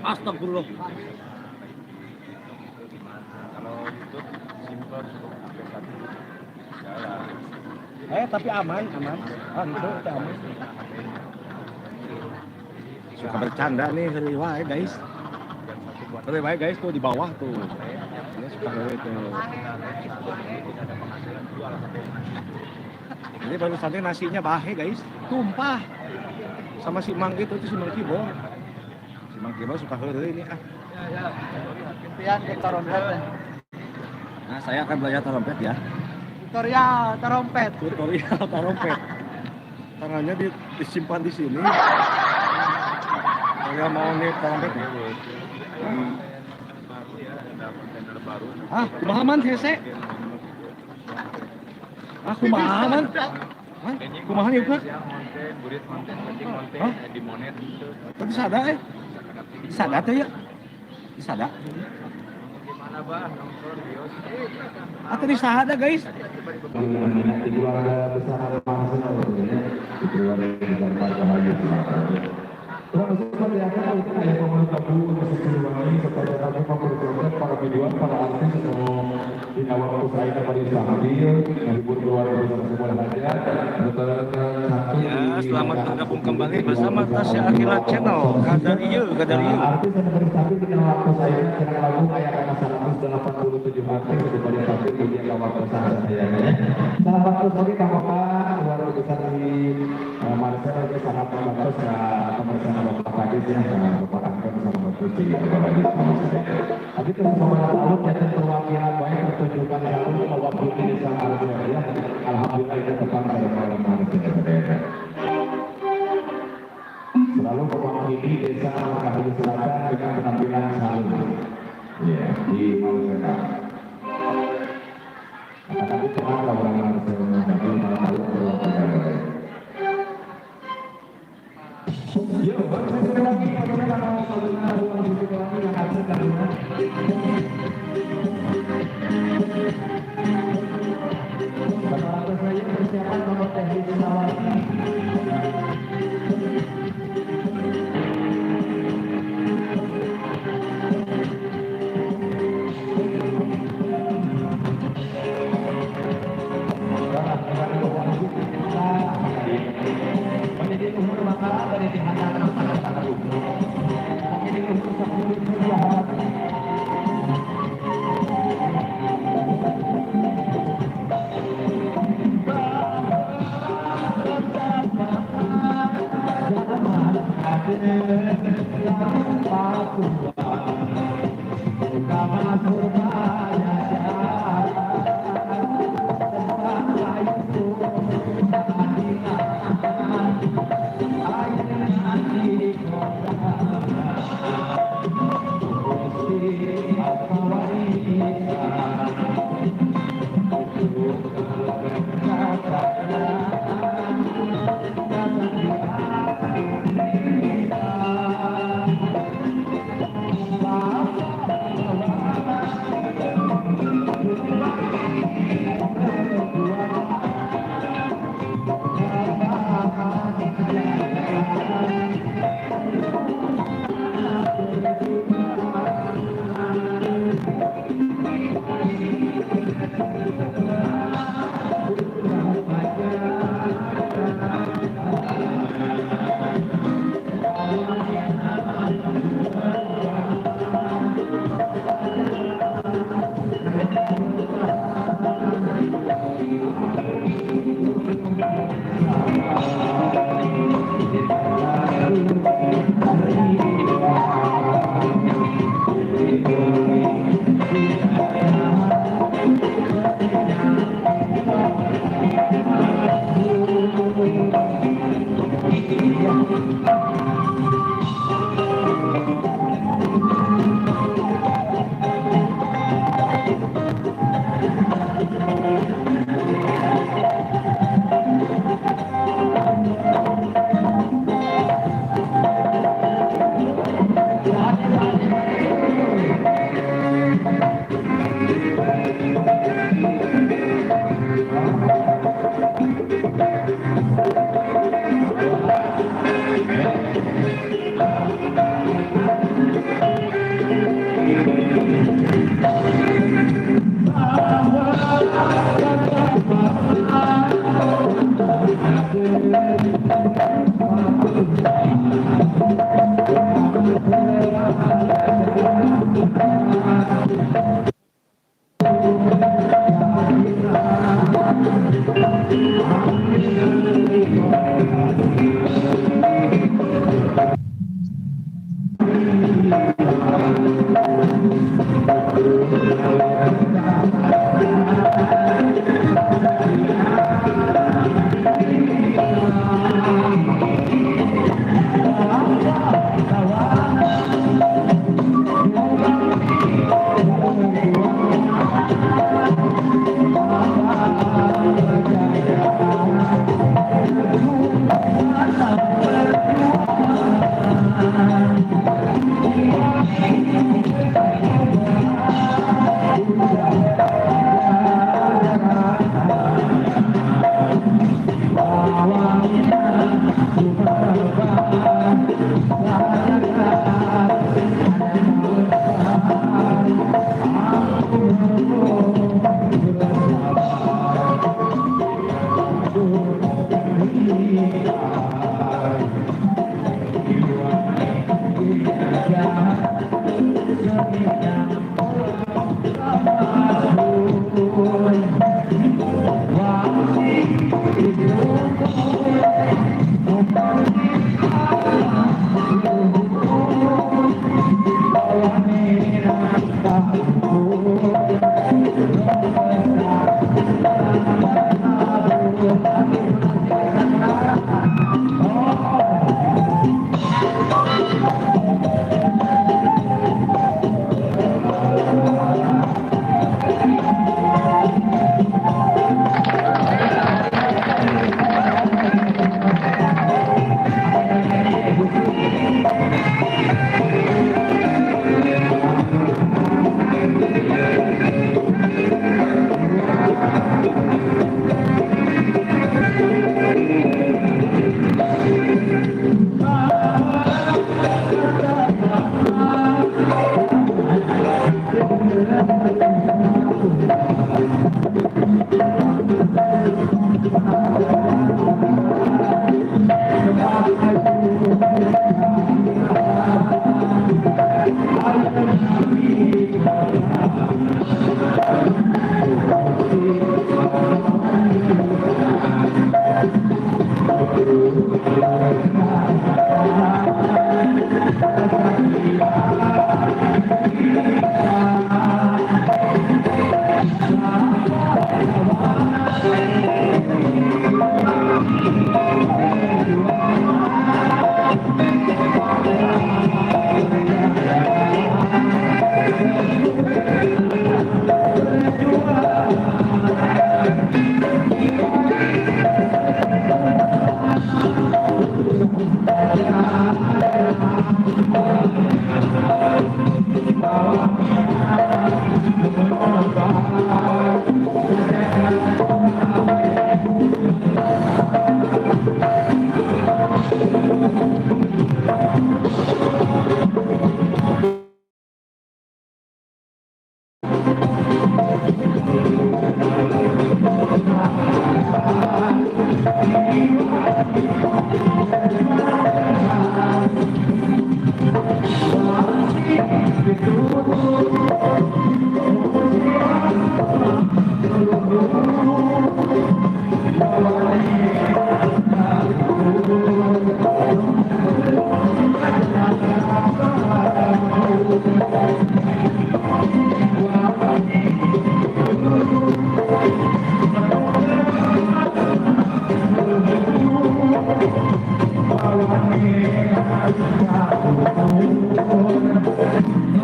Astagfirullah. Kalau YouTube simple, cukup HP satu jalan. Eh, tapi aman, aman. Ah, itu aman. Suka bercanda nih, heureuy wae, guys. Jam satu buat Heureuy wae, guys, tuh di bawah tuh. Ini suka heureuy tuh. tidak ada penghasilan, jual HP. Ini baru saja nasinya bahe, guys, tumpah sama si Mang itu tuh, si Mang Kibor. Si Mang Kibor suka heureuy ini ah. Ya, gantian ke trompet. Nah, saya akan belajar trompet ya. Tutorial trompet. Tutorial trompet. Tangannya disimpan di sini. Kalau mau nih trompet. Baru ya, ada kontainer baru. Ah, kumaha, man, hese? Ah, kumaha, man? Hah? Kumaha nih, Kak? Konten, burit konten, penting konten, Hah? Di monet gitu. Tadi sada eh. Sada teh ya? Sada. Gimana, Bang? Nongkrong bios. Ah, tadi sada, guys. Di keluarga besar Marcel ya, di keluarga besar Margahayu. Terima kasih kepada untuk ayah pemeluk lagu untuk Siliwangi kepada kami pemeluk para biduan, para artis anu dina waktu saya pada tampil menghibur keluarga besar semua hajat satu. Ya, selamat bergabung kembali bersama Tasya Aqilla Channel. Kadarieu, kadarieu. Artis yang beri tampil dina waktu saya kirang lagu aya kana 187 artis udah pada tampil di dia waktu saya ya. Salah waktu oge ka Bapak keluarga besar di Marcel oge sangat membantu ka pemeriksaan Bapak Kadis ya, Bapak Anton sama Bapak Putri, Bapak Kadis sama saya. Tapi terus beberapa tahun jadi perwakilan baik pertunjukan satu Bapak Putri Desa Marcel ya. Alhamdulillah itu tetap pada malam hari ini. Selalu mewakili Desa Margahayu Selatan dengan penampilan selalu ya di Marcel. Tapi cuma kalau orang Marcel tapi malam perwakilan baik. Yo, baru saya lagi bagaimana kalau saudara ruang musik lagi yang absen dari mana? Bapak saya persiapan nomor teknis Sawati. Menjadi luhur maka dari dihantar menjadi luhur sepuluh dia.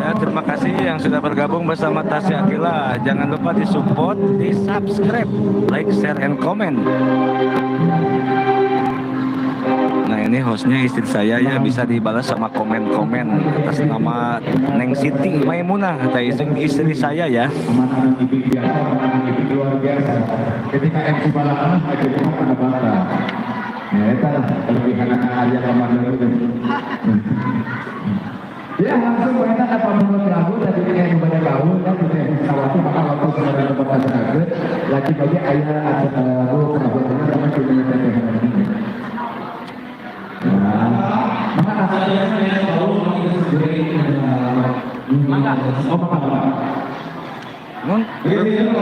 Ya, terima kasih yang sudah bergabung bersama Tasya Aqilla. Jangan lupa di support, di subscribe, like, share, and comment. Nah, ini hostnya istri saya ya, bisa dibalas sama komen-komen atas nama Neng Siti Maimunah, atau istri saya ya. Amanah ibu biasa, amanah ibu luar biasa. Ketika MC balapan, aja pada bangga. Ya, itu lah kelebihan anak Arya Komando itu. Ya, langsung kita dapat menurut lagu tadi yang kepada kau kan kita sawatu maka waktu sudah di tempat masyarakat lagi bagi ayah ada lagu kenapa sama cuma teteh ini. Nah, maka oh, maka. Nun, hidung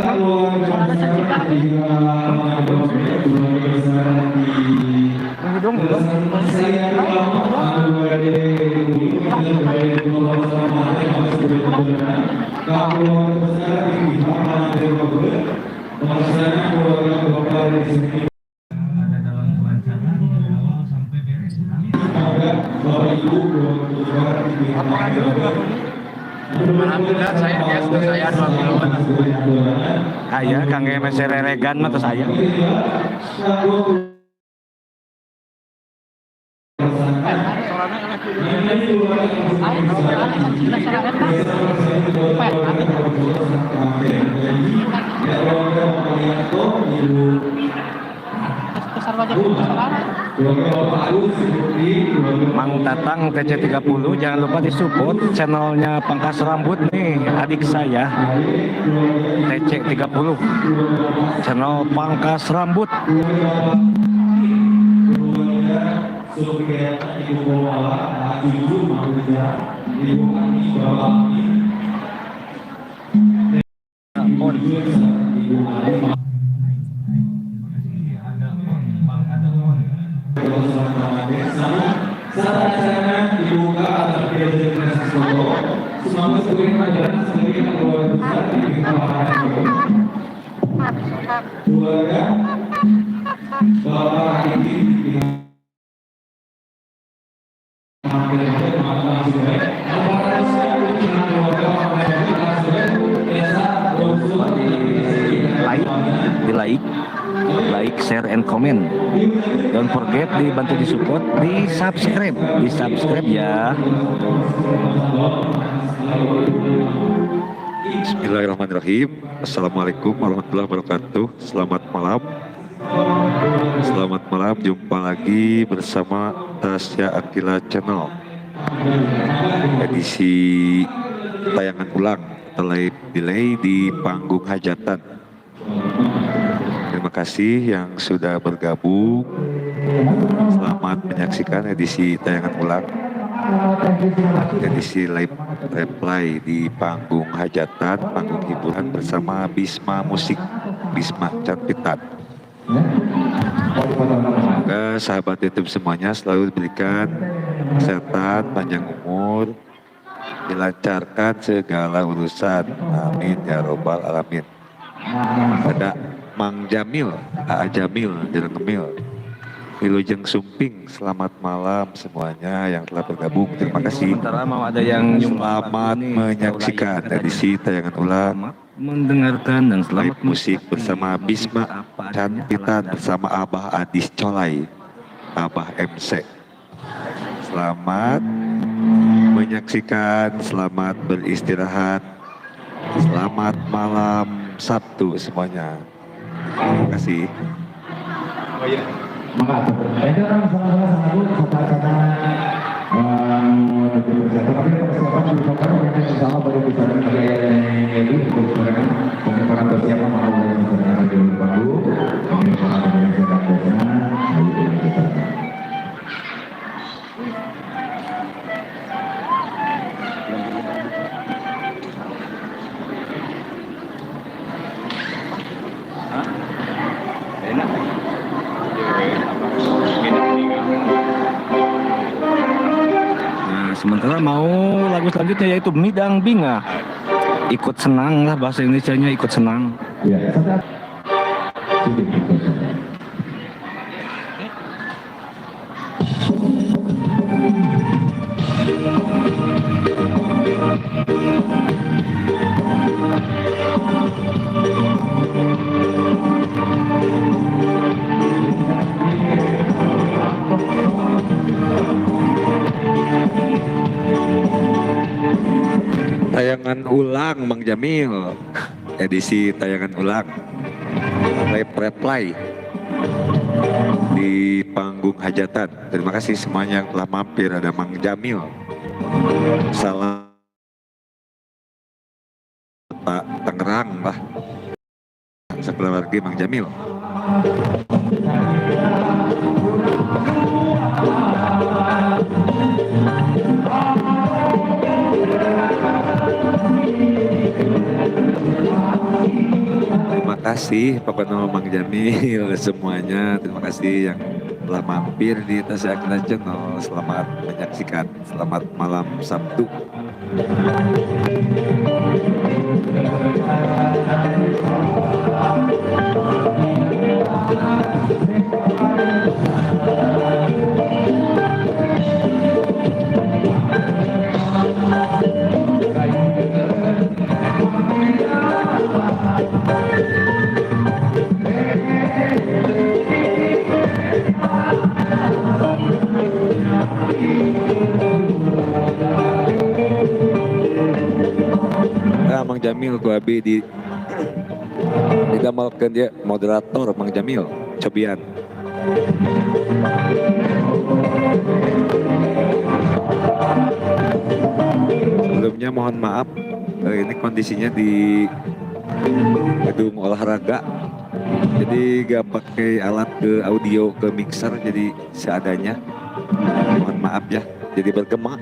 belum. Alhamdulillah saya biasa saya 2 kilo. Aya kangge mesereregan mah tos aya. Mang Tatang TC30, jangan lupa disupport channelnya Pangkas Rambut nih, adik saya TC30, channel Pangkas Rambut. On. Like, di like, like, share, and comment. Don't forget dibantu di support, di subscribe, di subscribe ya. Bismillahirrahmanirrahim. Assalamualaikum warahmatullahi wabarakatuh. Selamat malam. Selamat malam, jumpa lagi bersama Tasya Aqilla Channel. Edisi tayangan ulang atau live delay di panggung hajatan. Terima kasih yang sudah bergabung. Selamat menyaksikan edisi tayangan ulang, edisi live replay di panggung hajatan, panggung hiburan bersama Bisma Musik, Bisma Cantitan. Semoga sahabat YouTube semuanya selalu diberikan kesehatan, panjang umur, dilancarkan segala urusan. Amin ya robbal alamin. Ada Mang Jamil, AA Jamil, Jalan Ngemil. Wilujeng Sumping, selamat malam semuanya yang telah bergabung. Terima kasih. Sementara mau ada yang nyumbang Selamat lagu nih, menyaksikan katanya. Edisi tayangan ulang Selamat mendengarkan dan selamat live musik menikmati bersama musik Bisma apa adanya, Cantitan ala kadarnya. Bersama Abah Adis Colai, Abah MC. Selamat menyaksikan, selamat beristirahat, selamat malam Sabtu semuanya. Terima kasih. Oh iya. Maka itu orang sama-sama sama bu kata tapi persiapan juga kan mungkin insya Allah baru bisa ini untuk mereka mungkin orang persiapan mau misalnya di baru mungkin orang yang sedang ayo kita. Hah? Enak. Nah, sementara mau lagu selanjutnya yaitu Midang Binga. Ikut senang lah bahasa Indonesianya, ikut senang. Ya, satu. Sini, ikut. Tayangan ulang Mang Jamil, edisi tayangan ulang, reply di panggung hajatan. Terima kasih semuanya yang telah mampir. Ada Mang Jamil, salam Pak Tangerang lah, sekeluarga Mang Jamil. Terima kasih pokoknya Mang Jamil semuanya. Terima kasih yang telah mampir di Tasya Aqilla Channel. Selamat menyaksikan. Selamat malam Sabtu. Nah, Mang Jamil ku abi di didamelkeun dia moderator Mang Jamil cobian. Sebelumnya mohon maaf, ini kondisinya di gedung olahraga, jadi gak pakai alat ke audio ke mixer, jadi seadanya. Mohon maaf ya, jadi bergema.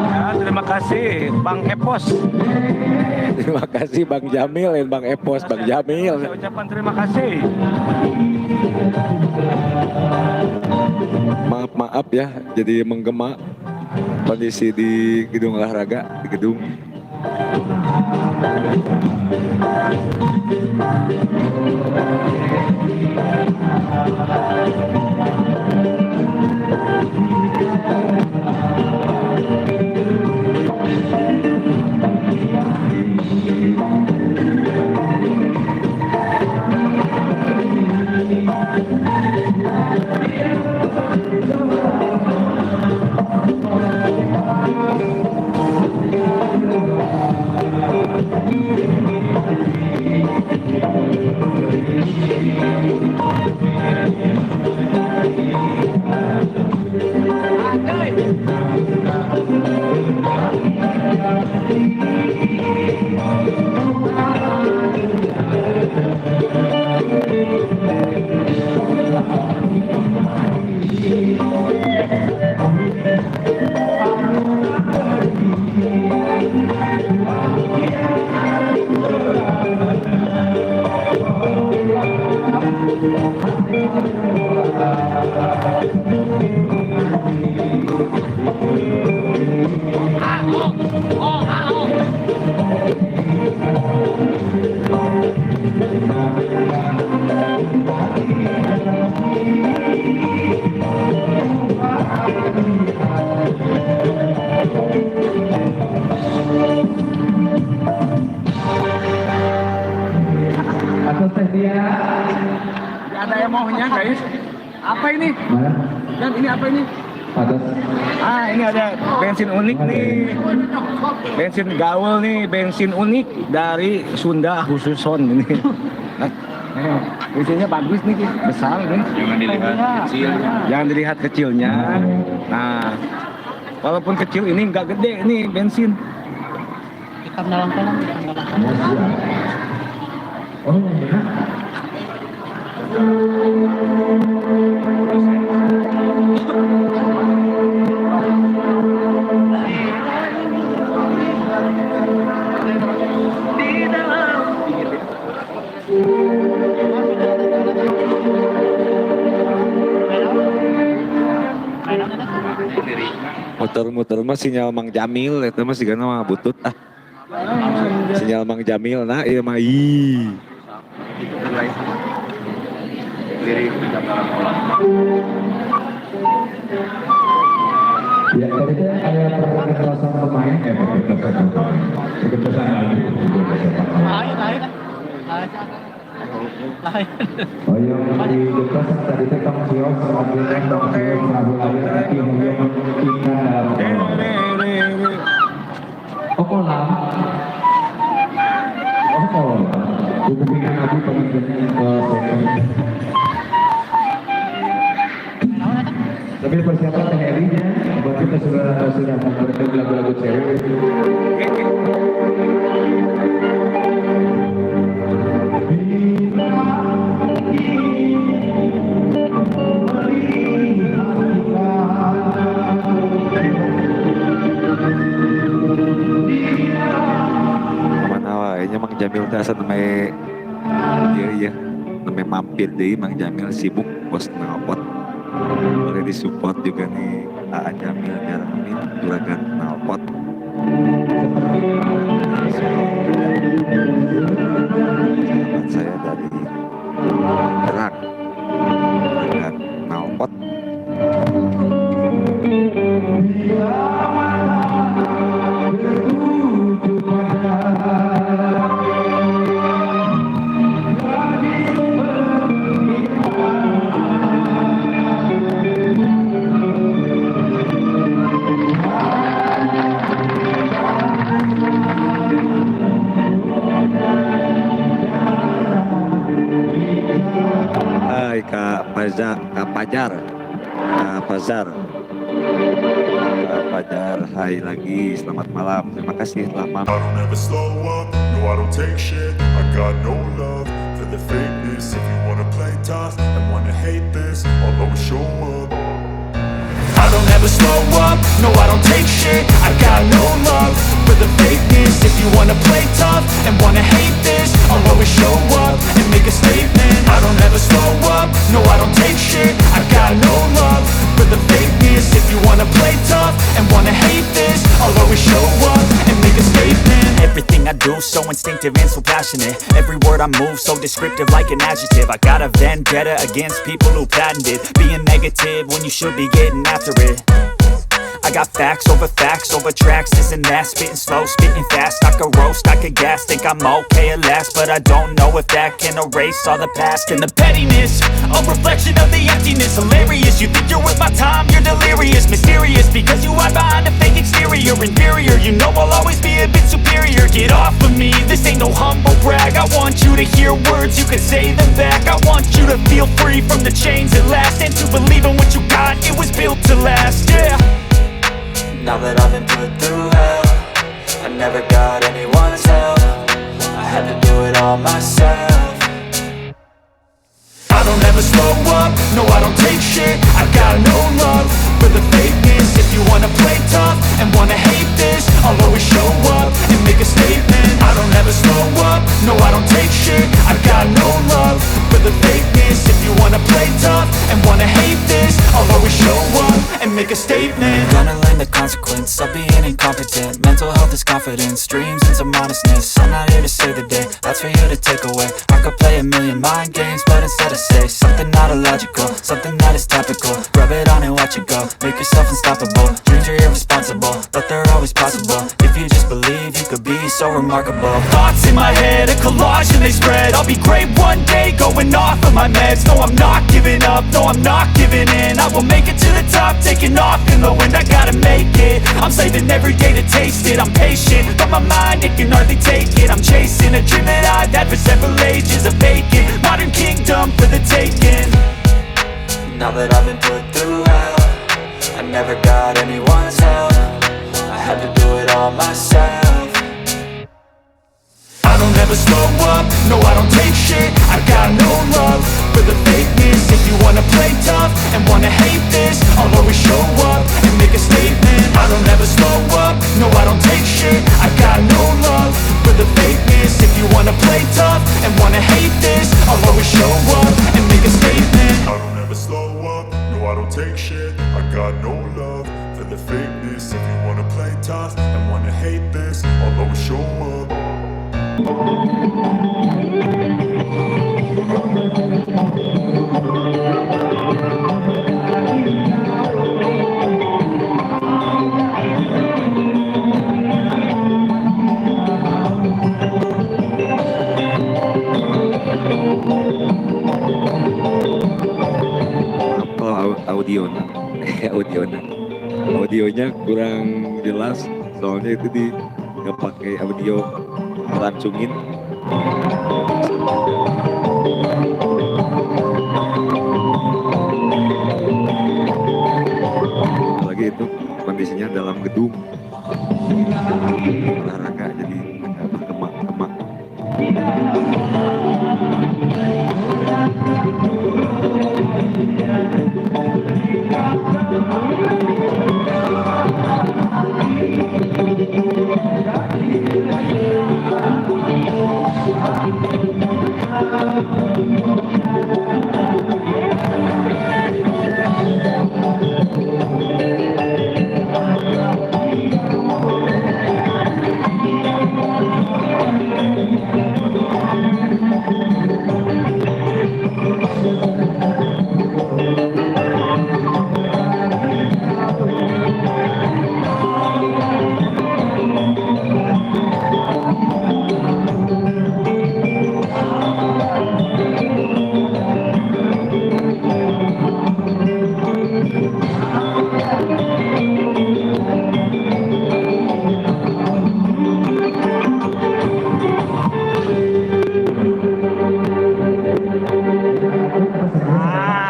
Ya, terima kasih Bang Epos. Terima kasih Bang Jamil dan Bang Epos, Bang Jamil. Saya ucapkan terima kasih. Maaf maaf ya, jadi menggema kondisi di gedung olahraga, di gedung. Atau Teh Tia. Ada emohnya guys. Apa ini? Mana? Dan ini apa ini? Atas. Ah, ini ada bensin unik nih. Bensin gaul nih, bensin unik dari Sunda khususon ini. Nah, bensinnya bagus nih, besar nih. Jangan dilihat kecil. Jangan dilihat kecilnya. Nah, walaupun kecil ini nggak gede nih bensin. Ikan dalam kolam, ikan dalam kolam. Oh, iya. Muter-muter mah sinyal Mang Jamil eta mah sigana mah butut ah. Sinyal Mang Jamil nah ieu mah ih. Lirik di dalam kolam. Ya, tadi kan ada pergentasan pemain, pergentasan pemain, pergentasan lagu, pergentasan lagu. Oh yang di gentosan tadi teh tong kios, mobilnya tong kios, rabu layar tapi hoyong ikan dalam kolam. Oh kolam. Oh kolam. Kupingan abi pemimpinnya ke sektor. Tapi persiapan Teh Eri-nya, berarti kita sudah memperhatikan lagu-lagu cewek. Mana wae nya Mang Jamil teh asa nembe ieu ieu nembe mampir deui Mang Jamil sibuk bos knalpot. Boleh disupport juga nih AA Jamil Jarmin juragan knalpot. Sahabat saya dari Terang juragan knalpot. Hai Kak Fajar, Kak Fajar, Kak Fazar, Kak Fajar, hai lagi, selamat malam, terima kasih telah mampir. I don't ever slow up, no I don't take shit. I got no love for the fakeness. If you wanna play tough and wanna hate this, I'll always show up. I don't ever slow up, no I don't take shit. I got no love for the fakeness. If you wanna play tough and wanna hate this, I'll always show up and make a statement. I don't ever slow up, no I don't take shit. I got no love for the fakeness. If you wanna play tough and wanna hate this, I'll always show up and make a statement. Everything I do, so instinctive and so passionate. Every word I move, so descriptive like an adjective. I got a vendetta against people who patented being negative when you should be getting after it. I got facts over tracks, this and that. Spitting slow, spitting fast, I could roast, I could gas. Think I'm okay at last, but I don't know if that can erase all the past and the pettiness, a reflection of the emptiness. Hilarious, you think you're worth my time, you're delirious. Mysterious, because you hide behind a fake exterior. Inferior, you know I'll always be a bit superior. Get off of me, this ain't no humble brag. I want you to hear words, you can say them back. I want you to feel free from the chains at last, and to believe in what you got, it was built to last, yeah. Now that I've been put through hell, I never got anyone's help. I had to do it all myself. I don't ever slow up, no I don't take shit. I got no love for the fakeness. If you wanna play tough and wanna hate this, I'll always show up and make a statement. I don't ever slow up, no I don't take shit. I got no love for the fakeness. If you wanna play tough and wanna hate this, I'll always show up and make a statement. Gonna learn the consequence of being incompetent. Mental health is confidence, dreams and some honestness. I'm not here to save the day, that's for you to take away. I could play a million mind games, but instead I say something not illogical, something that is topical. Rub it on and watch it go, make yourself unstoppable. Dreams are irresponsible, but they're always possible. If you just believe, you could be so remarkable. Thoughts in my head, a collage and they spread. I'll be great one day, going off of my meds. No, I'm not giving up, no, I'm not giving in. I will make it to the top, taking off in the wind. I gotta make it, I'm saving every day to taste it. I'm patient, but my mind, it can hardly take it. I'm chasing a dream that I've had for several ages. A vacant, modern kingdom for the taking. Now that I've been put through hell, I never got anyone's help. I had to do it all myself. I don't ever slow up, no I don't take shit. I got no love for the fakeness. If you wanna play tough and wanna hate this, I'll always show up and make a statement. I don't ever slow up, no I don't take shit. I got no love for the fakeness. If you wanna play tough and wanna hate this, I'll always show up and make a statement. I don't ever slow up, no I don't take shit. I got no love for the fakeness. If you wanna play tough and wanna hate this, I'll always show up. Kalau audionya, audionya, audionya kurang jelas, soalnya itu di nggak pakai audio langsungin. Apalagi itu kondisinya dalam gedung olahraga, jadi agak bergemak-gemak.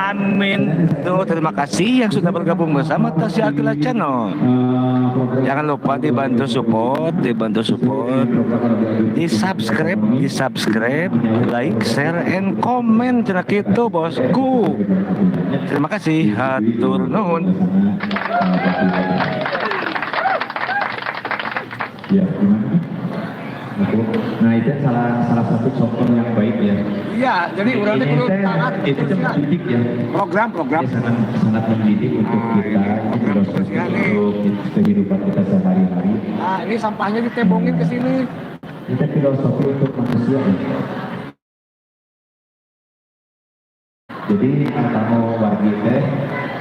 Amin. Tuh, terima kasih yang sudah bergabung bersama Tasya Aqilla Channel. Jangan lupa dibantu support, di subscribe, like, share, and comment. Cenah kitu bosku. Terima kasih. Hatur nuhun. Ya, gimana? Nah, itu salah salah satu contoh yang baik ya. Iya, jadi urang teh Ini kudu teh taat itu teh mendidik ya. Program-program. Ini sangat sangat mendidik untuk Nah, kita, ini ini program filosofi kebersihan nih. untuk kehidupan kita sehari-hari. Nah, ini sampahnya ditebongin ke sini. Ini filosofi untuk manusia ya. Jadi tamu wargi teh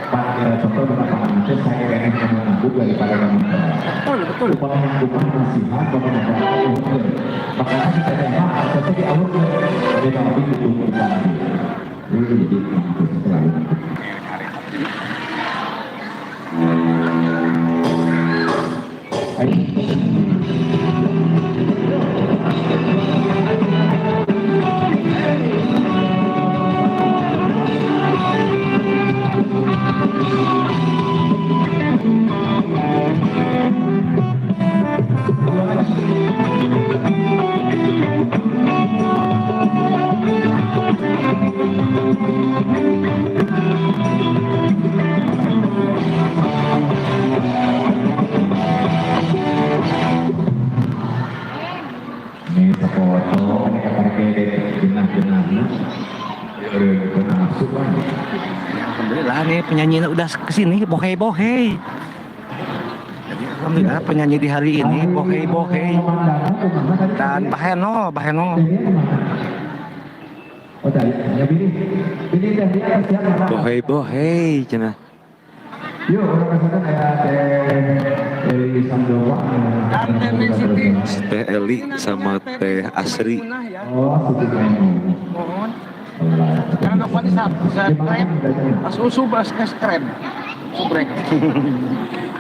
pan contoh dina pangan teh sae keneh anu nabung daripada anu teu. Betul, betul. Upami nanggung masihan upami nanggung. Makanya si teteh mah aksesnya dialurkeun dari tapi ditumpuk. Jadi selalu. Ayo. Ini foto, ini kabar ke genah-genah. Ya, alhamdulillah nih penyanyinya udah kesini bohei-bohei. Jadi alhamdulillah penyanyi di hari ini bohei-bohei dan Baheno, Baheno. Oh, ya bini. Bini teh dia siap mana? Bohei bohei cenah. Yuk, urang rasakan aya Teh Eli Sandowa. Teh Eli sama Teh Asri. Oh, Siti Menu. Mohon. Karena dapat di subscribe, pas usub pas subscribe, subrek.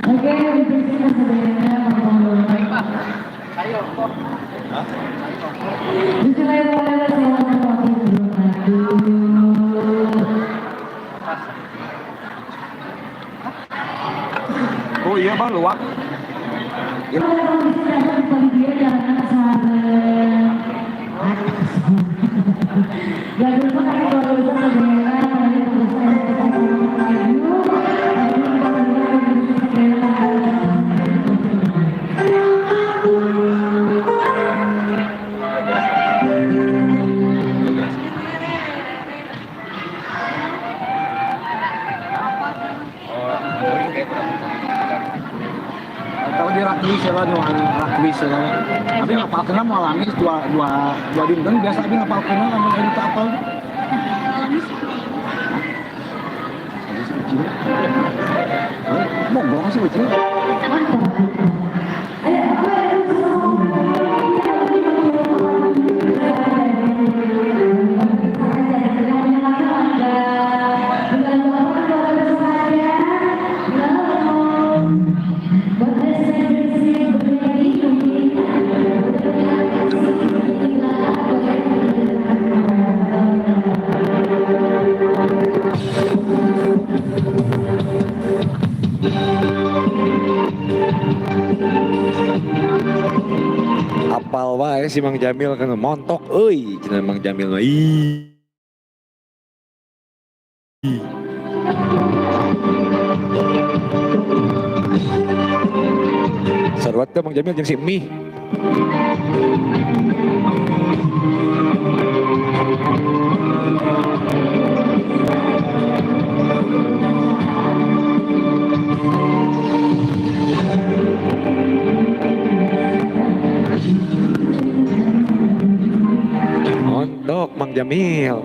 Oke, diteruskan sebenarnya Ayo. Oh iya bang, luak. Atau di rugby siapa nu rugby siapa. Tapi ngapal kena mau lamis dua dua dua dinten biasa abi ngapal kena lamun anu teu apal. Mogok sih ucil. Apal wae si Mang Jamil kan montok euy cenah Mang Jamil mah. Ih. Sarwat teh Mang Jamil jeung si Mih. Montok Mang Jamil.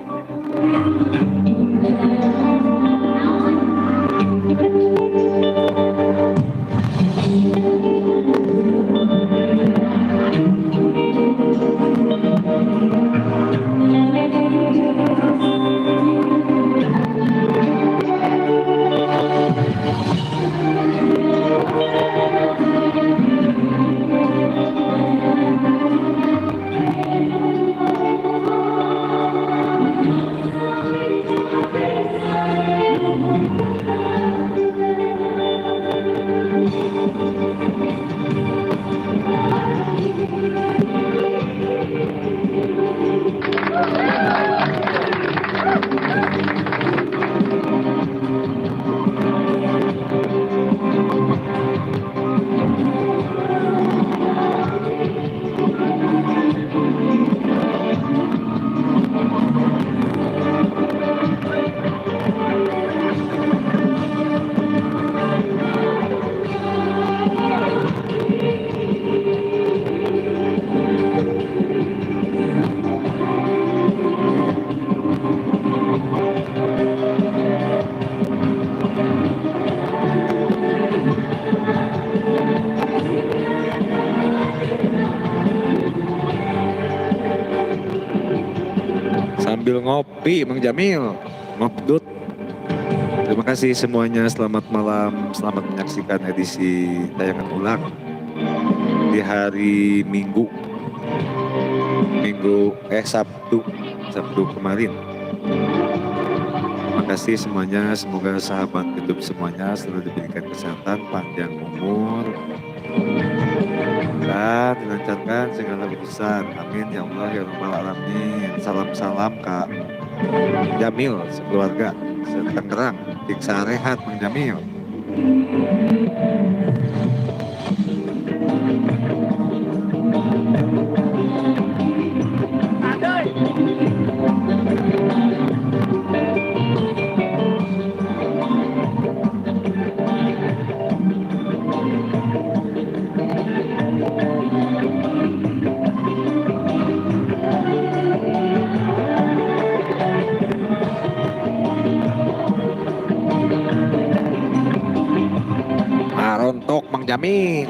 Sambil ngopi Mang Jamil, ngopdut. Terima kasih semuanya, selamat malam, selamat menyaksikan edisi tayangan ulang di hari Minggu. Sabtu, Sabtu kemarin. Terima kasih semuanya, semoga sahabat YouTube semuanya selalu diberikan kesehatan, panjang umur, dan dilancarkan segala urusan. Amin ya Allah ya Rabbal Alamin. Salam-salam Kak Jamil sekeluarga Tangerang. Tiksa rehat Mang Jamil. Jamil.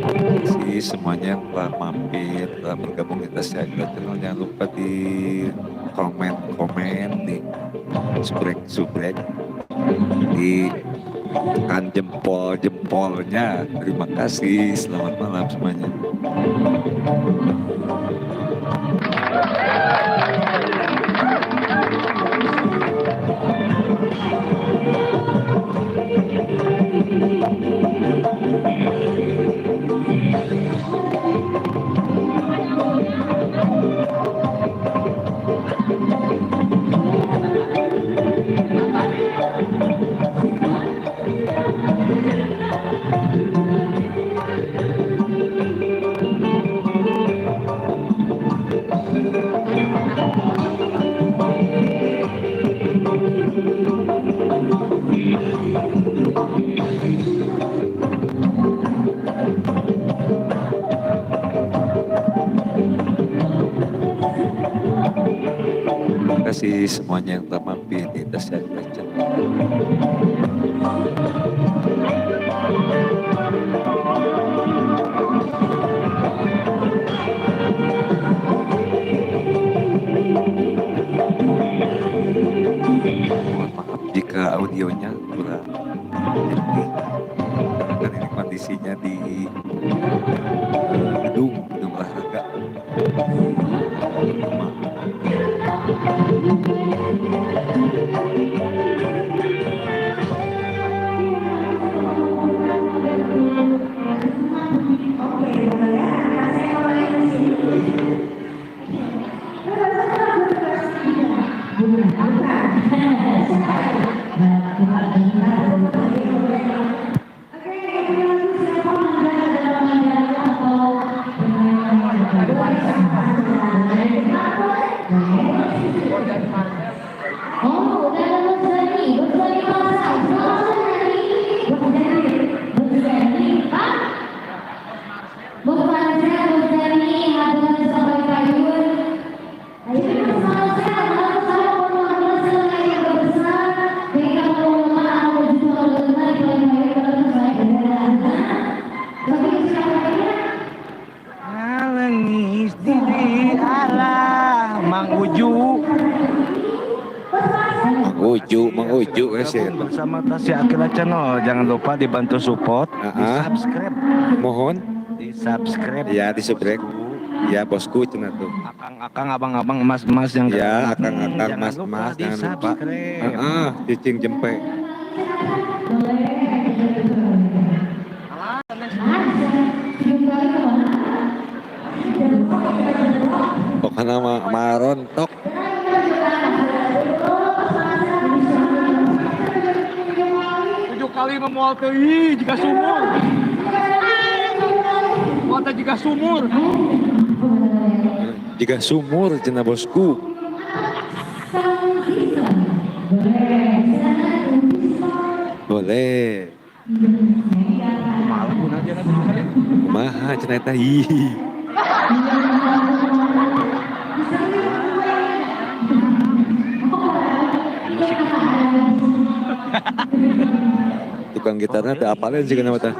Terima kasih semuanya yang telah mampir, telah bergabung di Tasya Akila Channel. Jangan lupa di komen-komen, di subrek-subrek, di tekan jempol-jempolnya. Terima kasih, selamat malam semuanya. Terima kasih semuanya yang telah mampir di Tasya Akila Channel. Mohon maaf jika audionya kurang jernih, karena kan ini kondisinya di gedung olahraga. Rumah. Oh, udah ada Bos Dani, Bos Dani Masa. Selamat sore, Bos Dani, Bos Dani, Pak. Bos Marcel, Bos Dani, hadir sampai payun. Ayo kita selamat malam, salam yang besar. Mereka mau juga Nangis diri Allah Mang Uju. Mang Uju, Mang Uju ya sih. Gabung bersama Tasya Akila Channel. Jangan lupa dibantu support, di subscribe, Mohon di subscribe. Ya di subrek. Ya bosku cenah tuh. Akang-akang, abang-abang, emas-emas yang Ya akang-akang, jangan lupa mas-mas di jangan lupa. subscribe. Heeh, cicing jempe. Pokoknya mah marontok. 7 kali memual teuing jika sumur. Mual teh jika sumur. Jika sumur cenah bosku. Boleh. Malah pun aja nanti kali. Kumaha cenah eta ih. Tukang gitarnya teu apaleun sih kana mah tah.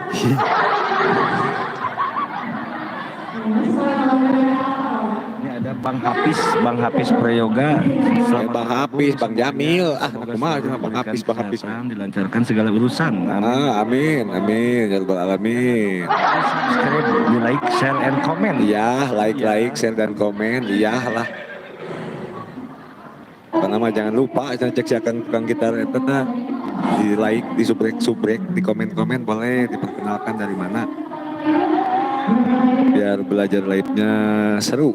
Ini ada Bang Hafiz, Bang Hafiz Prayoga. Eh, Bang Hafiz, Bang Jamil. Ah, Semoga kumaha selalu cenah Bang diberikan Hafiz, Bang Hafiz. kesehatan, dilancarkan segala urusan. Amin. Ah, amin, amin, ya rabbal alamin. Di subscribe, di like, share, and comment. Iya, like, like, share dan komen. Iya lah. Karena mah jangan lupa jangan cek siakan tukang gitar eta tah. Di like, di subrek, subrek, di komen-komen boleh diperkenalkan dari mana. Biar belajar live-nya seru.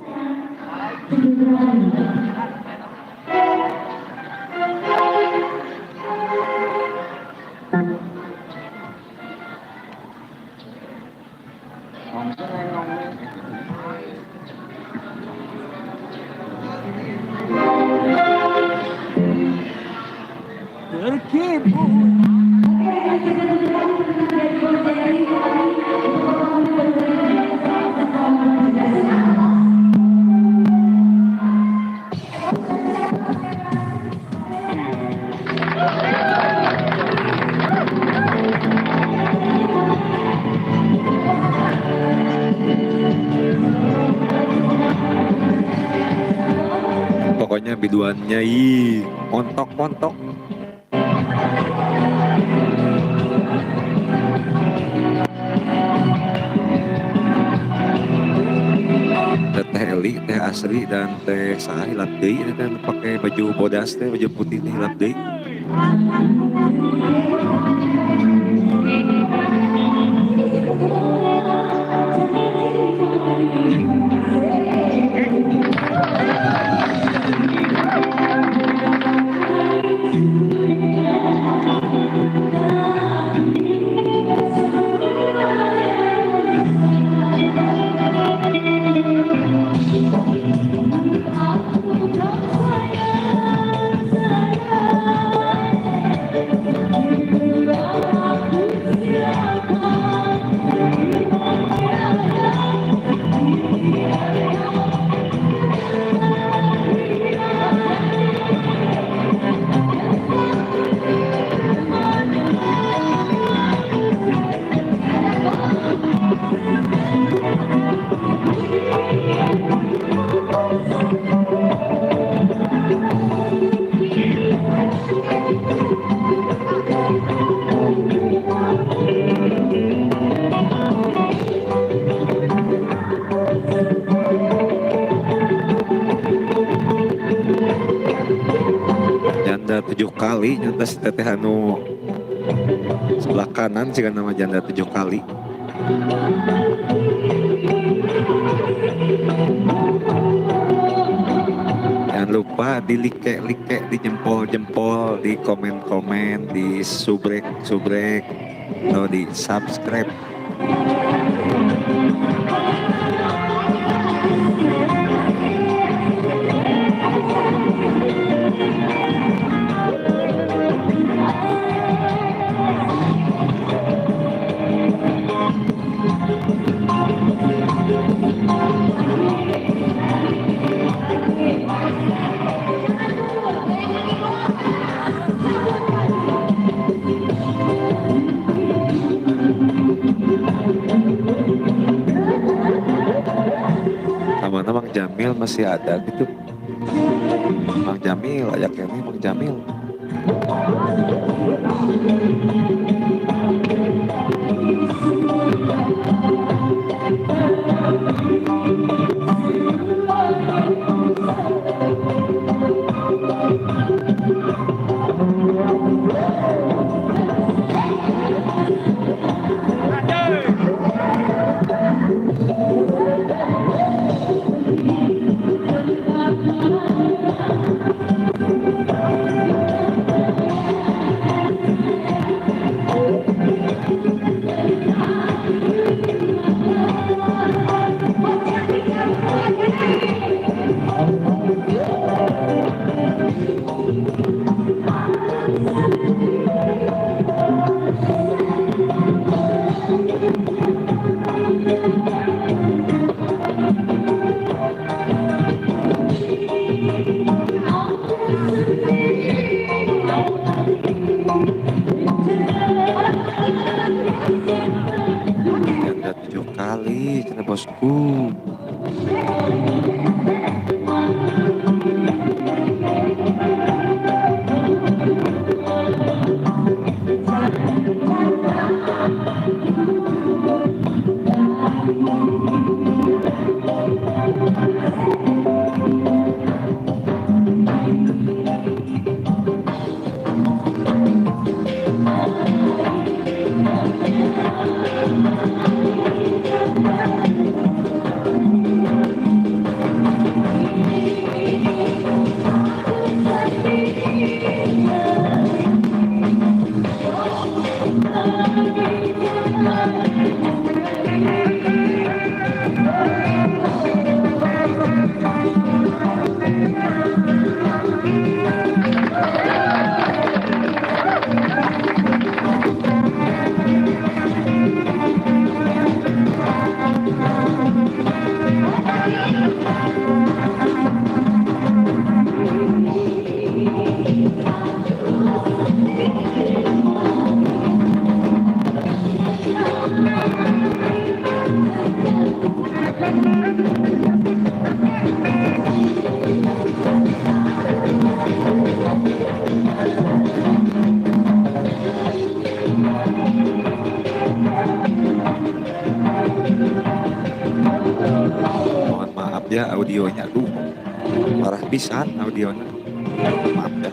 Terkipu. Pokoknya biduannya ih montok-montok. Teh Eli, Teh Asri, dan Teh Sah hilap deui eta teh pakai baju bodas teh, baju putih teh hilap deui. Janda 7 kali, nyata si teteh anu sebelah kanan sih kan nama janda 7 kali. Jangan lupa di like-like, di jempol-jempol, di komen-komen, di subrek-subrek, atau di subscribe. Mana Mang Jamil masih ada gitu. Mang Jamil, ayak ini Mang Jamil. Janda 7 kali, cina bosku. Ya audionya, aduh, parah pisan audionya. Maaf ya.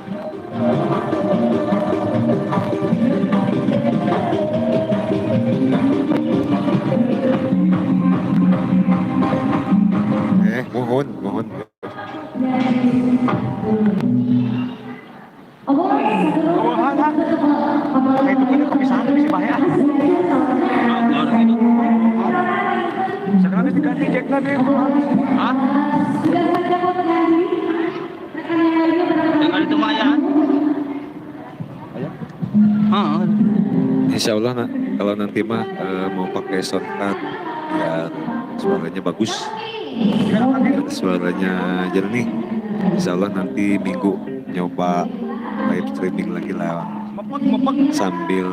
Mohon, mohon. Oh, ha. Kayak itu kan kepisahan bisa bahaya. Sekarang harus diganti jacknya deh, bro. Hah? Jangan itu mah. Heeh. Insya Allah nak, kalau nanti mah mau pakai sound card biar suaranya bagus, biar suaranya jernih. Insya Allah nanti minggu nyoba live streaming lagi lah Mepek, mepek. Sambil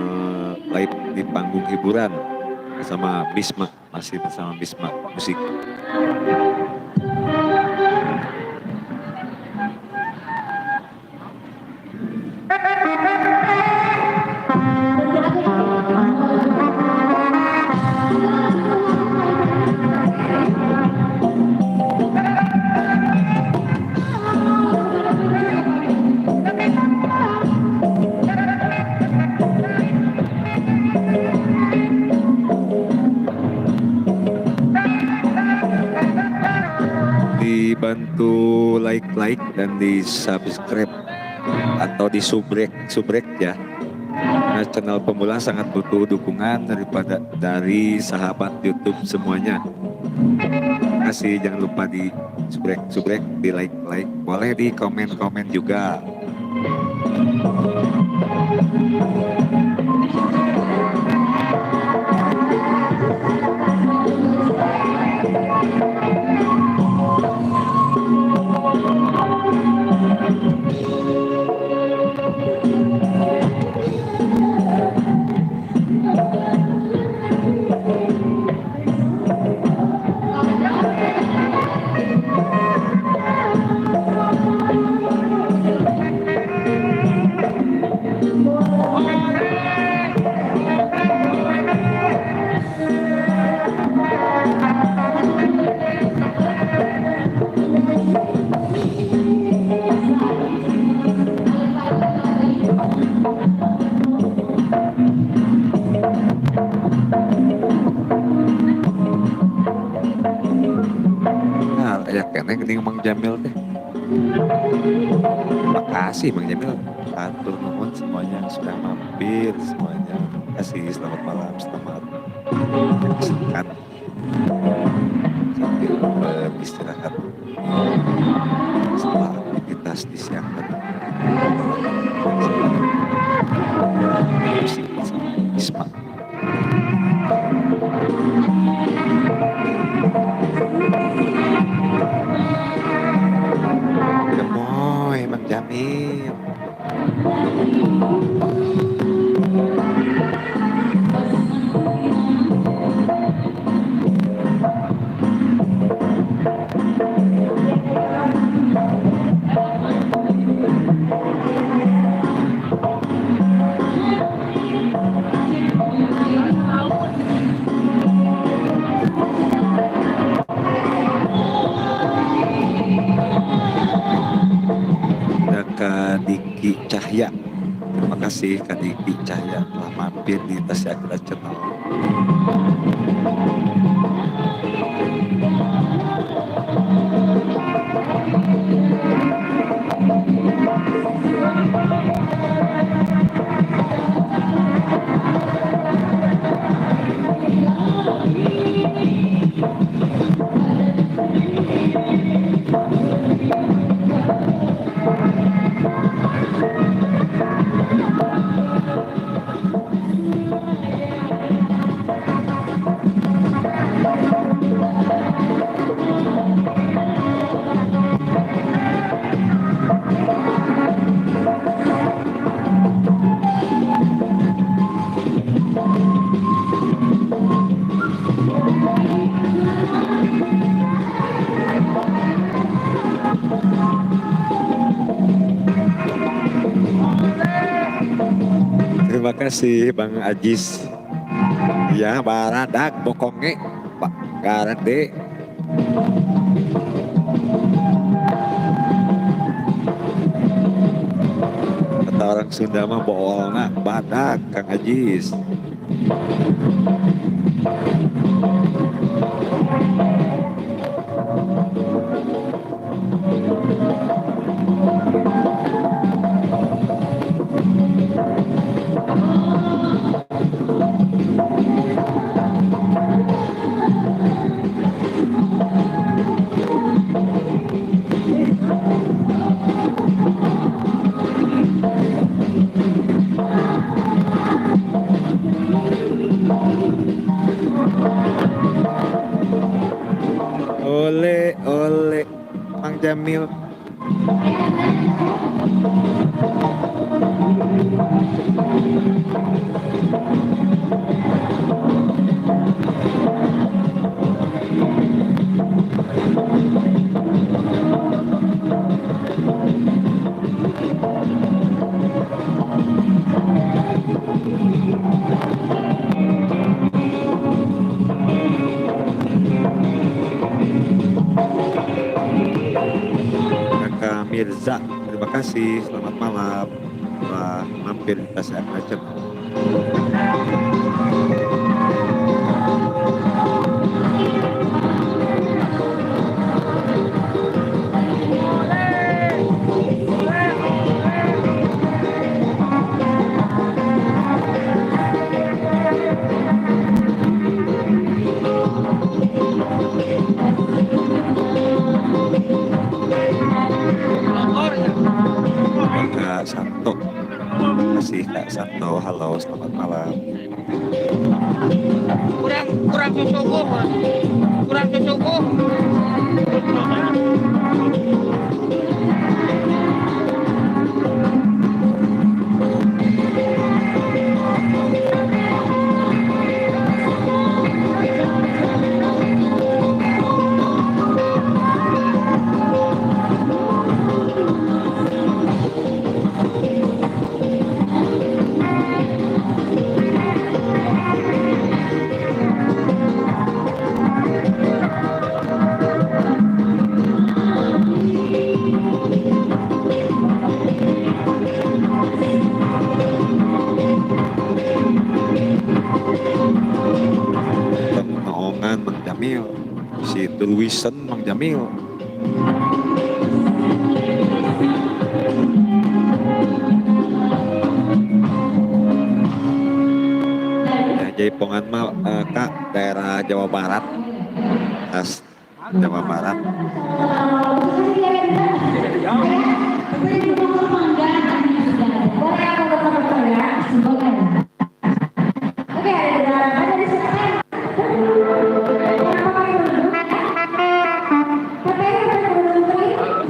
live di panggung hiburan bersama Bisma, masih bersama Bisma Musik. Dibantu like like dan di subscribe atau di subrek subrek ya. Karena channel pemula sangat butuh dukungan dari sahabat YouTube semuanya. Terima kasih, jangan lupa di subrek subrek, di like like, boleh di komen komen juga. Nah, aya keneh geuning Mang Jamil teh. Makasih, Mang Jamil. Hatur nuhun semuanya yang sudah mampir semuanya. Terima kasih, selamat malam, selamat menyaksikan sambil beristirahat setelah aktivitas di siang hari. Musik bersama Isma. Gemoy, Mang Jamil. Ada Kak Diki Cahya. Terima kasih, Kak Diki Cahya, telah mampir di Tasya Akira Channel. Terima kasih, Bang Ajis. Ya, baradak bokonge Pak Garde. Kata orang Sunda mah boolna badak Kang Ajis. Ole ole Mang Jamil. Kakak Mirza, terima kasih. Selamat malam. Telah mampir di Tasya Channel. Kak Santo, terima kasih Kak Santo. Halo, selamat malam. Kurang kurang susuguh. Kurang susuguh. Noongan Mang Jamil, si Tulwisen Mang Jamil. Ya, Jaipongan mah Kak, daerah Jawa Barat, khas Jawa Barat.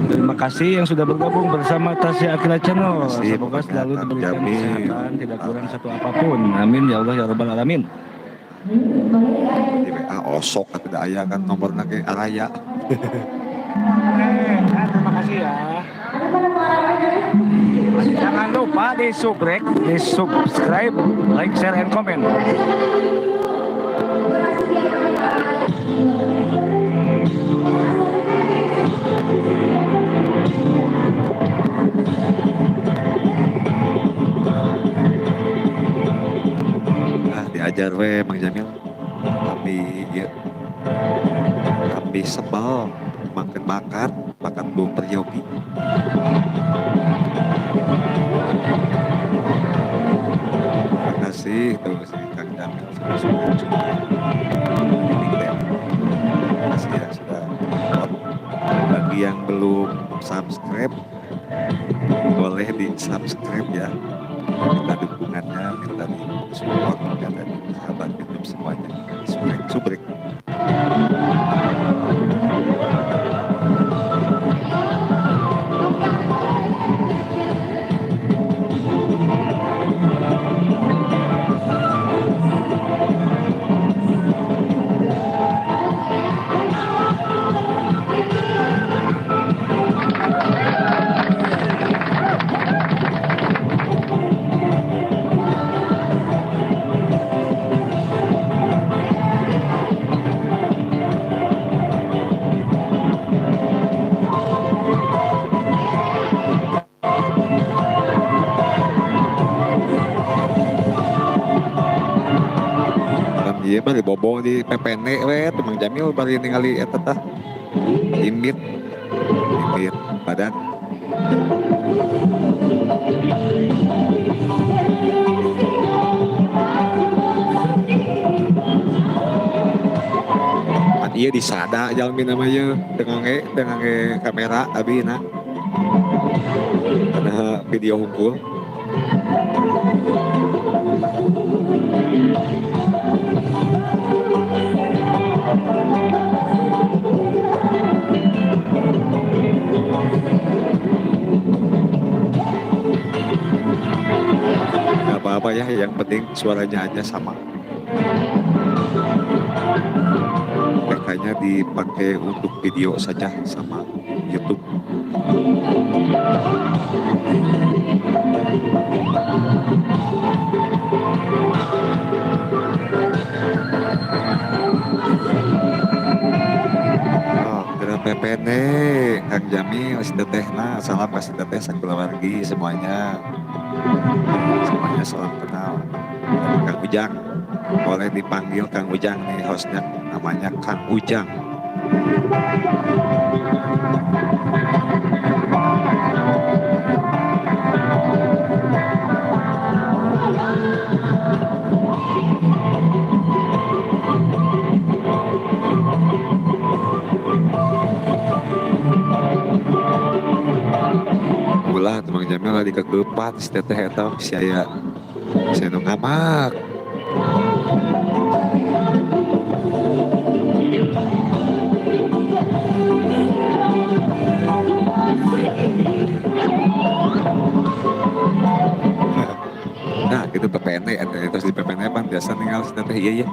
Terima kasih yang sudah bergabung bersama Tasya Aqilla Channel. Terima kasih, Semoga selalu Kang diberikan Jamil. kesehatan, tidak kurang satu apapun. Amin ya Allah ya Rabbal Alamin. Di WA osok atau tidak aya kan nomorna ge araya. Terima kasih ya. Jangan lupa di subscribe, like, share, and comment. Ah, diajar we Mang Jamil. Tapi ya, tapi sebel makan bakat, bakat belum peryogi. Terima kasih tuh si Kang Jamil sudah sudah sudah. Ini teh. Terima kasih ya sudah nonton. Bagi yang belum subscribe, boleh di subscribe ya. Minta dukungannya, minta di support ya, dari sahabat YouTube semuanya. Subrek, subrek. Iya, bari bobo di PPN we teh Mang Jamil bari ningali eta tah. Limit. Limit badan. Pan ieu disada jalmi nama ieu teu ngangge kamera abi na. Karena video hungkul. Gak apa-apa ya, yang penting suaranya aja sama. PK-nya dipakai untuk video saja sama YouTube. Oh, geura PPN Kang Jamil, si Tetehna, salam ka si Teteh sakulawargi semuanya. Semuanya salam kenal. Kang Ujang, boleh dipanggil Kang Ujang nih hostnya, namanya Kang Ujang. Ulah Mang Jamil lagi kekepat si Teteh eta si aya si nu ngamak. Nah, itu PPN eta terus di PPN pan biasa ninggal si Teteh iya ya.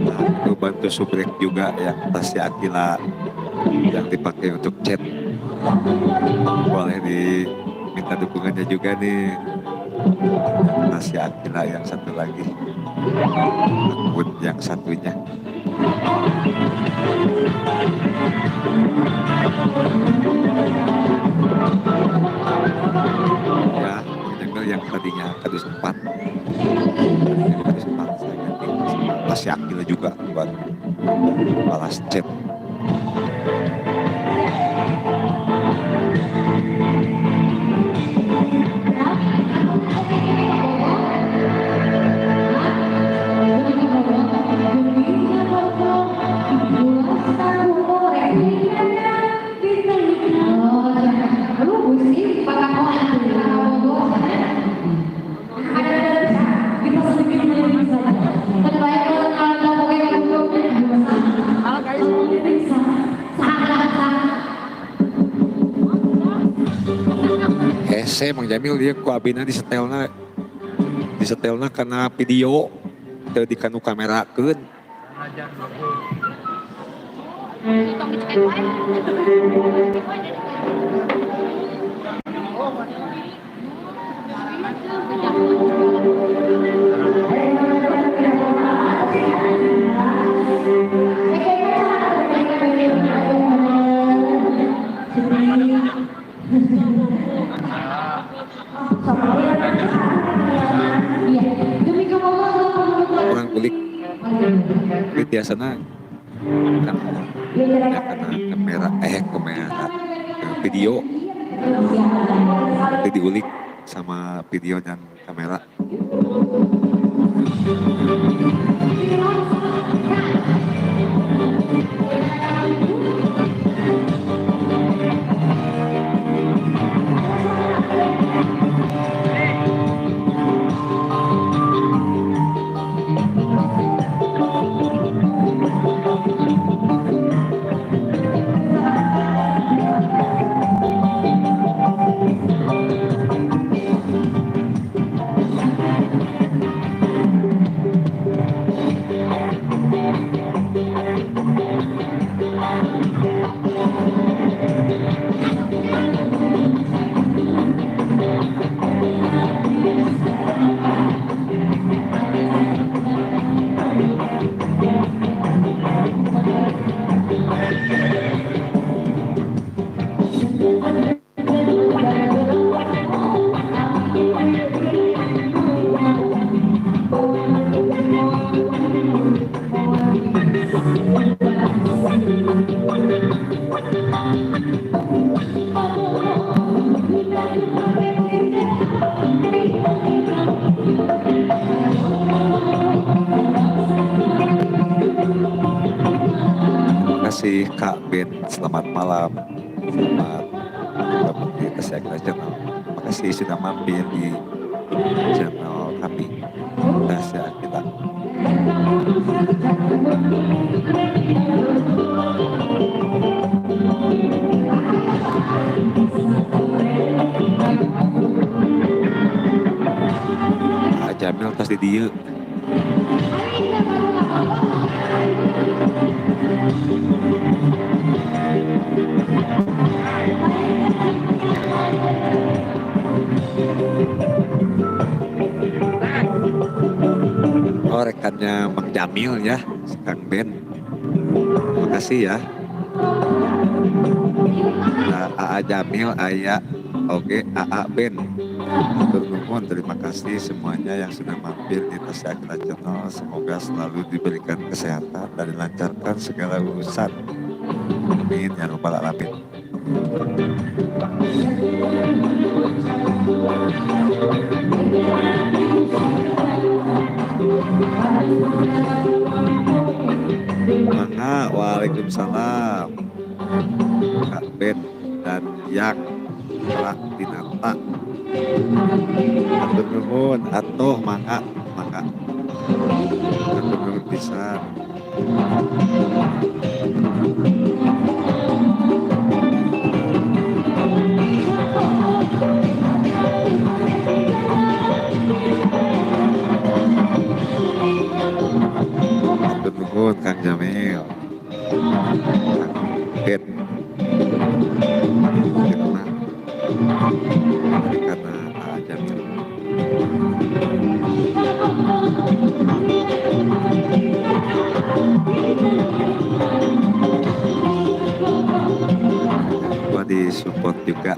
Nah, itu bantu subrek juga yang Tasya Aqilla yang dipakai untuk chat. Boleh diminta dukungannya juga nih. Tasya Aqilla yang satu lagi, akun yang satunya. Ya, Jamil yang tadinya kadus 4. Tadinya kadus 4 saya ganti sama Tasya Aqilla juga buat balas chat. Hese Mang Jamil dia ku abina disetelna karena video teu dikanu kamerakeun. Kurang ulik tapi biasanya kan ya karena kamera kamera video nanti diulik sama video dan kamera. Terima kasih Kak Ben, selamat malam. Selamat bergabung di Tasya Akila Channel. Terima kasih sudah mampir di channel kami, Tasya Akila. Kak Jamil tas di dieu. Oh, rekannya Bang Jamil ya, si Kang Ben. Terima kasih ya. Nah, AA Jamil, Aya, oke, AA Ben. Hatur nuhun, terima kasih semuanya yang sudah mampir di Tasya Akila Channel. Semoga selalu diberikan kesehatan dan dilancarkan segala urusan. Amin ya rabbal alamin. Mangga, waalaikumsalam. Kak Ben dan Yang Pak Dinata. Hatur nuhun, atuh mangga, mangga. Hatur nuhun pisan. Hatur nuhun Kang Jamil. Kang Ben. Karena karena AA Jamil. Gua di support juga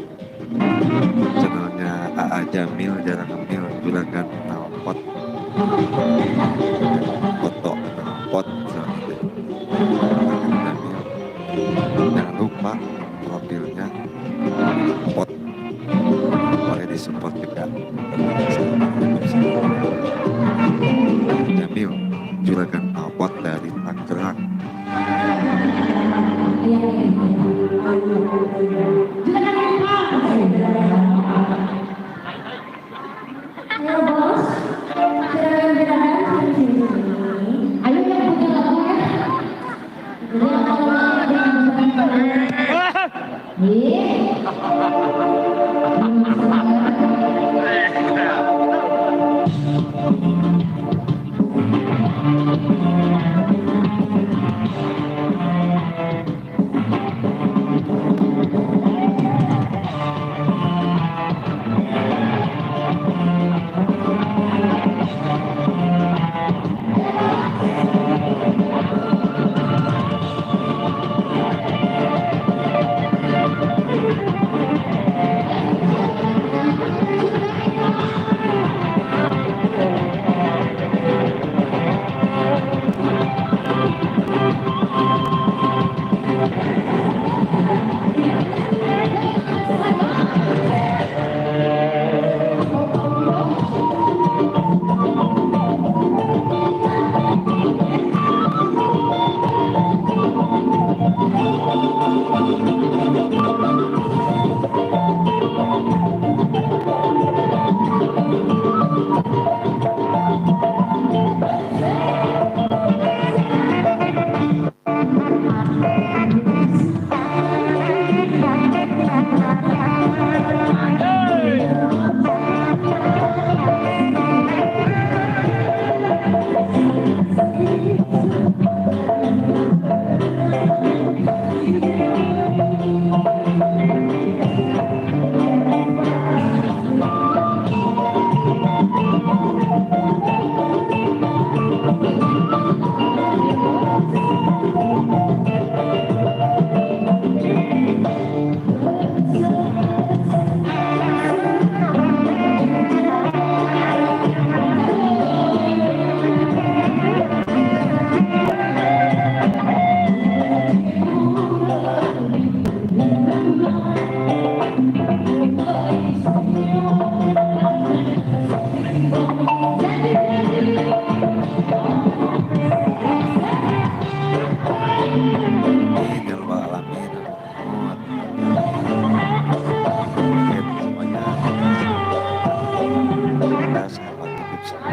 channelnya AA Jamil, jarang ngemil, juragan knalpot, foto knalpot seperti itu. Jamil, jangan lupa profilnya pot, boleh di support juga. Jamil, juragan knalpot dari Tangerang. Ayo bos, juragan-juragan sini sini. Ayo yang punya lagu ya. Iya. Amin ya rabbal alamin. Oke, semuanya. Kita sahabat YouTube semua.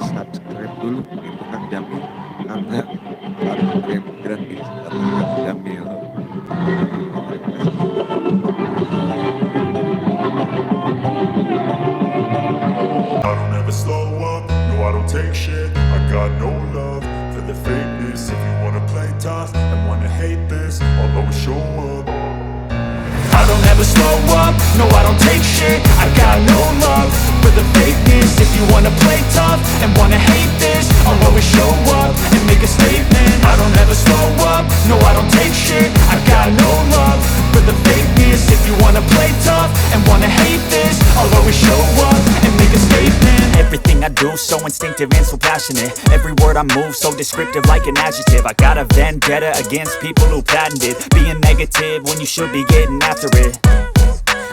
Subscribe dulu itu Kang Jamil, karena subscribe gratis kata Kang Jamil. Terima kasih. I don't ever slow up, no I don't take shit. I got no love for the fakeness. If you wanna play tough and wanna hate this, I'll always show up. I don't ever slow up, no I don't take shit. I got no love for the fakeness. If you wanna play tough and wanna hate this, I'll always show up and make a statement. I don't ever slow up, no I don't take shit. I got no love for the fakeness. If you wanna play tough and wanna hate this, I'll always show up and make a statement. Everything I do, so instinctive and so passionate. Every word I move, so descriptive like an adjective. I got a vendetta against people who patented being negative when you should be getting after it.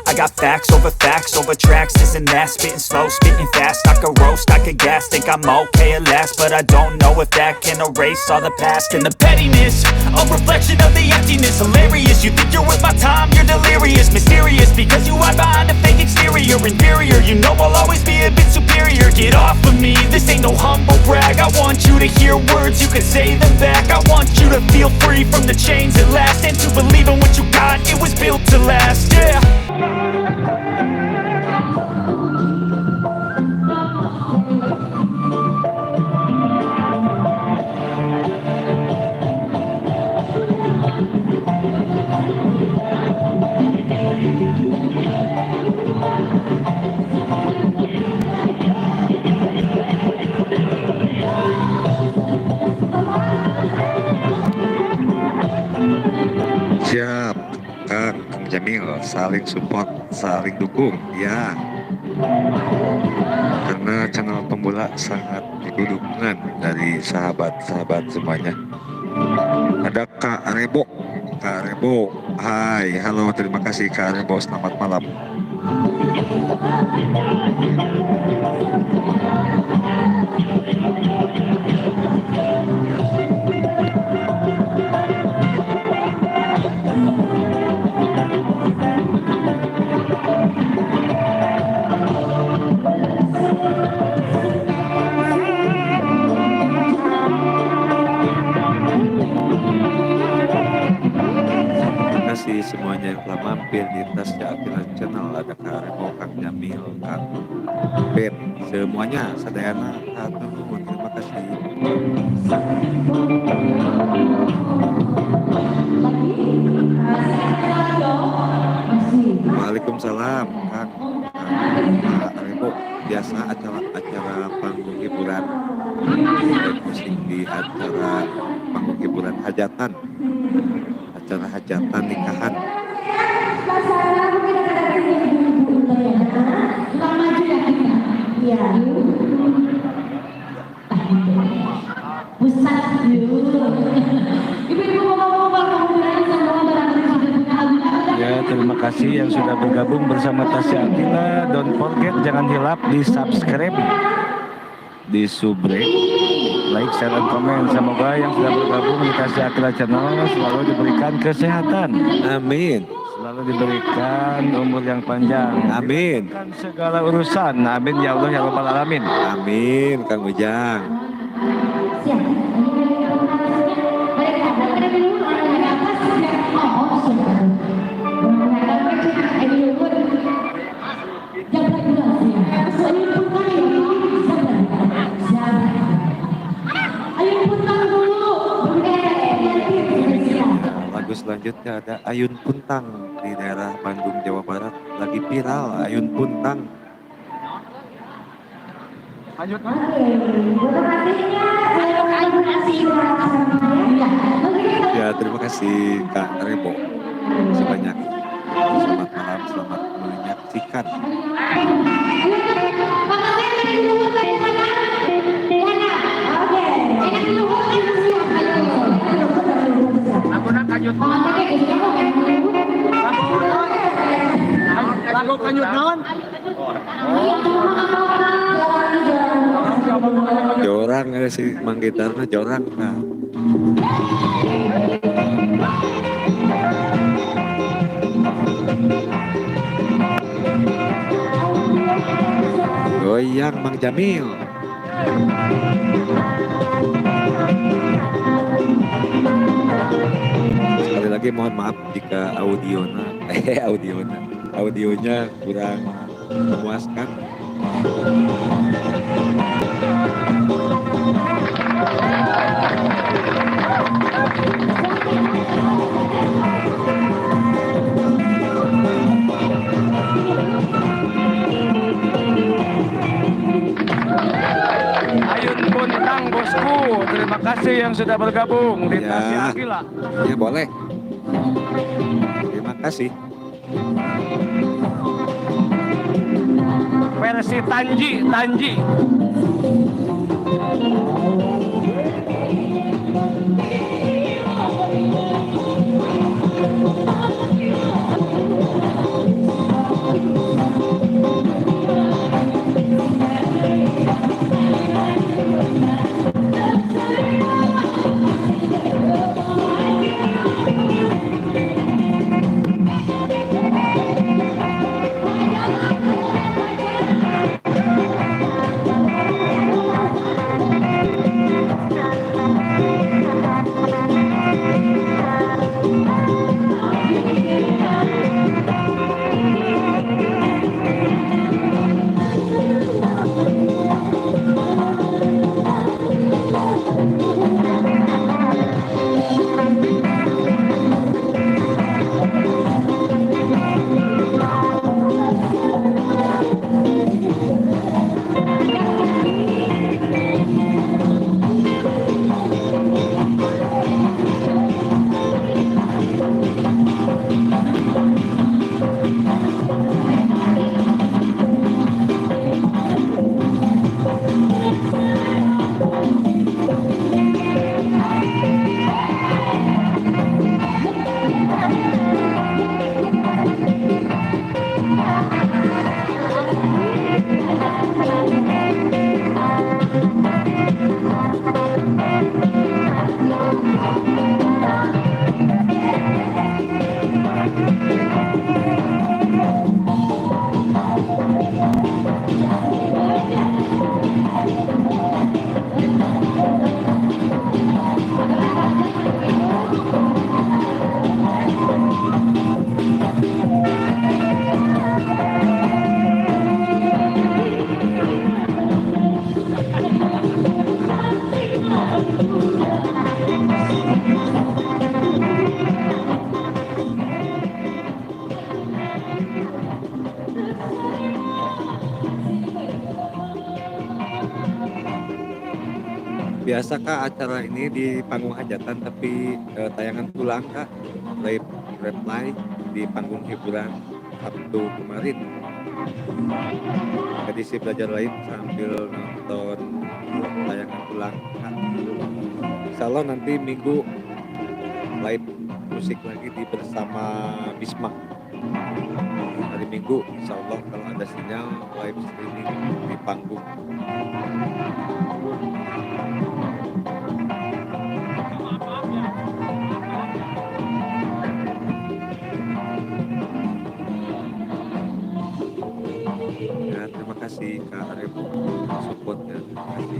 I got facts over tracks, this and that. Spitting slow, spitting fast, I could roast, I could gas. Think I'm okay at last, but I don't know if that can erase all the past and the pettiness, a reflection of the emptiness. Hilarious, you think you're worth my time, you're delirious. Mysterious, because you hide behind a fake exterior. Inferior, you know I'll always be a bit superior. Get off of me, this ain't no humble brag. I want you to hear words, you can say them back. I want you to feel free from the chains at last, and to believe in what you got, it was built to last, yeah. Siap, Kang Jamil, saling support, saling dukung, ya. Karena channel pemula sangat butuh dukungan dari sahabat-sahabat semuanya. Ada Kak Rebo, Kak Rebo, hai, halo, terima kasih Kak Rebo, selamat malam. Terima kasih semuanya yang telah mampir di Tasya Aqilla Channel. Ada Kak Rebo, Kang Jamil, Kang Ben, semuanya sadayana hatur nuhun, terima kasih. Waalaikumsalam Kang, Kak Rebo. Biasa acara panggung hiburan, musik di acara panggung hiburan hajatan, acara hajatan nikahan. Pusat. Ibu-ibu, bapak-bapak, semua barangkali sudah punya lagu. Ya, terima kasih yang sudah bergabung bersama Tasya Aqilla. Don't forget, jangan hilap di subscribe, di subrek, like, share, dan komen. Semoga yang sudah bergabung di Tasya Aqilla Channel selalu diberikan kesehatan, Amin. Selalu diberikan umur yang panjang, Amin. diberikan segala urusan. Amin ya Allah ya Rabbal Alamin. Amin, Kang Ujang. Siap. Dari atas, oh, siap. Ayun Puntang dulu. Lagu selanjutnya ada Ayun Puntang di daerah Bandung, Jawa Barat. Lagi viral Ayun Puntang. Lanjut. Ya, terima kasih Kak Rebo sebanyak. Selamat malam, selamat menyaksikan. Lagu kanjut. Lagu kanjut naon? Jorang ada si mang gitarna jorang. Nah. Goyang Mang Jamil. Sekali lagi mohon maaf jika audionya kurang memuaskan. Ayun Puntang bosku, terima kasih yang sudah bergabung di Ya. Tasya Aqilla. Ya boleh. Terima kasih. Versi Tanji, Tanji. Biasa Kak acara ini di panggung hajatan tapi tayangan ulang Kak, live reply di panggung hiburan Sabtu kemarin. Jadi si belajar lain sambil nonton tayangan ulang Kak. Insya Allah nanti Minggu live musik lagi di bersama Bisma. Hari Minggu insya Allah kalau ada sinyal live streaming di panggung. Ya, terima kasih Kak Arif supportnya. Terima kasih.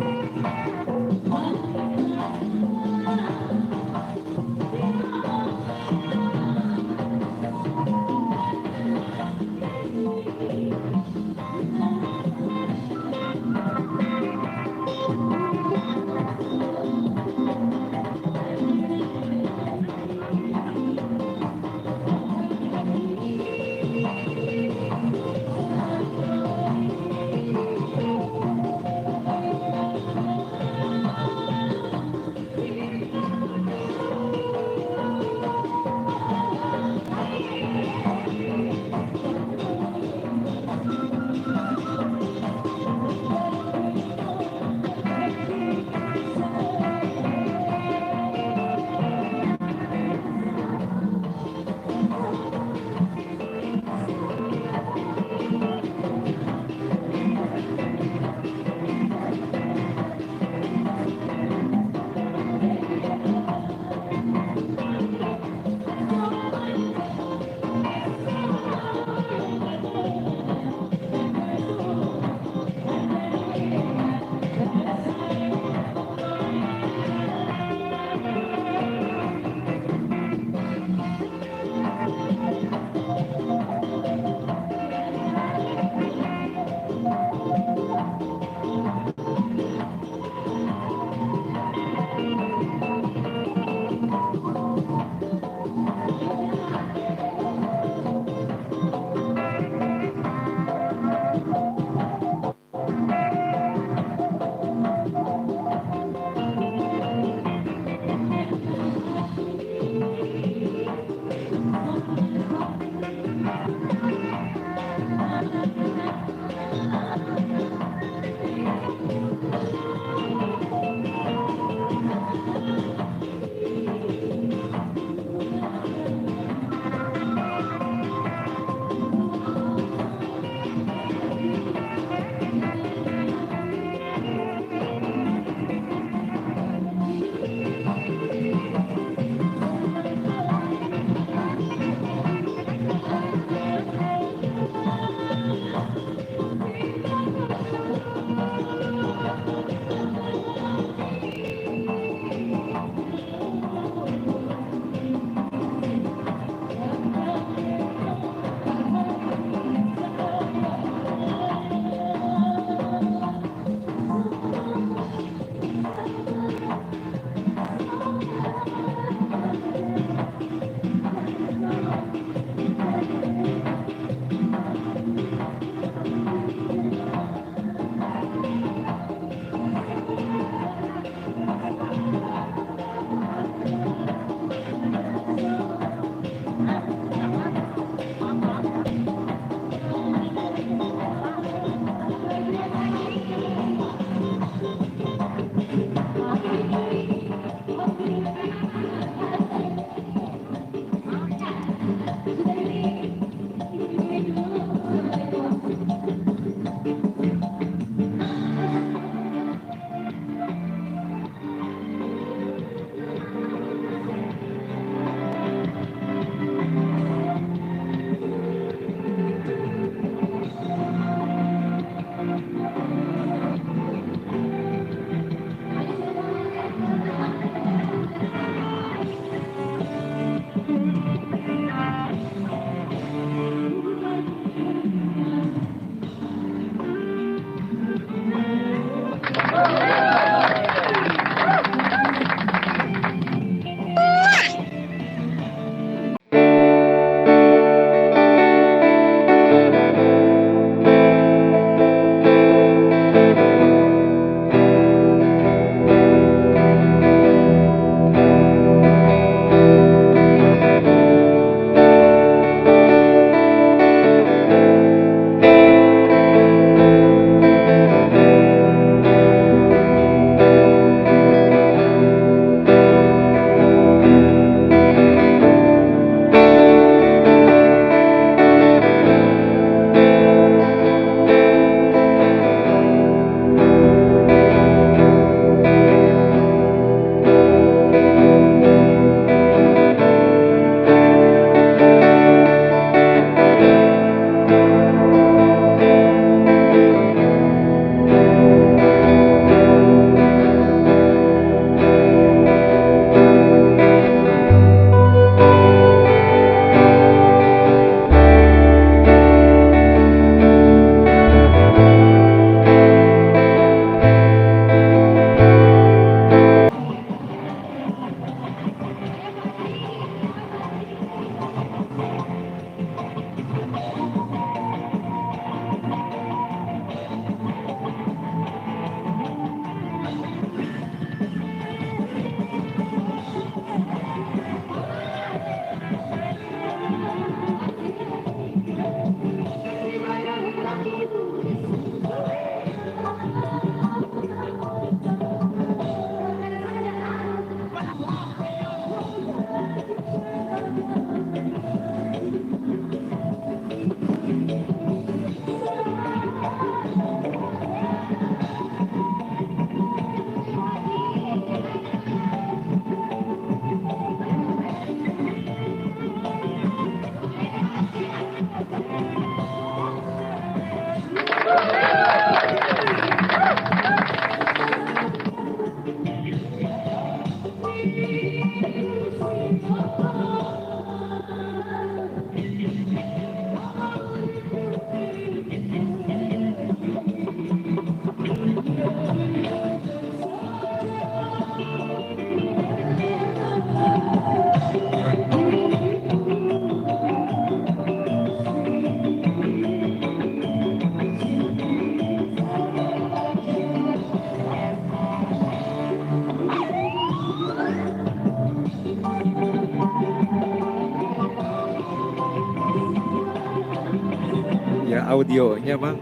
Ya audionya Bang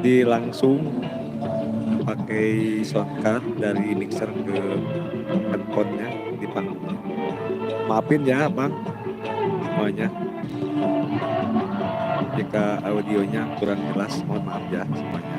di langsung pakai sound card dari mixer ke handphonenya di panggungnya. Maafin ya Bang semuanya jika audionya kurang jelas, mohon maaf ya semuanya.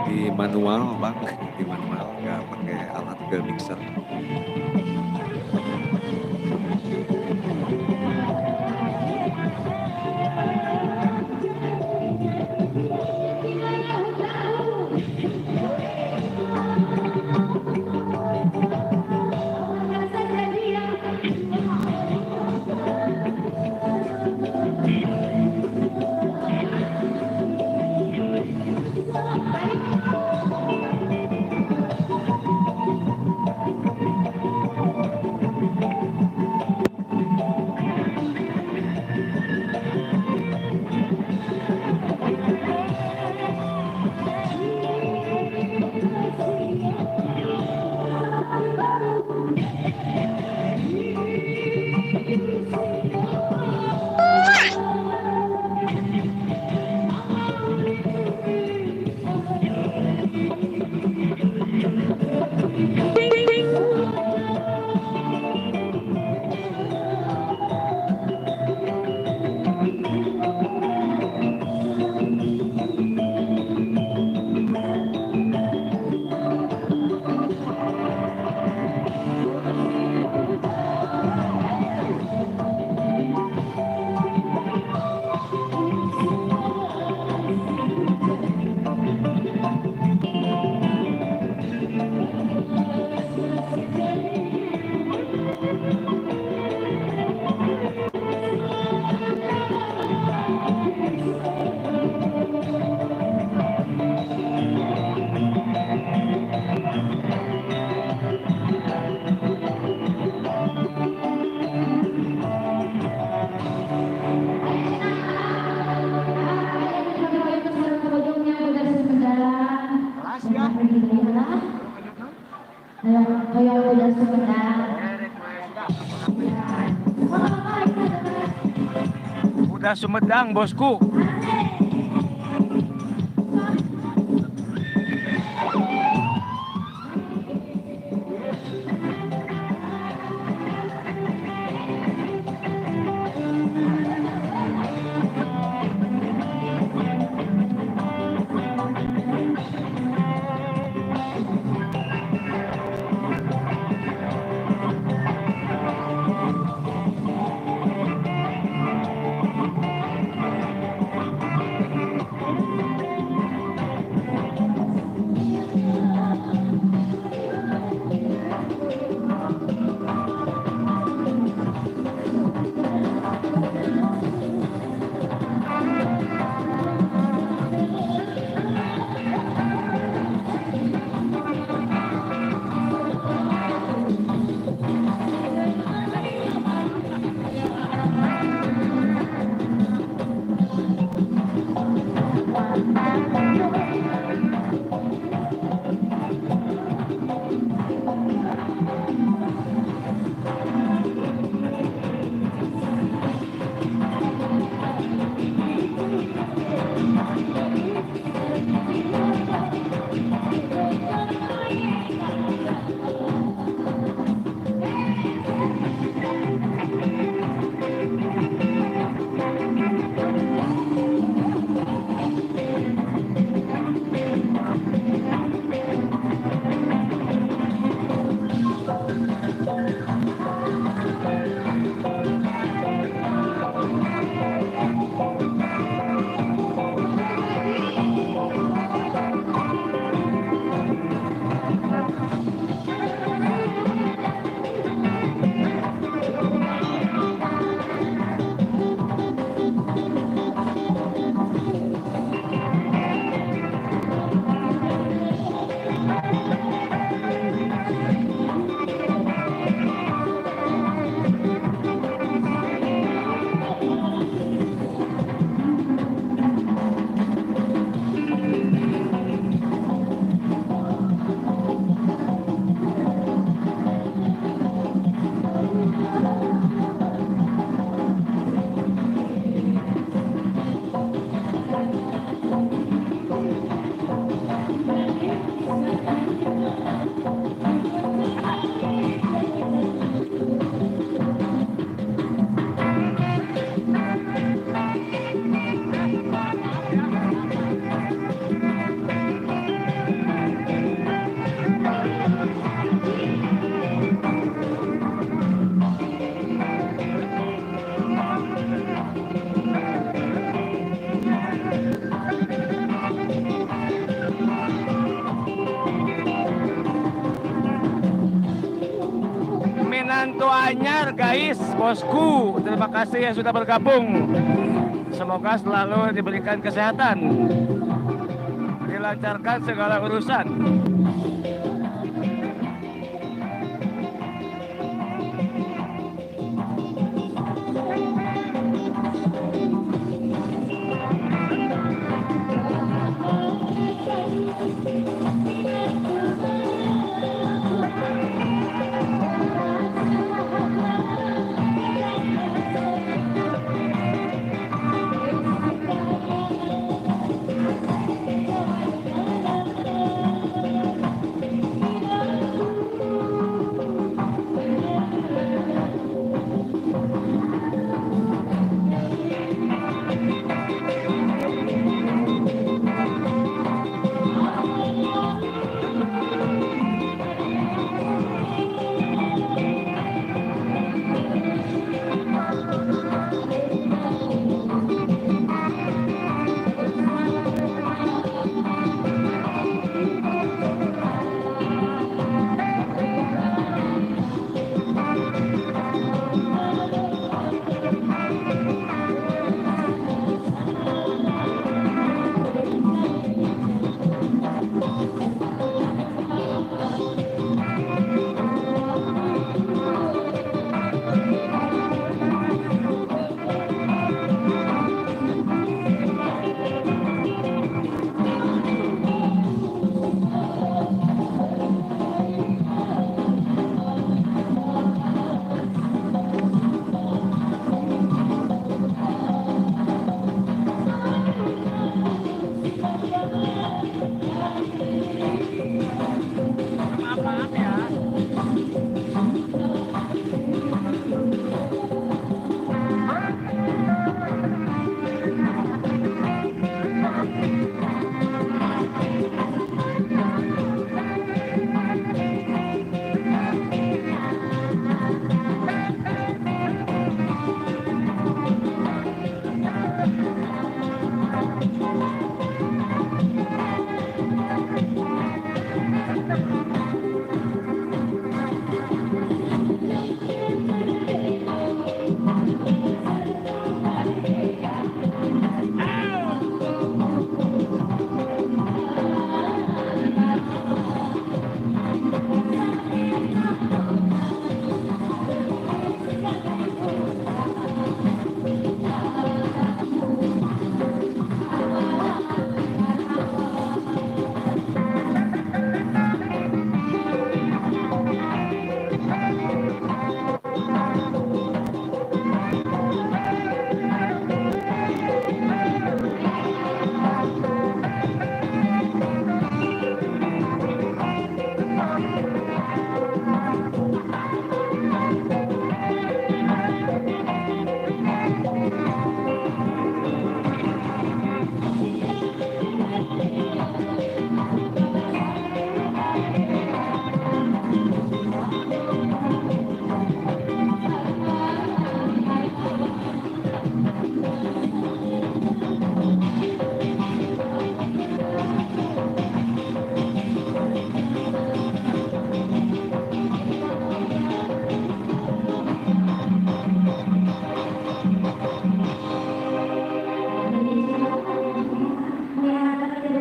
Di manual Bang, di manual nggak pakai alat ke mixer. Udah Sumedang bosku. Rais, bosku. Terima kasih yang sudah bergabung. Semoga selalu diberikan kesehatan, dilancarkan segala urusan. Maaf ya.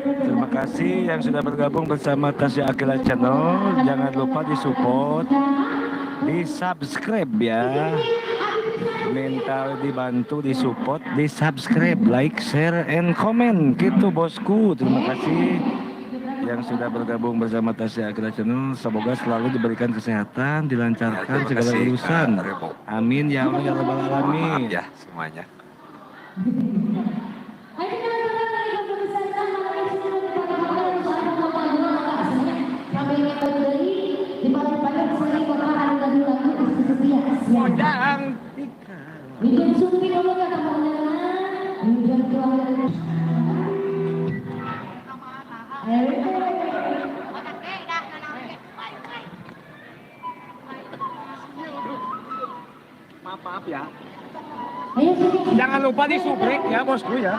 Terima kasih yang sudah bergabung bersama Tasya Aqilla Channel. Jangan lupa disupport, di subscribe ya. Minta dibantu, disupport, di subscribe, like, share, and comment. Gitu bosku. Terima kasih yang sudah bergabung bersama Tasya Aqilla Channel. Semoga selalu diberikan kesehatan, dilancarkan Ya, terima segala kasih, urusan. Rebo. Amin ya Allah ya Rabbal Mohon maaf Alamin. ya semuanya. Godang. Maaf, maaf ya. Jangan lupa di subrek ya bosku ya.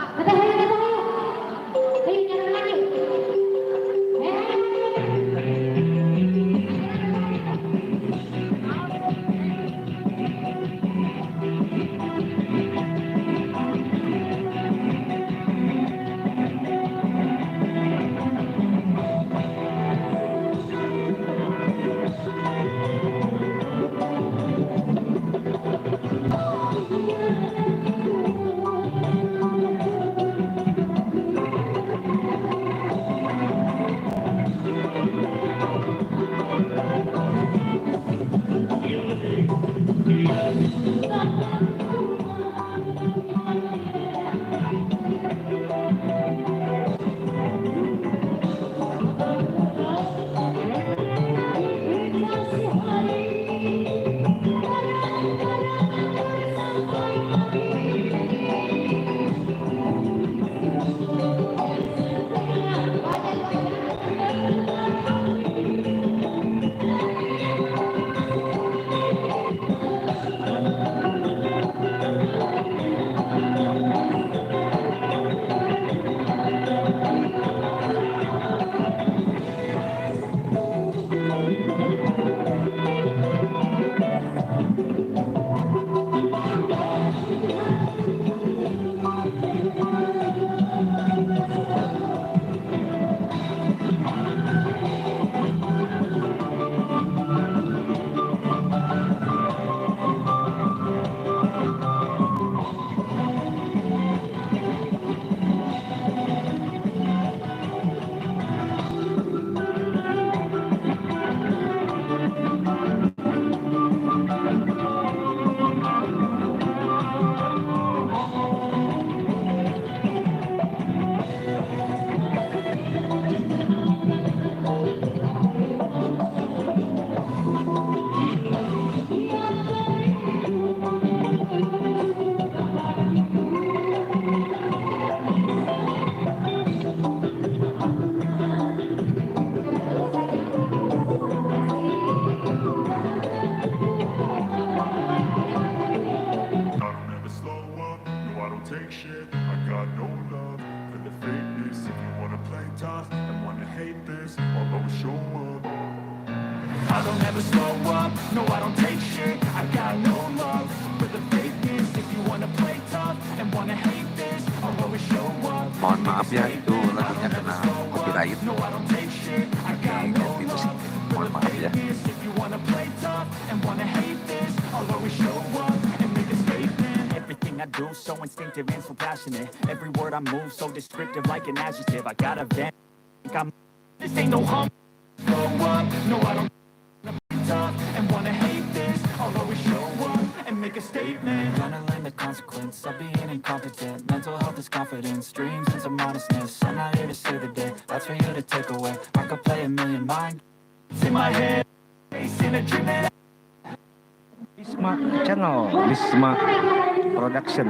don't ever slow up, no I don't take shit. I got no love for the fakeness. If you wanna play tough and wanna hate this, I'll always show up. Mohon maaf ya, itu lagunya kena copyright. No, I don't take shit. I got Oke, no ganti musik. love for Mohon the maaf ya. fakeness. If you wanna play tough and wanna hate this, I'll always show up and make a statement. Everything I do, so instinctive and so passionate. Every word I move, so descriptive, like an adjective. I got a vent, I'm this ain't no hum. Slow up, no I don't tough and wanna hate this. I'll always show up and make a statement. Gonna learn the consequence of being incompetent. Mental health is confidence, dreams and some honestness. I'm not here to save the day, that's for you to take away. I could play a million mind It's in my head, chasing a dream that Bisma Channel, Bisma Production.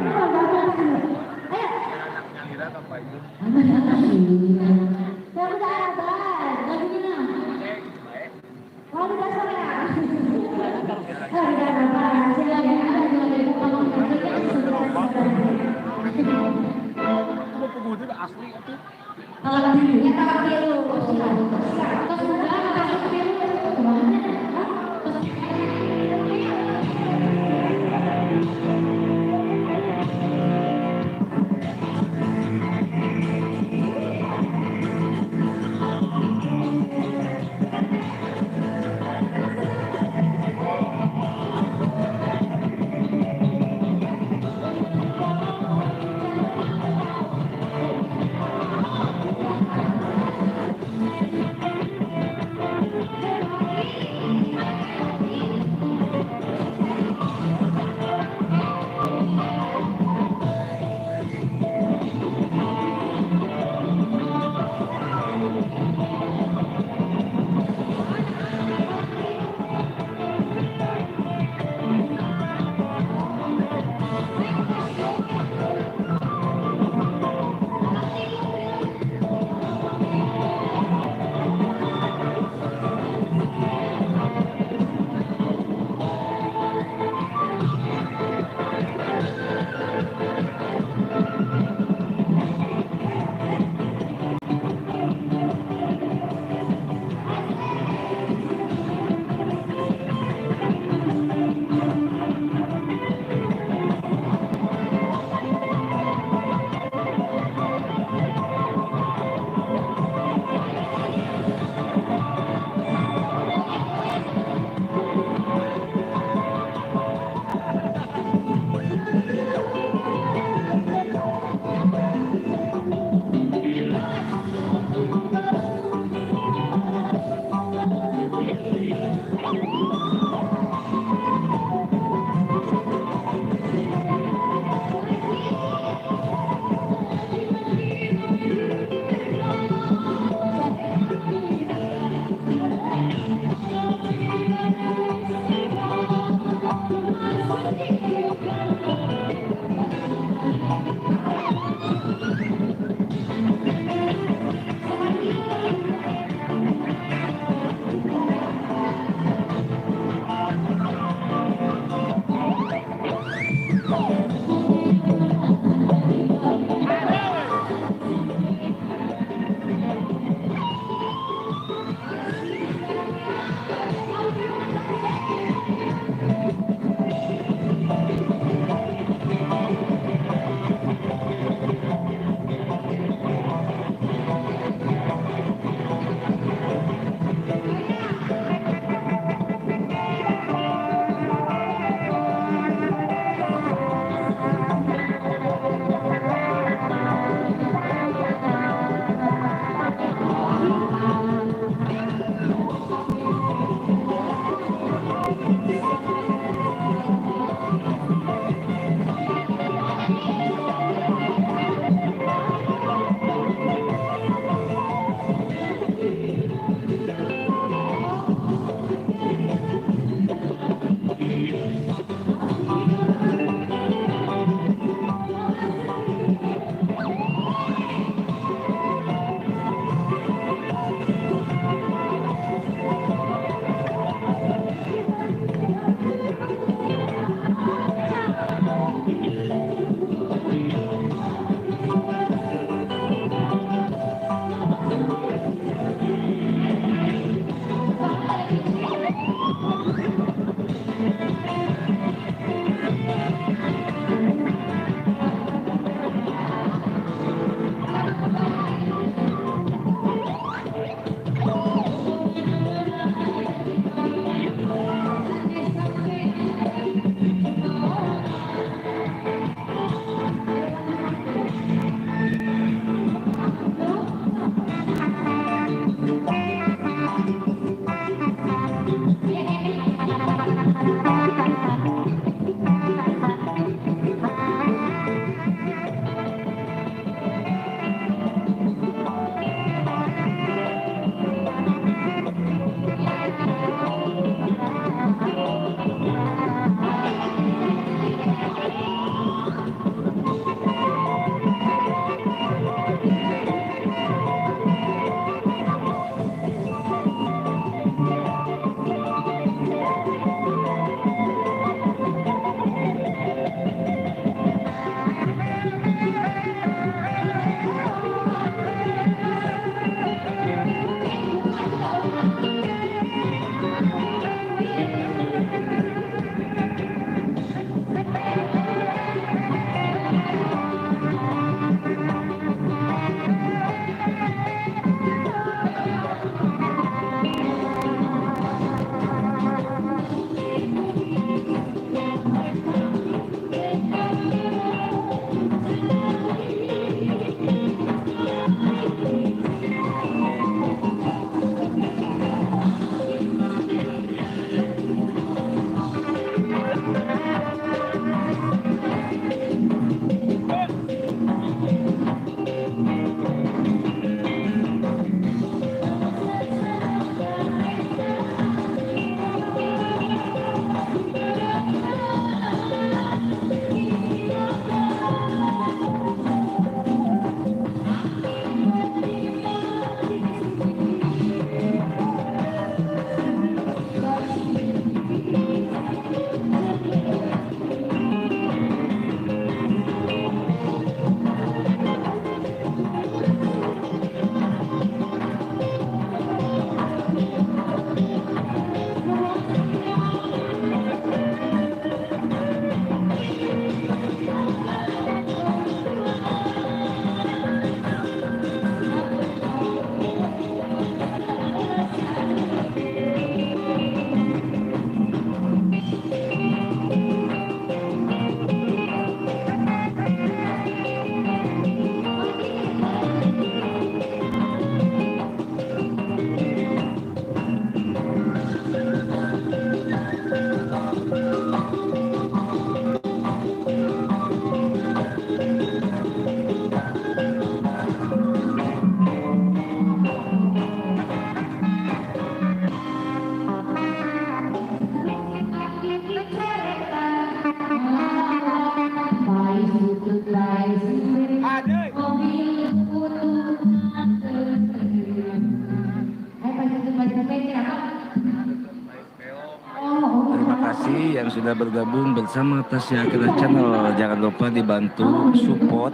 sudah bergabung bersama Tasya Aqilla Channel. Jangan lupa dibantu support,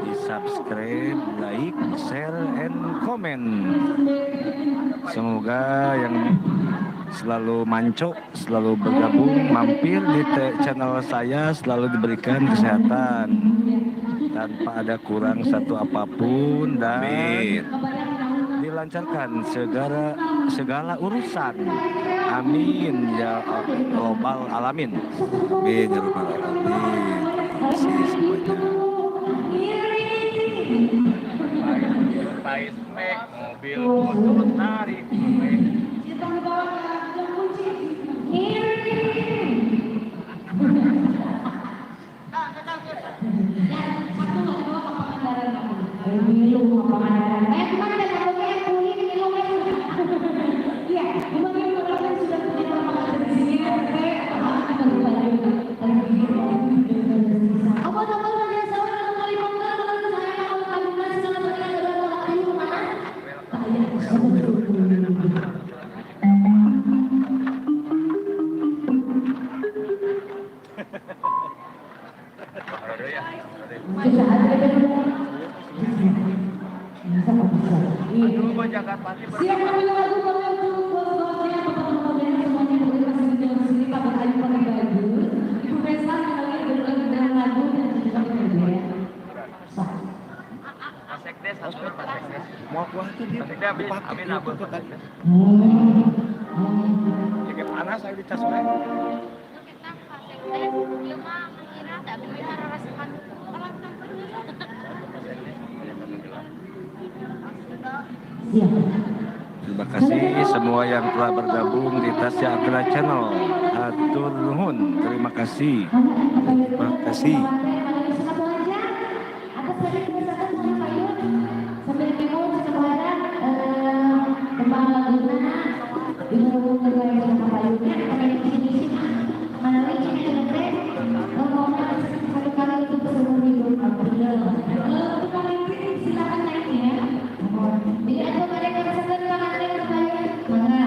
di subscribe, like, share, and comment. Semoga yang selalu mancok, selalu bergabung, mampir di channel saya selalu diberikan kesehatan tanpa ada kurang satu apapun dan Amin. Dilancarkan segala segala urusan. Amin ya robbal alamin. Amin ya rabbal alamin. Terima kasih semuanya. Pais mek, mobil motor tarik mek. Kita dibawa ke kunci. Ngiri. Milu Pangandaran. Kemana dan abangnya kulit milu. Iya, kemarin orang sudah punya lapangan di sini, apa kabar pada sahur kali bongkar kalau saya kalau tabungan segala macam ada ayo mana? Siap ambil lagu boleh untuk bos-bosnya, bapak-bapaknya semuanya boleh masih di dalam sini Pak Ayu pakai bagus. Ibu Pesa kalian berdua dengan lagu dan juga lagu ya. Sah. Pak Sekdes, satu Pak Sekdes. Mau kuah tuh dia Pak Sekdes, amin, dipakai amin, gitu abah. tuh tadi. Ya, kayak panas saya dicas we. Siap. Terima kasih semua yang telah bergabung di Tasya Aqilla Channel. Hatur nuhun. Terima kasih. Terima kasih. Atas tadi kebiasaan sama Pak Yun sambil bingung sekarang tentang laguna ibu kedua sama Pak Yunnya ada di sini sih mana lagi ini ngomong satu kali untuk seumur hidup. Untuk kali silakan naiknya. Jadi ada mereka kesan tangan kembali mana?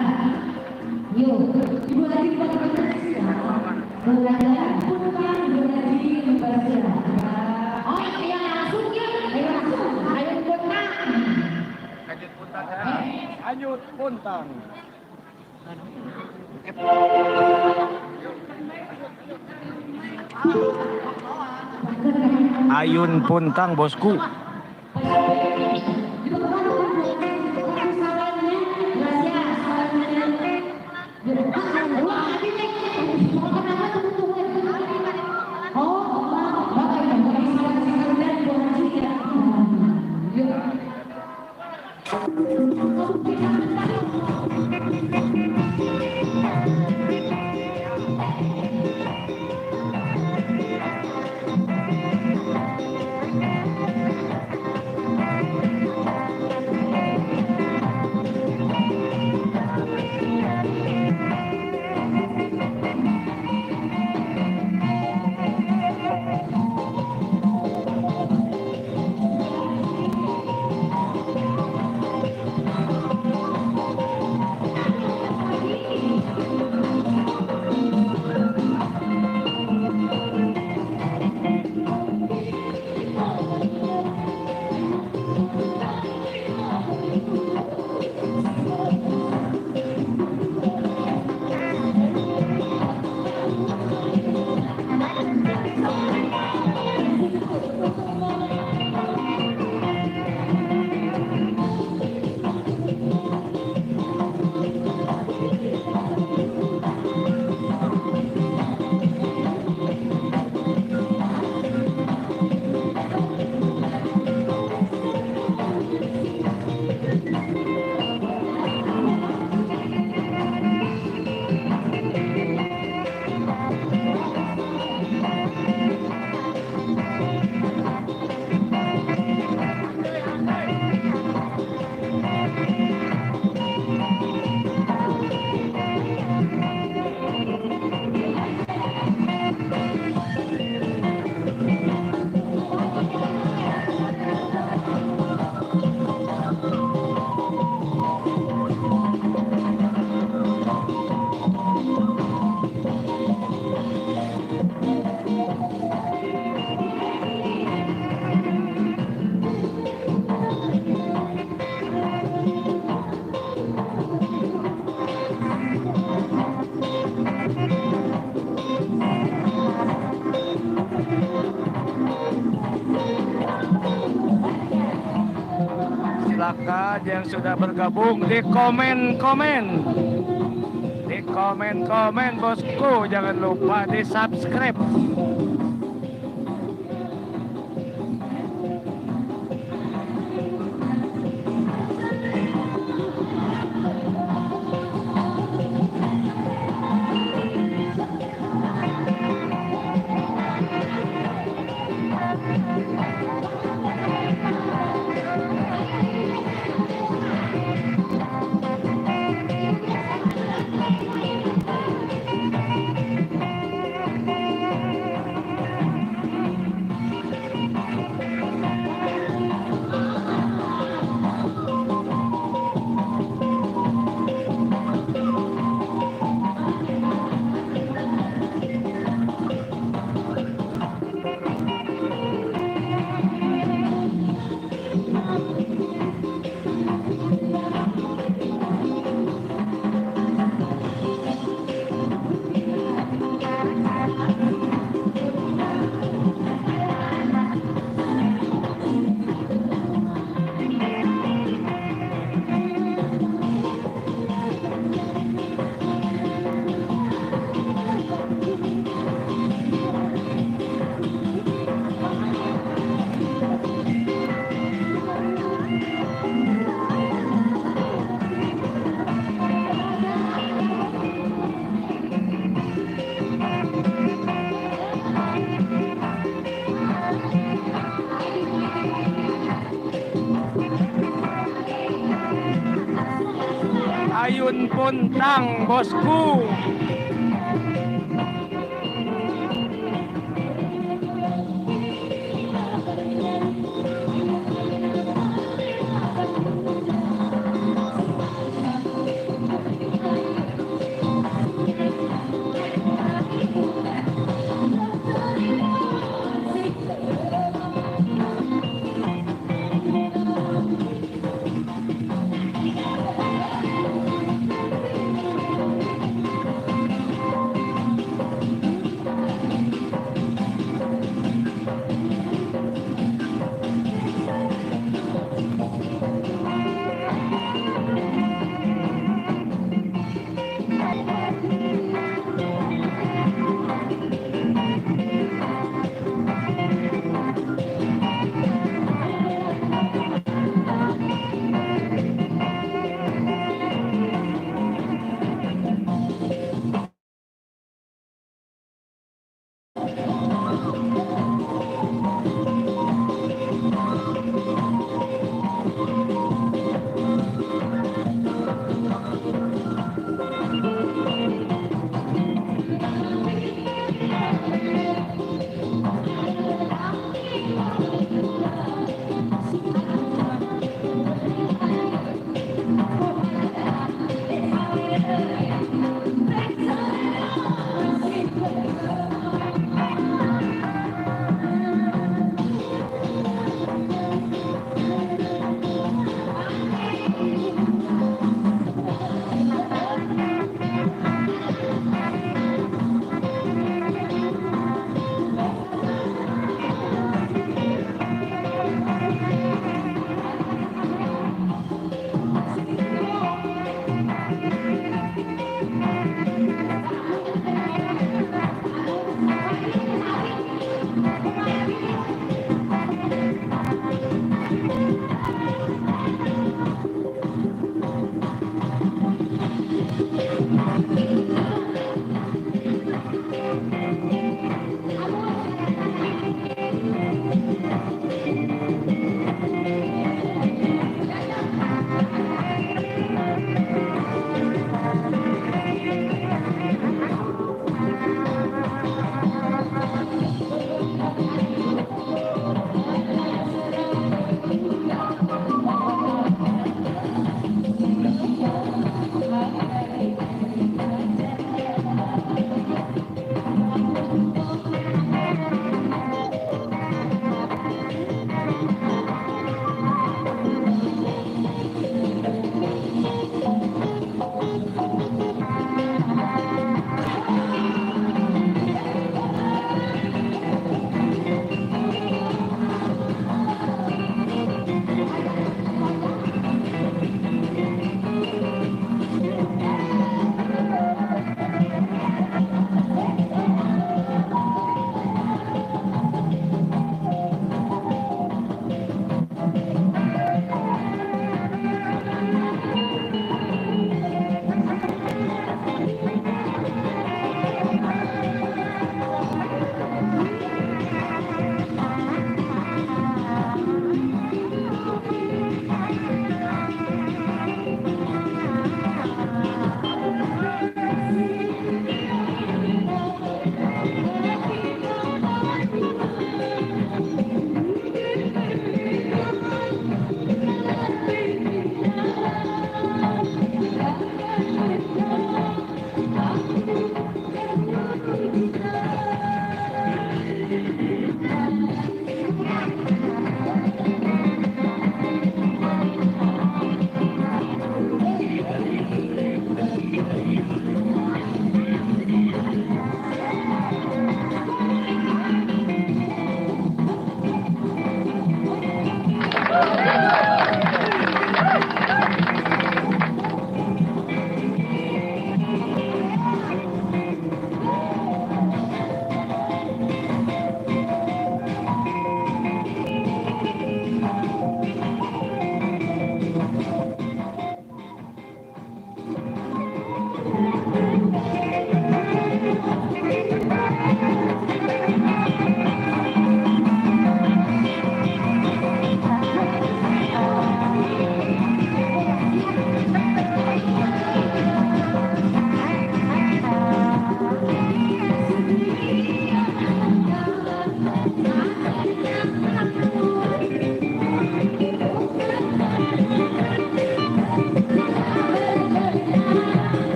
Yuk, ibu lagi dipakai bukan berarti dibaca. Oh, ayo langsung ya, ayo langsung, ayo puntang. Hanyut puntang. Ayun puntang bosku. Silakan yang sudah bergabung di komen-komen. Di komen-komen bosku, jangan lupa di subscribe. Ayun Pontang bosku.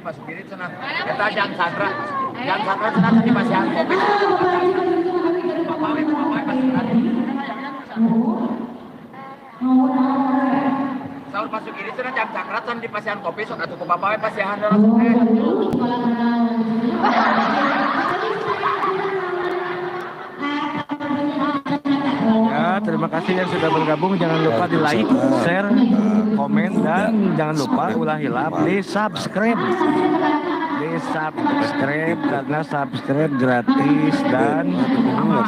Masuk kiri cenah. Eta Jan Sandra. Jan Sandra cenah tadi pasihan kopi. Bapak we pasihan. Sahur masuk kiri cenah Jan Sandra cenah di pasihan kopi sok atuh ku bapak we pasihan langsung teh. Ya, terima kasih yang sudah bergabung. Jangan lupa di like, share, komen, dan jangan lupa ulah hilap di subscribe. Di subscribe karena subscribe gratis dan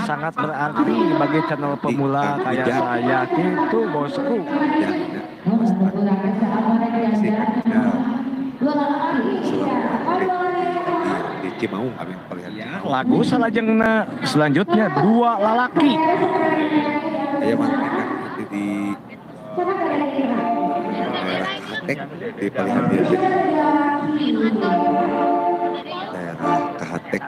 sangat berarti bagi channel pemula kayak saya gitu, bosku. Ya, ya. Di Cimaung kami palihan. Ya, lagu salajengna selanjutnya dua lalaki. Aya mah di daerah Kahatek di palihan dia. Daerah Kahatek.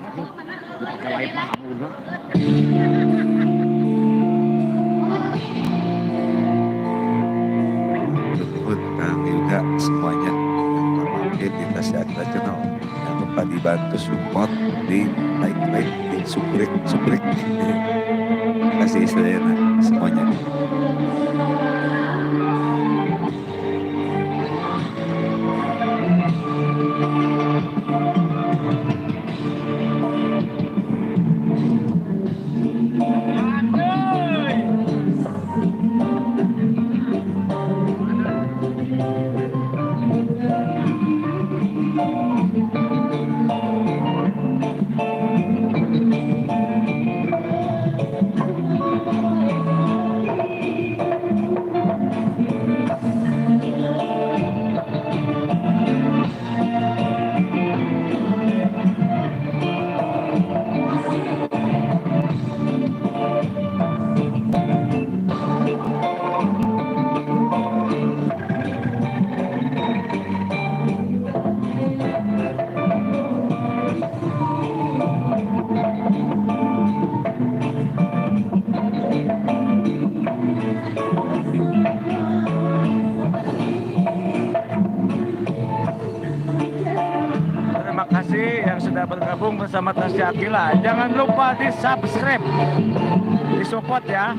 Nuhun Kang Yuda semuanya yang mampir di Tasya Akila Channel. Jangan lupa dibantu support, di like like, di subrek subrek. Kasih istilahnya semuanya. Terima kasih yang sudah bergabung bersama Tasya Akila. Jangan lupa di subscribe, di support ya.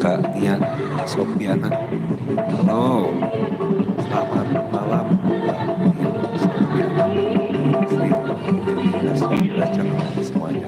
Kak Nia Sofiana. Halo, selamat malam. Jadi Tasya Channel semuanya.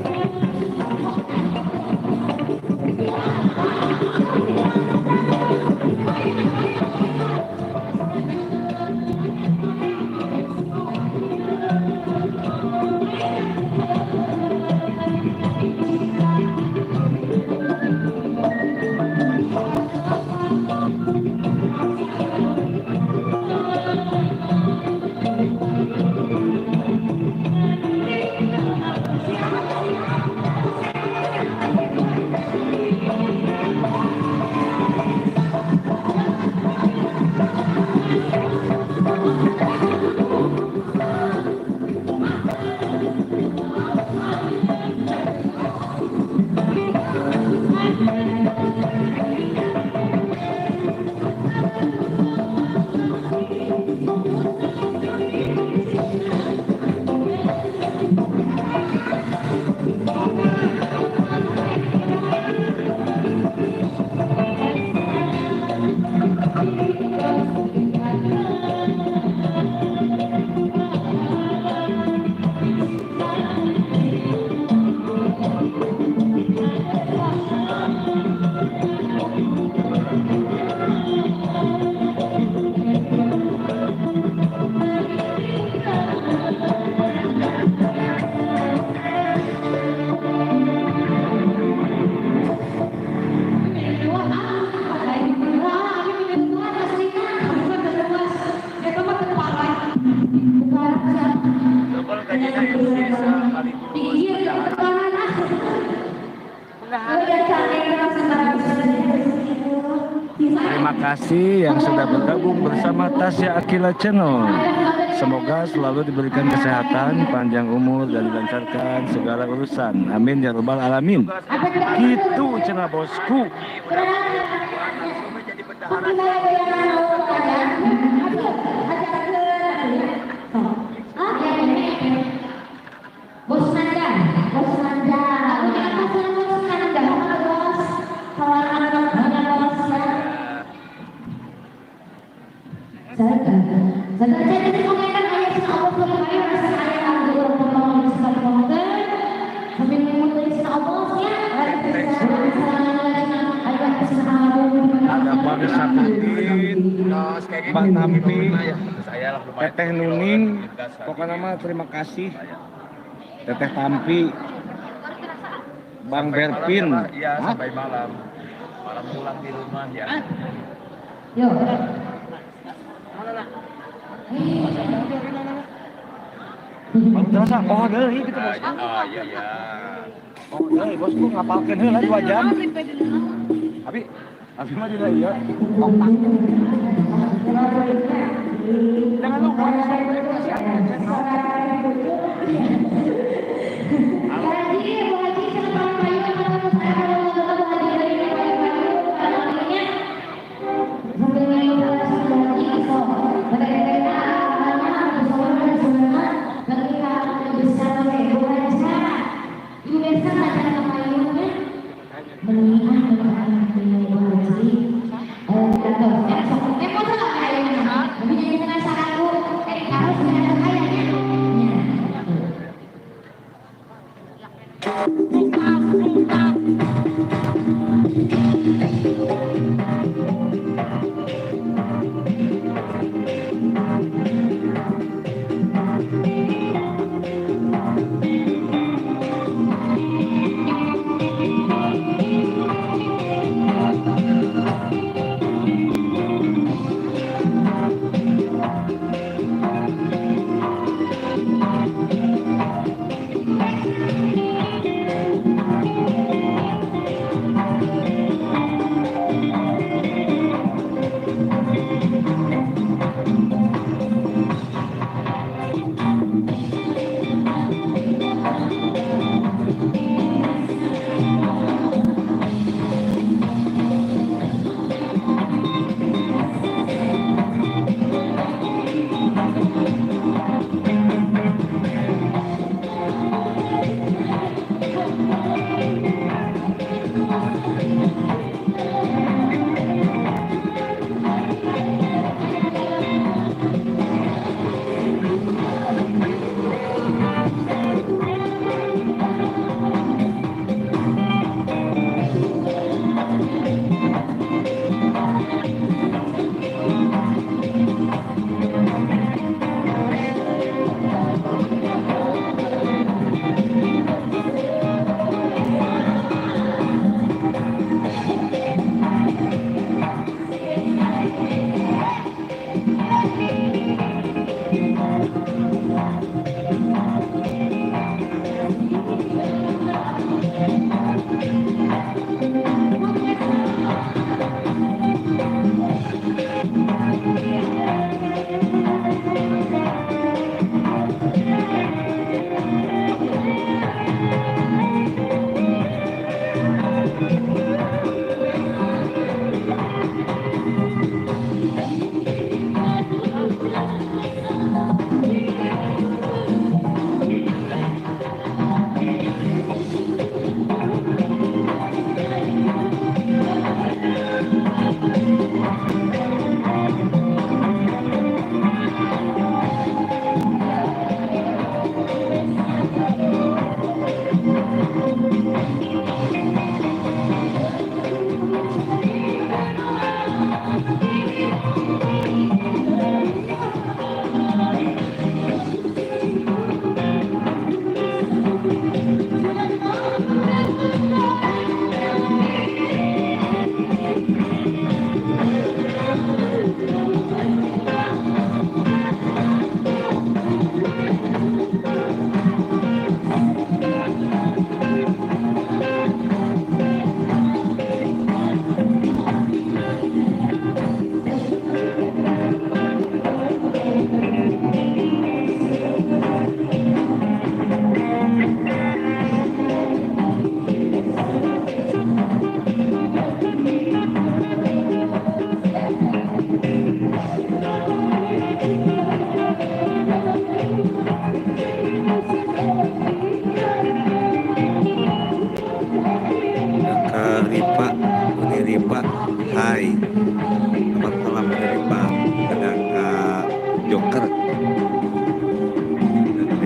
Terima kasih yang sudah bergabung bersama Tasya Aqilla Channel. Semoga selalu diberikan kesehatan, panjang umur, dan dilancarkan segala urusan. Amin ya robbal alamin. Gitu cenah bosku. Bos Nanda, Bos Nanda, Bos Nanda, Bos, bos ya. Ada Bang Saputin, Pak Nampi, Teteh Nuning, pokoknya mah terima kasih. Teteh Tampi, Bang Berpin. Iya, sampai malam. Malam pulang di rumah ya. Yo. Bang oh, deui gitu bos. Ah, iya iya. Oh, deui bosku ngapalkeun heula 2 jam. Abi, abi mah dina ieu kontak. Jangan lupa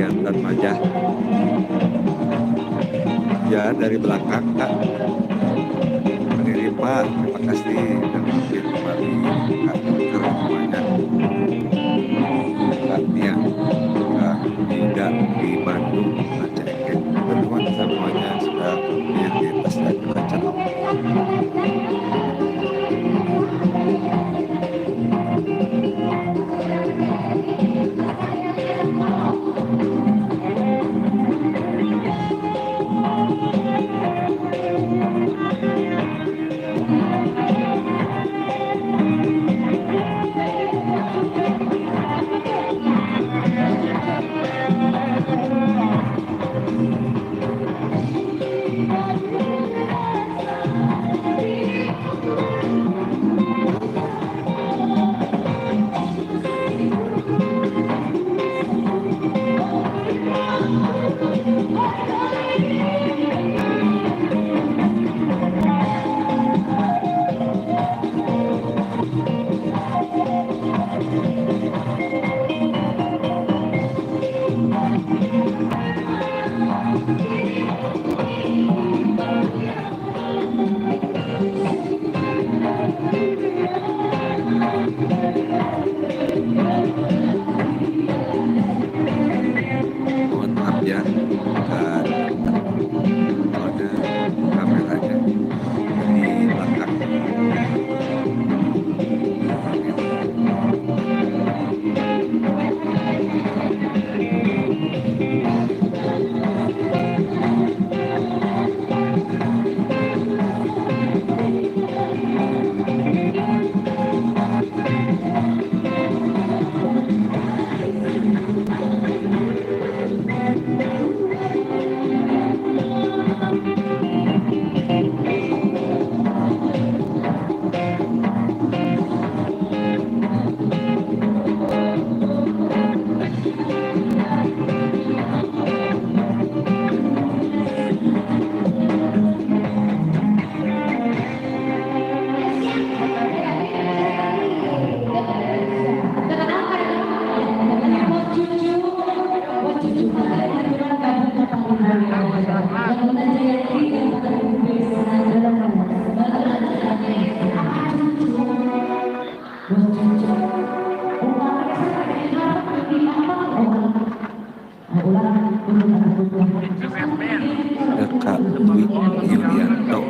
Kelihatan wajah. Ya, dari belakang Kak. Menerima, terima kasih dan mampir kembali Kak Dokter semuanya. Kak Tia, Kak Yuda di Bandung, Rancaekek. Teman-teman semuanya sudah mampir di Tasya Abdillah Channel. Mohon maaf ya, Kak, kode kameranya di belakang. Ya, Kak Dwi Yulianto.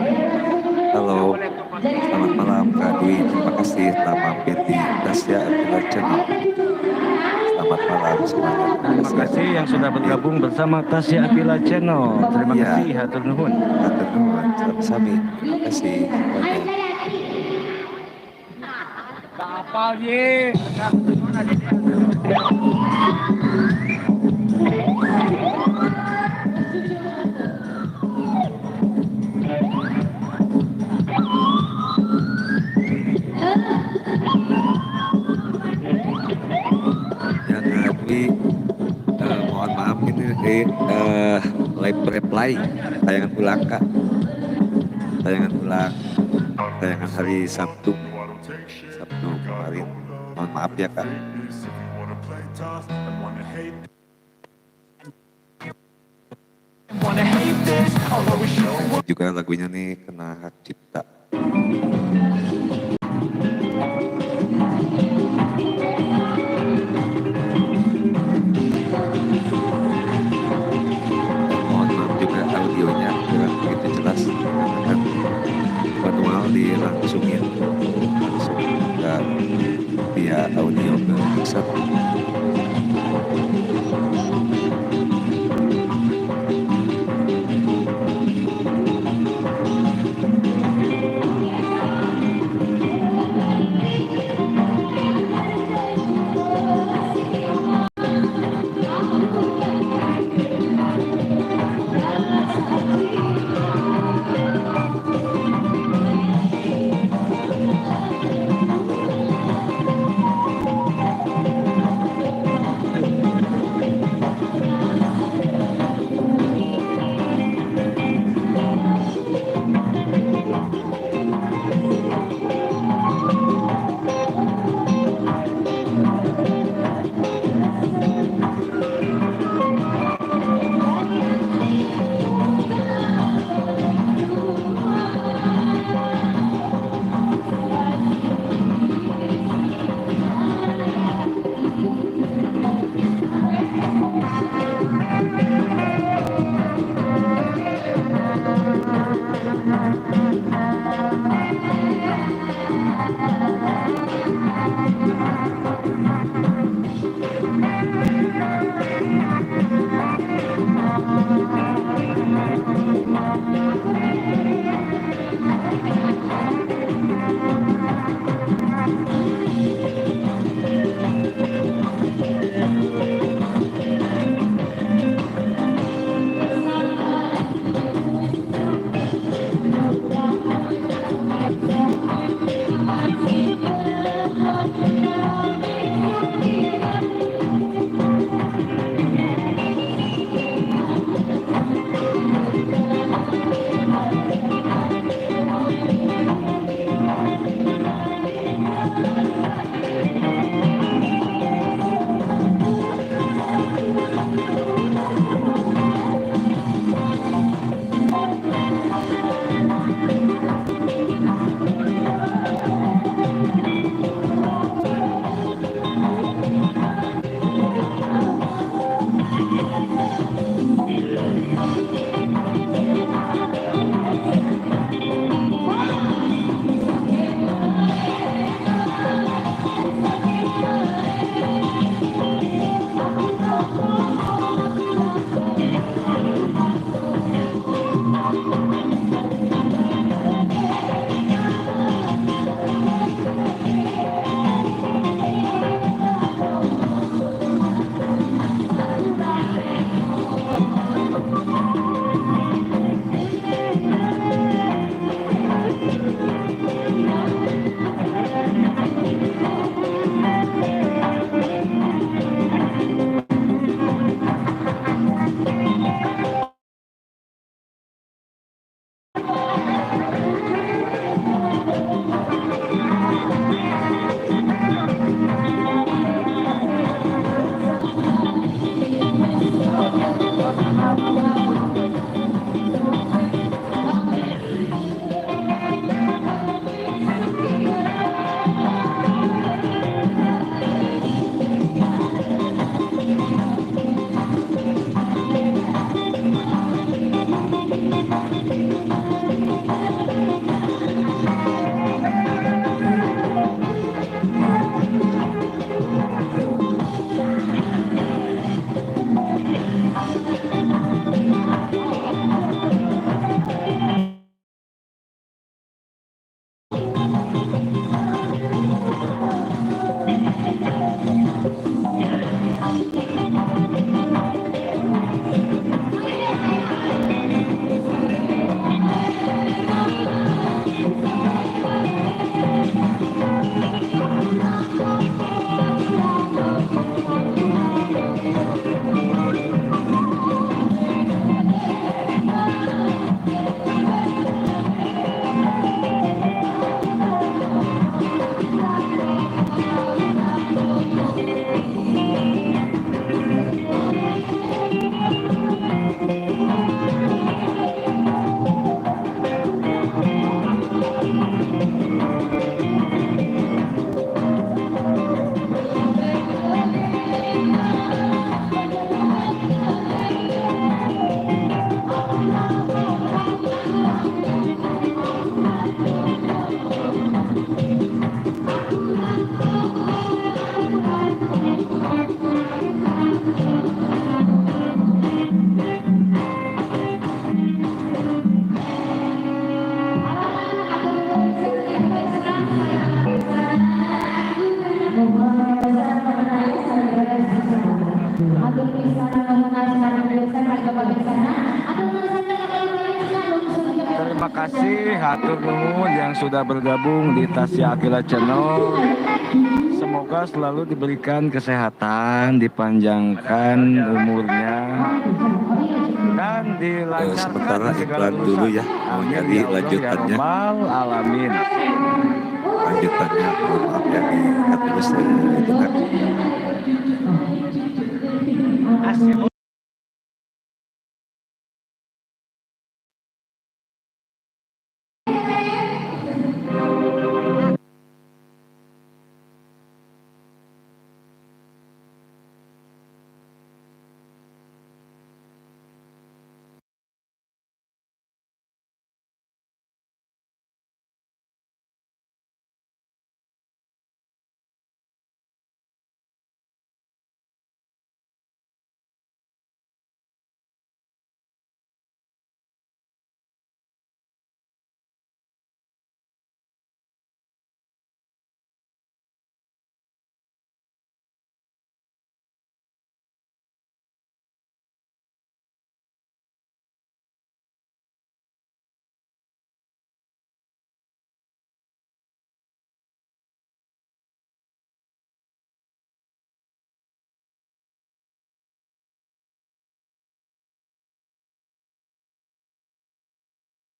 Halo, selamat malam Kak Dwi. Terima kasih telah mampir di Tasya Abdillah Channel. Selamat malam semuanya. Terima kasih yang sudah bergabung bersama Tasya Abdillah Channel. Terima Ya. kasih, hatur nuhun. Hatur nuhun, sami-sami. Terima kasih semuanya. Apal ye. Ya Kak Dwi, mohon maaf ini live replay tayangan ulang Kak. Tayangan ulang, tayangan hari Sabtu, Sabtu kemarin. Mohon maaf ya Kak. If you wanna play tough and wanna hate Wanna hate this, I'll always show up. Juga lagunya nih kena hak cipta. Mohon maaf juga audionya kurang begitu jelas karena kan manual dilangsungin langsung ke via audio ke mixer. Terima kasih, hatur nuhun yang sudah bergabung di Tasya Aqilla Channel. Semoga selalu diberikan kesehatan, dipanjangkan umurnya, dan dilancarkan Sementara segala iklan dulu urusan. ya, mau Amin nyari ya Allah ya lanjutannya. Robbal Alamin. Lanjutannya, mohon maaf ya, di-cut terus gitu kan. Asik.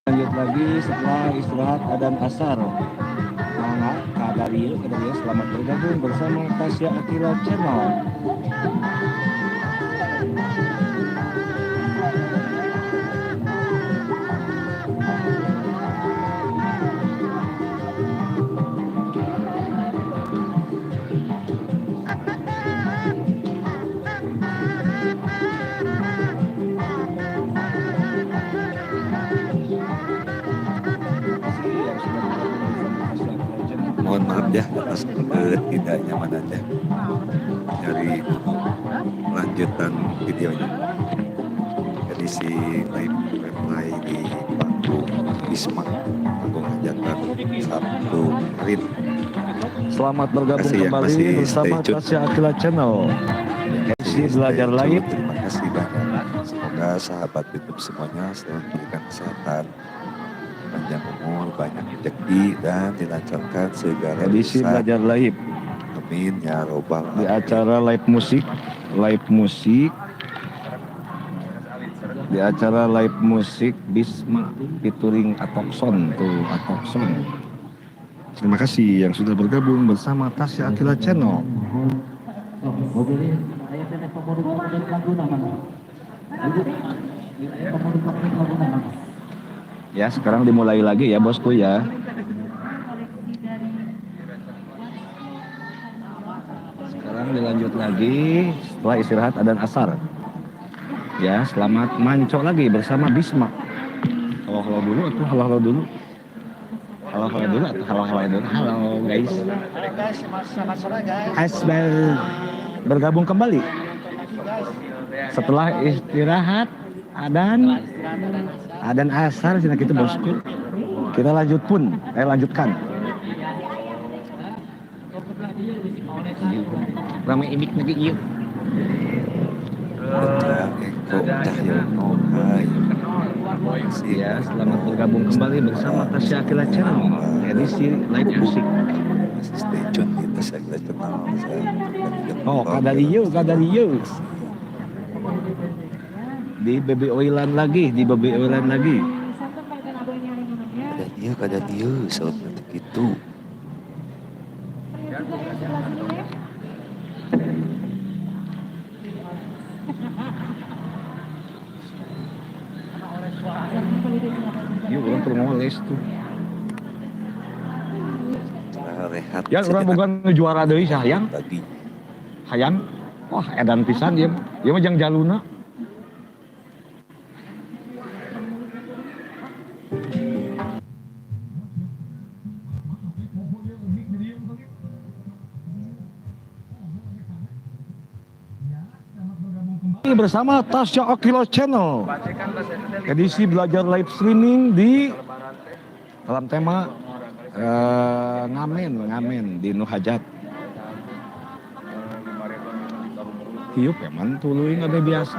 Lanjut lagi setelah istirahat adzan asar. Mangga kadarieu kadarieu, selamat bergabung bersama Tasya Aqilla Channel. Yang sudah bergabung bersama Tasya Aqilla Channel. Mohon maaf ya atas ketidaknyamanannya dari lanjutan videonya. Edisi live replay di panggung Bisma, panggung hajatan Sabtu kemarin. Selamat bergabung Kasih yang kembali masih bersama stay tune. Tasya Aqilla Channel. Edisi Masih belajar stay tune, live. terima kasih banyak. Semoga sahabat YouTube semuanya selalu diberikan kesehatan, panjang umur, banyak rezeki, dan dilancarkan segala Edisi urusan. belajar live Amin ya robbal di alamin. Acara live musik, live musik di acara live musik Bisma featuring Atokson tuh, Atokson. Terima kasih yang sudah bergabung bersama Tasya Aqilla Channel. Oh, mobilnya aya teh pamodul laguna mana? Ibu, pamodul laguna mana? Ya, sekarang dimulai lagi ya, bosku ya. Sekarang dilanjut lagi setelah istirahat adzan asar. Ya, selamat manco lagi bersama Bisma. Halo halo dulu atau halo halo dulu. Halo halo dulu atau halo halo dulu. Halo guys. Halo guys, selamat sore guys. Asbel bergabung kembali setelah istirahat adan asar sih gitu, bosku. Kita lanjut pun, lanjutkan. Rame imik lagi iya. Putra Eko Cahyono, hai. Kasih. Ya, selamat bergabung kembali bersama Tasya Aqilla Channel edisi live musik. Masih stay tune di Tasya Aqilla Channel. Saya Oh, kadarieu, kadarieu. Di BB Oilan lagi, di BB Oilan lagi. Kada dia, seperti itu. Iya, urang perlu ngoles tuh. Setelah rehat Ya, urang sejenak bukan juara deui hayang. lagi. Hayang. Wah, edan pisan ieu mah. Ieu mah jang jaluna. Bersama Tasya Aqilla Channel. Edisi belajar live streaming di dalam tema ngamen, ngamen di Nu Hajat. Hiup emang tuluy ada biasa.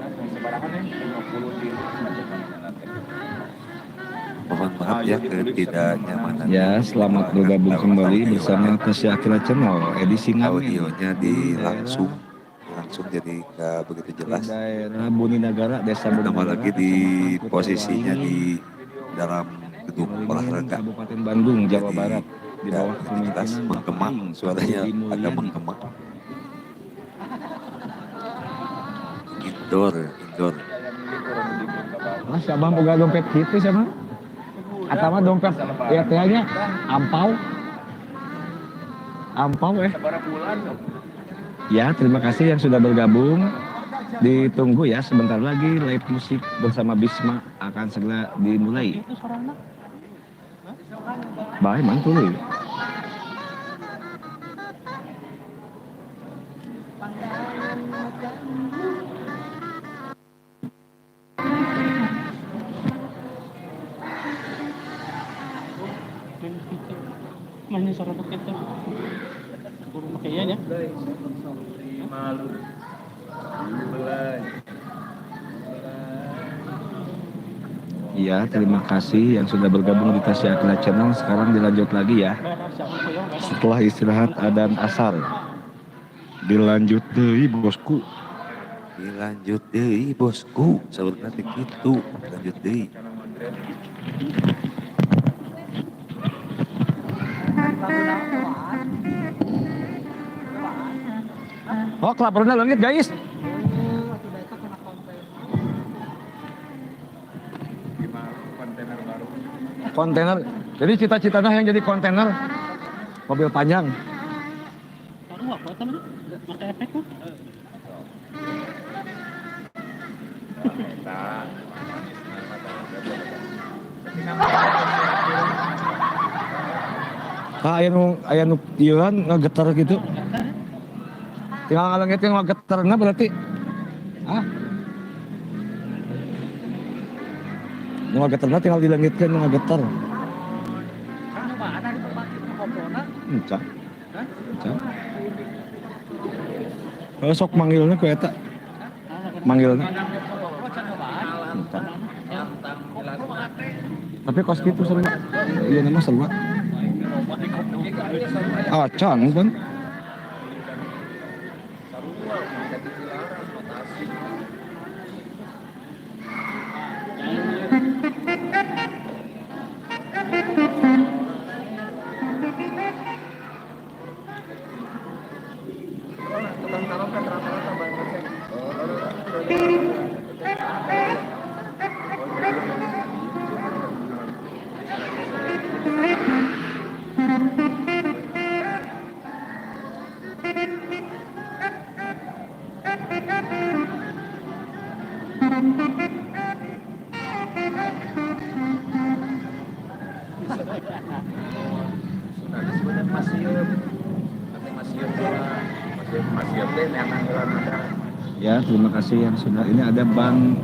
Sebarahan ya, 50 Mohon maaf ya ketidaknyamanan. Ya, selamat bergabung kembali bersama Tasya Akila Channel edisi Ngamen. Audionya di langsung langsung jadi nggak begitu Di jelas. daerah Buninagara, Desa Tambah Buninagara, lagi di Kecamatan Kutawaringin, posisinya di dalam gedung Waringin, olahraga. Kabupaten Bandung, Jawa Jadi Barat. Di nggak bawah begitu jelas, kepemimpinan Bapak menggema Aing suaranya Budi agak Mulyadi. menggema. Indoor, indoor. Mas, abang boga dompet gitu sama? Atau mah dompet ya teh nya ampau. Ampau eh. Ya, terima kasih yang sudah bergabung. Ditunggu ya sebentar lagi live musik bersama Bisma akan segera dimulai. Itu sorana. Baik, mantul. Mana suara pakai tuh? Guru makanya ya. Malu. Belai. Iya, terima kasih yang sudah bergabung di Tasya Akila Channel. Sekarang dilanjut lagi ya. Setelah istirahat adzan asar. Dilanjut deui bosku. Dilanjut deui bosku, saurna teh kitu, lanjut deui. Oh, kelaparannya leungit guys. Kontainer baru. Kontainer. Jadi cita-citanya yang jadi kontainer mobil panjang. Baru apa teman? Pakai efek mah. Ah, aya nu ieu kan ngegeter gitu. Tinggal ngaleungit yang ngegeterna berarti. Ah. Nu ngageterna tinggal dileungitkeun nu ngageter. Enca. Enca. Kalau sok manggilnya ku eta. Manggilnya. Enca. Tapi kos kitu seru. Iya nama seru. Ah, can kan. Ya, terima kasih yang sudah. Ini ada Bang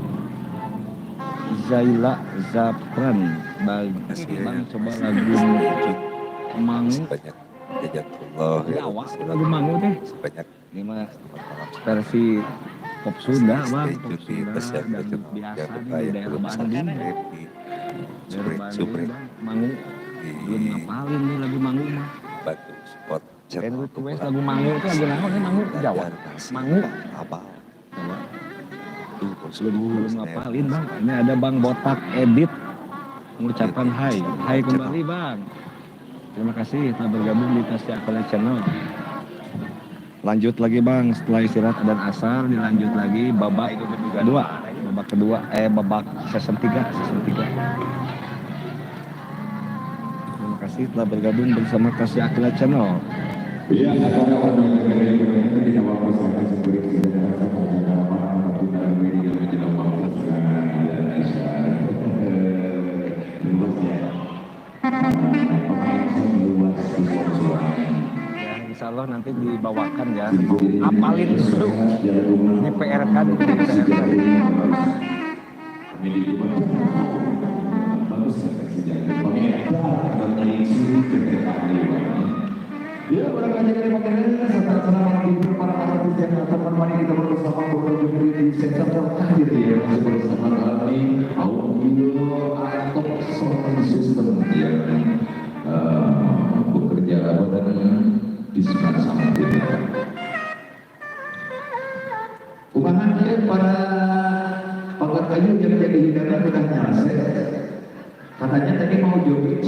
Zaila Zapran. Bang, Kasih ya. Bang coba lagu Mangu. Sebanyak jazakallah ya. Lawas lagu Mangu teh. Sebanyak Ini mah selamat malam. versi pop Sunda, Bang. Stay Pop tune di Sunda Tasya dan Akila Channel. biasa Jangan nih lupa di yang daerah belum Bandung. subscribe di Daerah subrek Bandung, subrek Bang. Mangu di belum ngapalin nih lagu Mangu mah. bantu support Dan channel request lagu Mangu itu lagu naon nih Mangu Jawa. Dan kasih Mangu. abal Jawa. tuh bosku. Belum belum ngapalin Bang. Ini ada Bang Botak Edit mengucapkan hai. Hai kembali Bang. Terima kasih telah bergabung di Tasya Akala Channel. Lanjut lagi Bang, setelah istirahat dan asar dilanjut lagi babak kedua. Babak kedua babak season 3, season 3. Terima kasih telah bergabung bersama Tasya Akila Channel. Iya, acara pada ini tidak waktu sampai sebelum kita Ya, insya Allah nanti dibawakan ya. Apalin dulu. Ini PR kan, ini PR kan. Ya, barangkali dari materi serta senang para Jakarta mari kita bersama berkunjung di center terakhir ya, masih bersama kami Audio Atop Sound System yang bekerja dan disekat sama kita. Kumaha para pangkat kayu yang jadi hidangan udah nyalse. Katanya tadi mau jogging.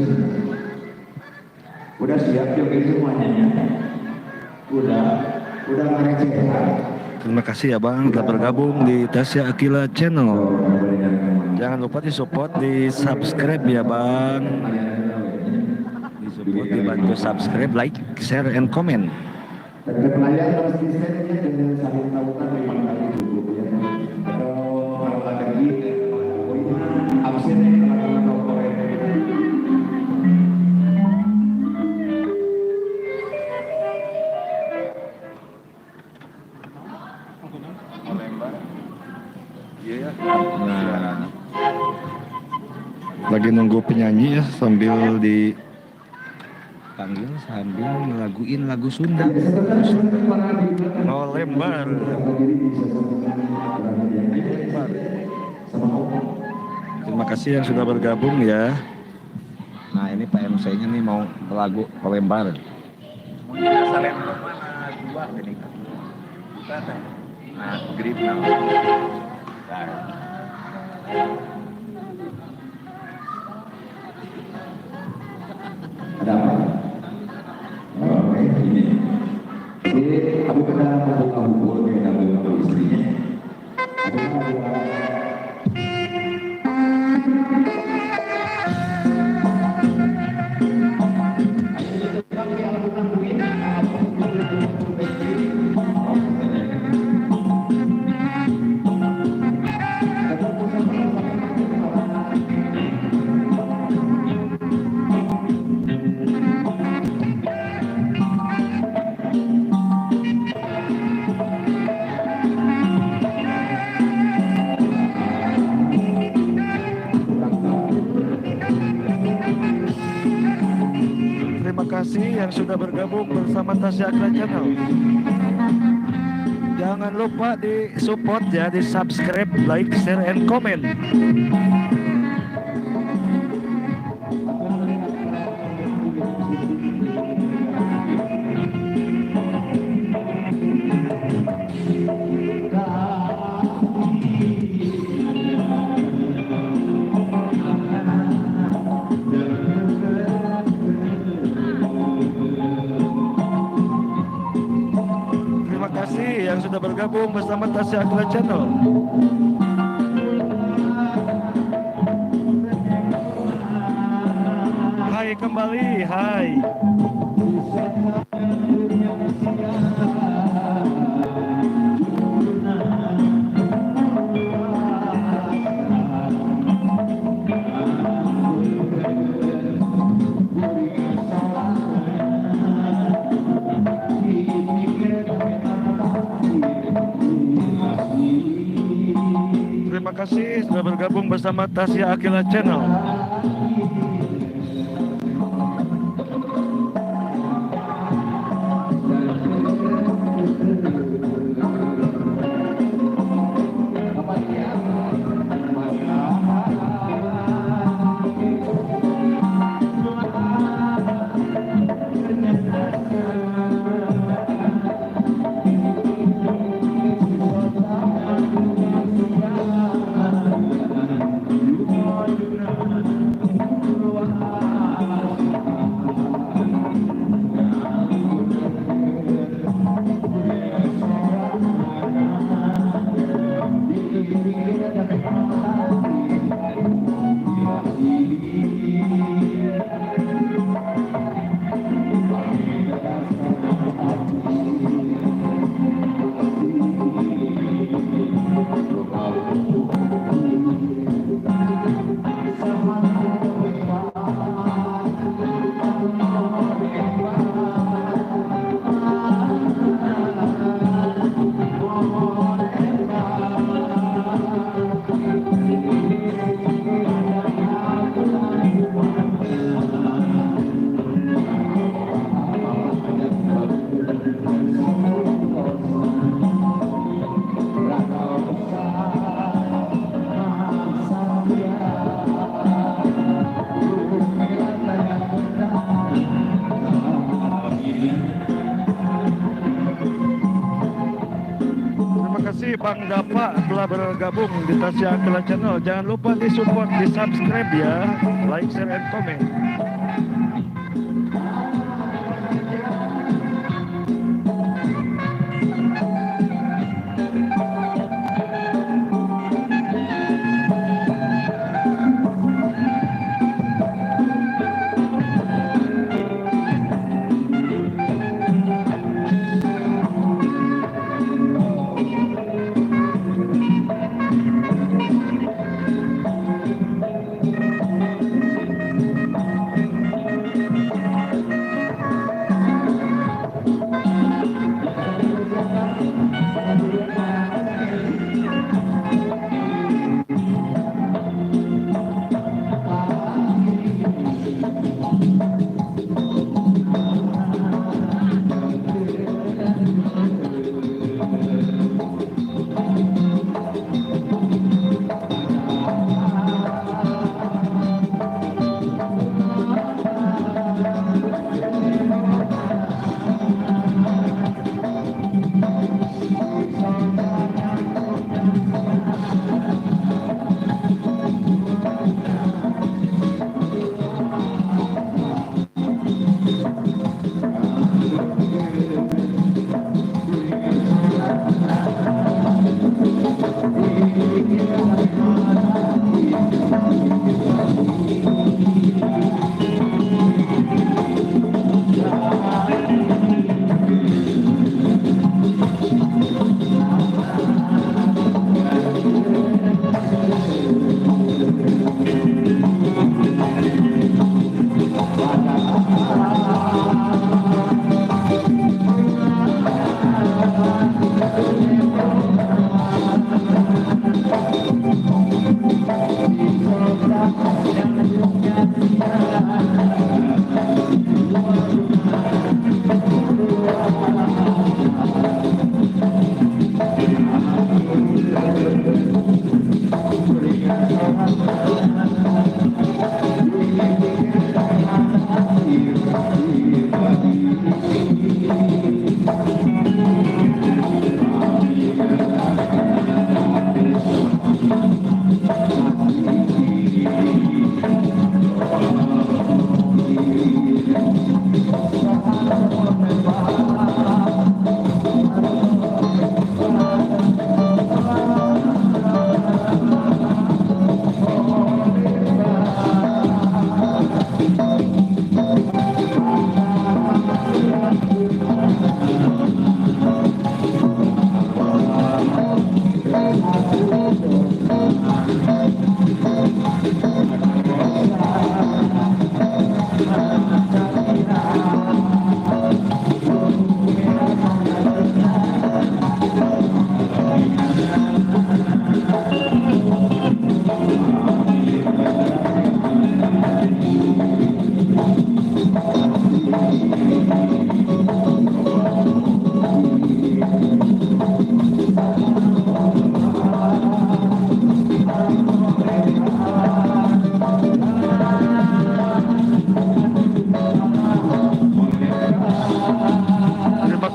Udah siap jogging semuanya ya? Udah ngerecehan. Terima kasih ya Bang telah bergabung di Tasya Aqilla Channel. Jangan lupa di support, di subscribe ya Bang. Di support, dibantu subscribe, like, share, and comment. Terhadap layar harus di-set dengan saling tautan 5 kali cukup ya. Atau kalau ada lagi, oh ini absen ya kalau Nah, lagi nunggu penyanyi ya sambil dipanggil sambil ngelaguin lagu Sunda. Oh, lembar. Terima kasih yang sudah bergabung ya. Nah, ini Pak MC-nya nih mau lagu Lembar. Nah, grip nah. Ada apa? Oke, ini. Jadi, aku pernah membuka buku kayak lagu istrinya. Aku pernah Terima kasih yang sudah bergabung bersama Tasya Aqilla Channel. Jangan lupa di support ya, di subscribe, like, share, and comment. Terima kasih yang sudah bergabung bersama Tasya Aqilla Channel. Hai kembali, hai. Terima kasih sudah bergabung bersama Tasya Aqilla Channel. kasih Bang Dapa telah bergabung di Tasya Aqilla Channel. Jangan lupa di support, di subscribe ya, like, share, and comment.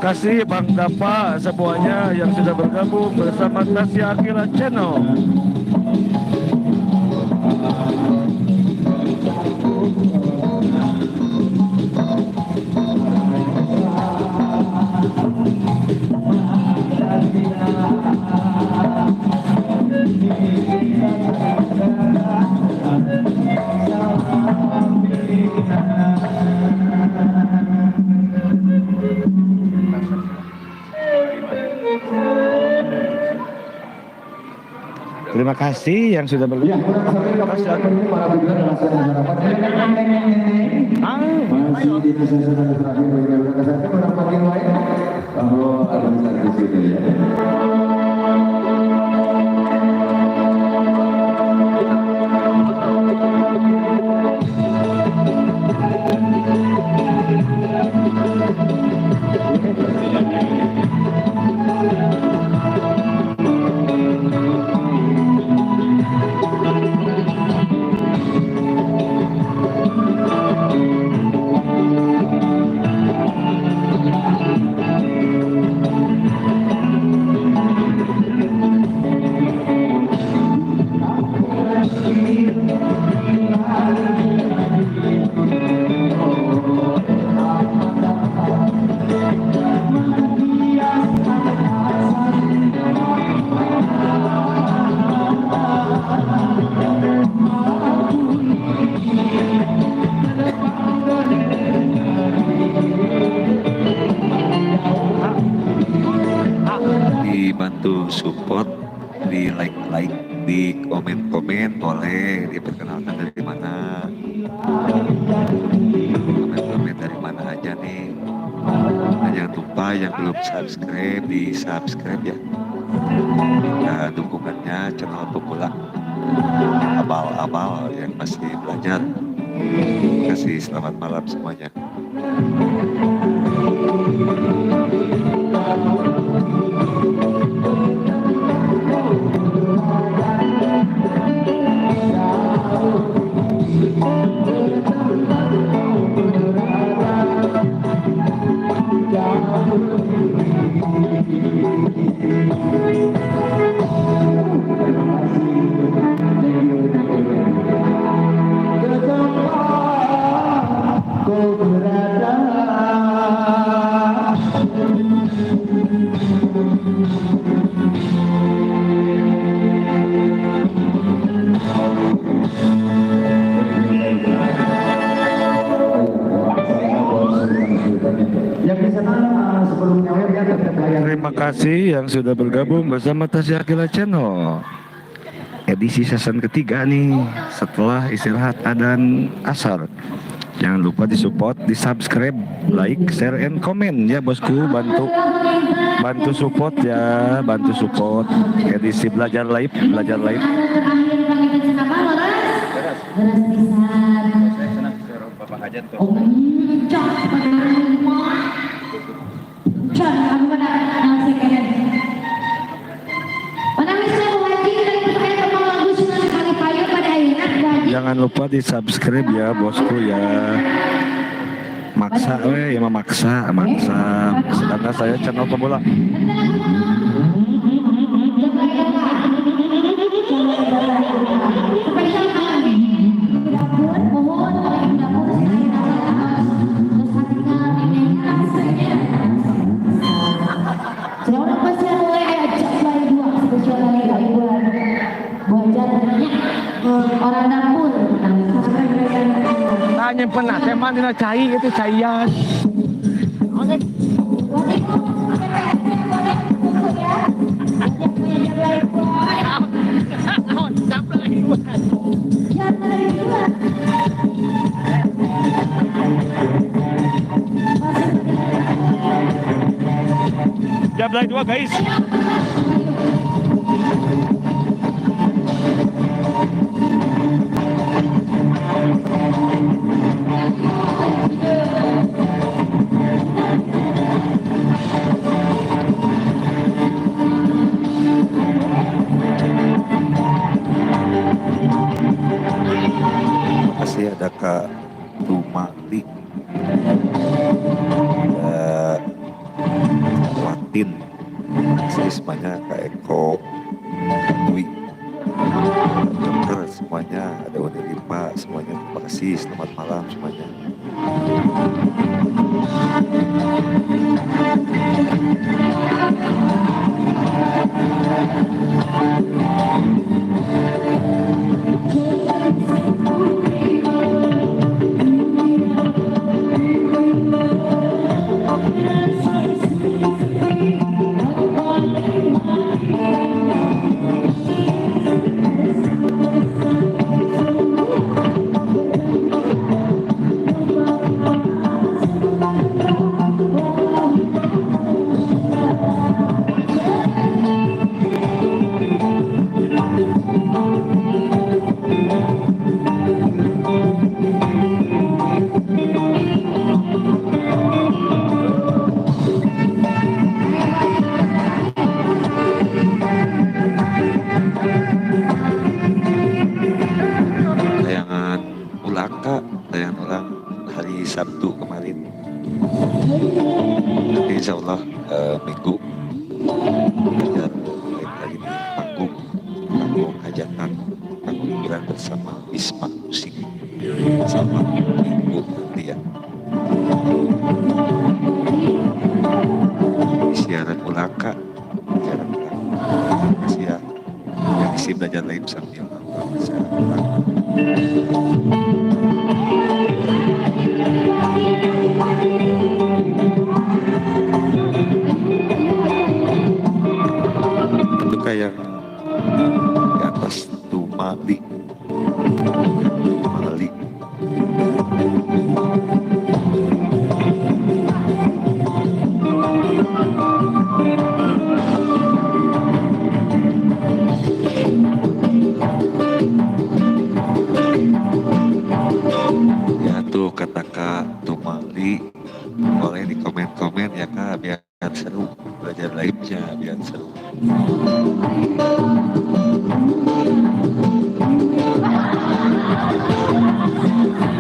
Terima kasih Bang Dapa semuanya yang sudah bergabung bersama Tasya Aqilla Channel. Terima kasih yang sudah Ya, bergabung. kurang sering kami para biduan dalam harapan. Masih di sesi terakhir bagi kami kesehatan kurang panggil lain. Oh, ada di sini ya. Bantu support di like-like, di komen-komen boleh diperkenalkan dari mana. Komen-komen dari mana aja nih. Dan jangan lupa yang belum subscribe di subscribe ya. Minta dukungannya channel pemula abal-abal yang masih belajar. Terima kasih, selamat malam semuanya. Terima kasih yang sudah bergabung bersama Tasya Aqilla Channel. Edisi season ketiga nih, setelah istirahat adzan asar. Jangan lupa disupport, di subscribe, like, share, and comment ya bosku. Bantu bantu support ya, bantu support edisi belajar live, belajar live. Terakhir panginten senapa leres? Leres pisan. Bapak hajat tuh. Oh, cok, cok, aku pada nasi Panamisa Bu Haji kali pertanyaan tentang lagu Sunan Kali Payung pada ayeuna Bu Haji. Jangan lupa di subscribe ya bosku ya. Maksa we, ya mah maksa, maksa. Karena saya channel pemula. Orang dapur. Tanya pernah teman dina cai itu caian. Jablay dua guys. Terima kasih ada Kak Tumali, ada Watin, terima kasih semuanya, Kak Eko, Kak Dwi, Kak Joker semuanya, ada Uni Limpa semuanya, terima kasih, selamat malam semuanya. Tayangan ulang Kak, tayangan ulang hari Sabtu kemarin. Nanti insya Allah Minggu belajar live lagi di panggung, panggung hajatan, panggung hiburan bersama Bisma Musik. Insya Allah Minggu nanti ya. Siaran ulang Kak, siaran ulang. Terima kasih ya. Yang isi belajar live sambil nonton siaran ulang. yang di atas Tumali. Tumali. Ya tuh kata Kak Tumali, boleh di komen-komen ya Kak, biar seru belajar live-nya, biar seru.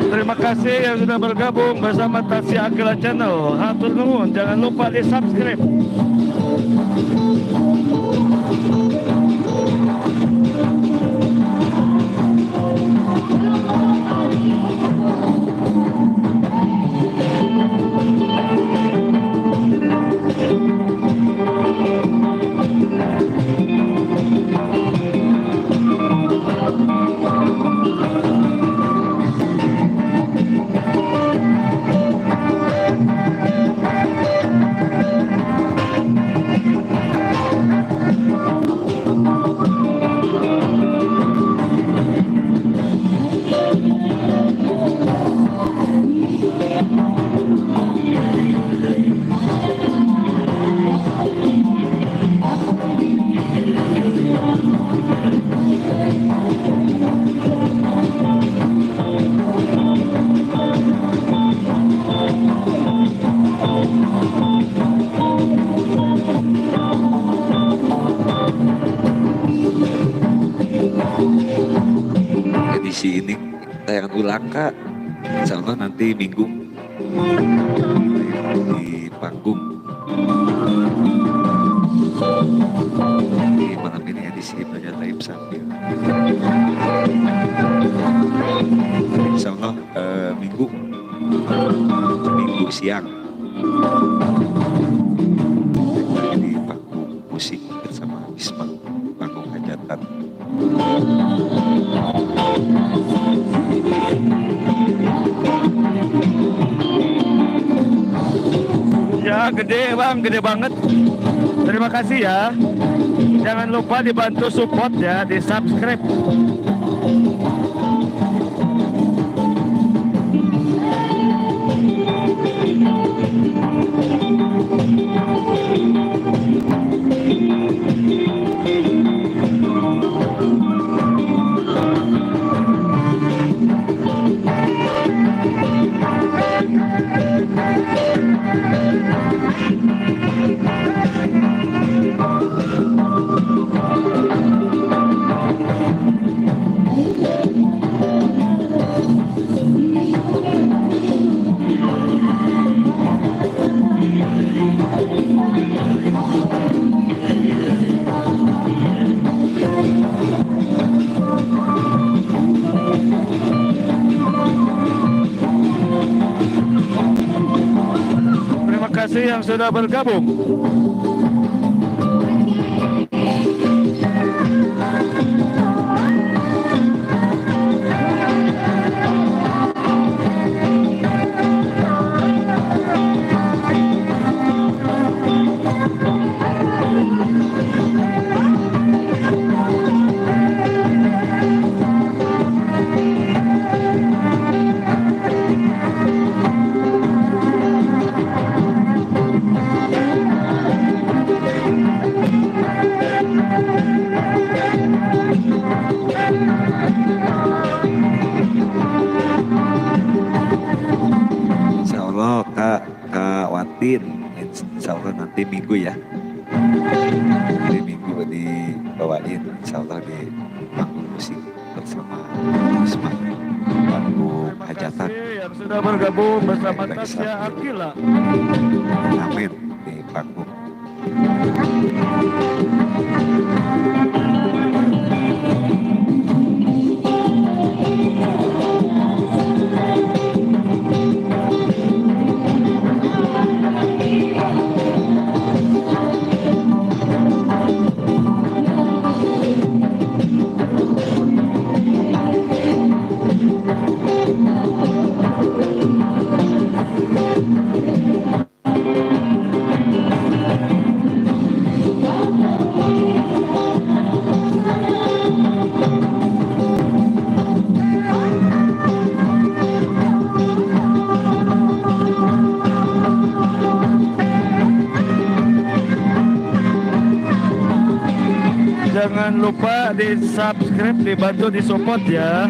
Terima kasih yang sudah bergabung bersama Tasya Aqilla Channel. Hatur nuhun, jangan lupa di subscribe. Edisi ini tayangan ulang Kak, insya Allah nanti Minggu di panggung. Di malam ini edisi belajar live sambil. Insya Allah Minggu siang di panggung musik bersama Bisma, panggung hajatan. Ya gede bang, gede banget. Terima kasih ya. Jangan lupa dibantu support ya, di subscribe. Terima kasih yang sudah bergabung. Insya Allah Kak Watin, insya Allah nanti Minggu ya. Nanti Minggu dibawain insya Allah di panggung musik bersama Bisma, panggung Terima hajatan. kasih yang sudah bergabung bersama Lagi Tasya sambil Aqilla. Amin di panggung. Jangan lupa di subscribe, dibantu, di support ya.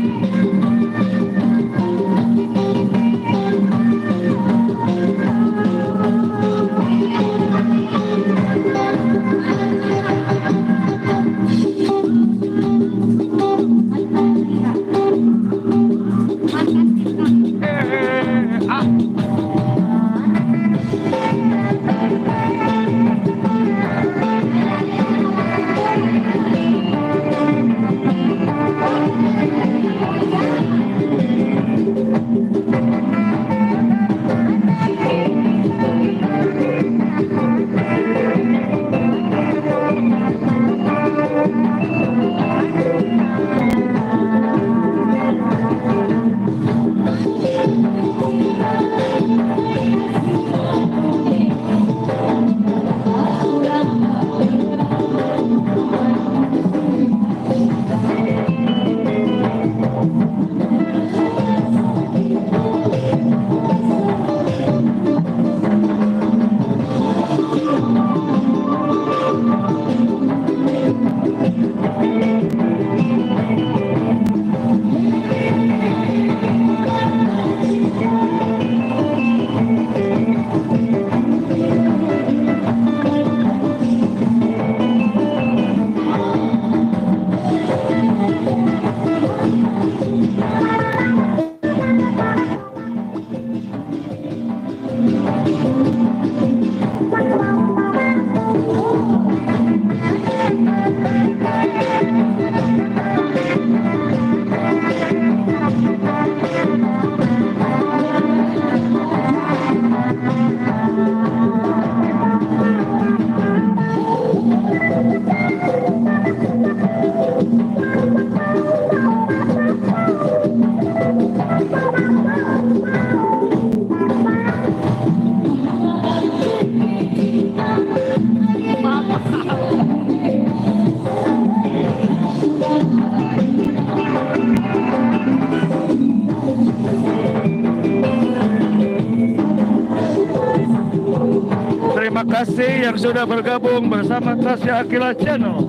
Terima kasih yang sudah bergabung bersama Tasya Aqilla Channel.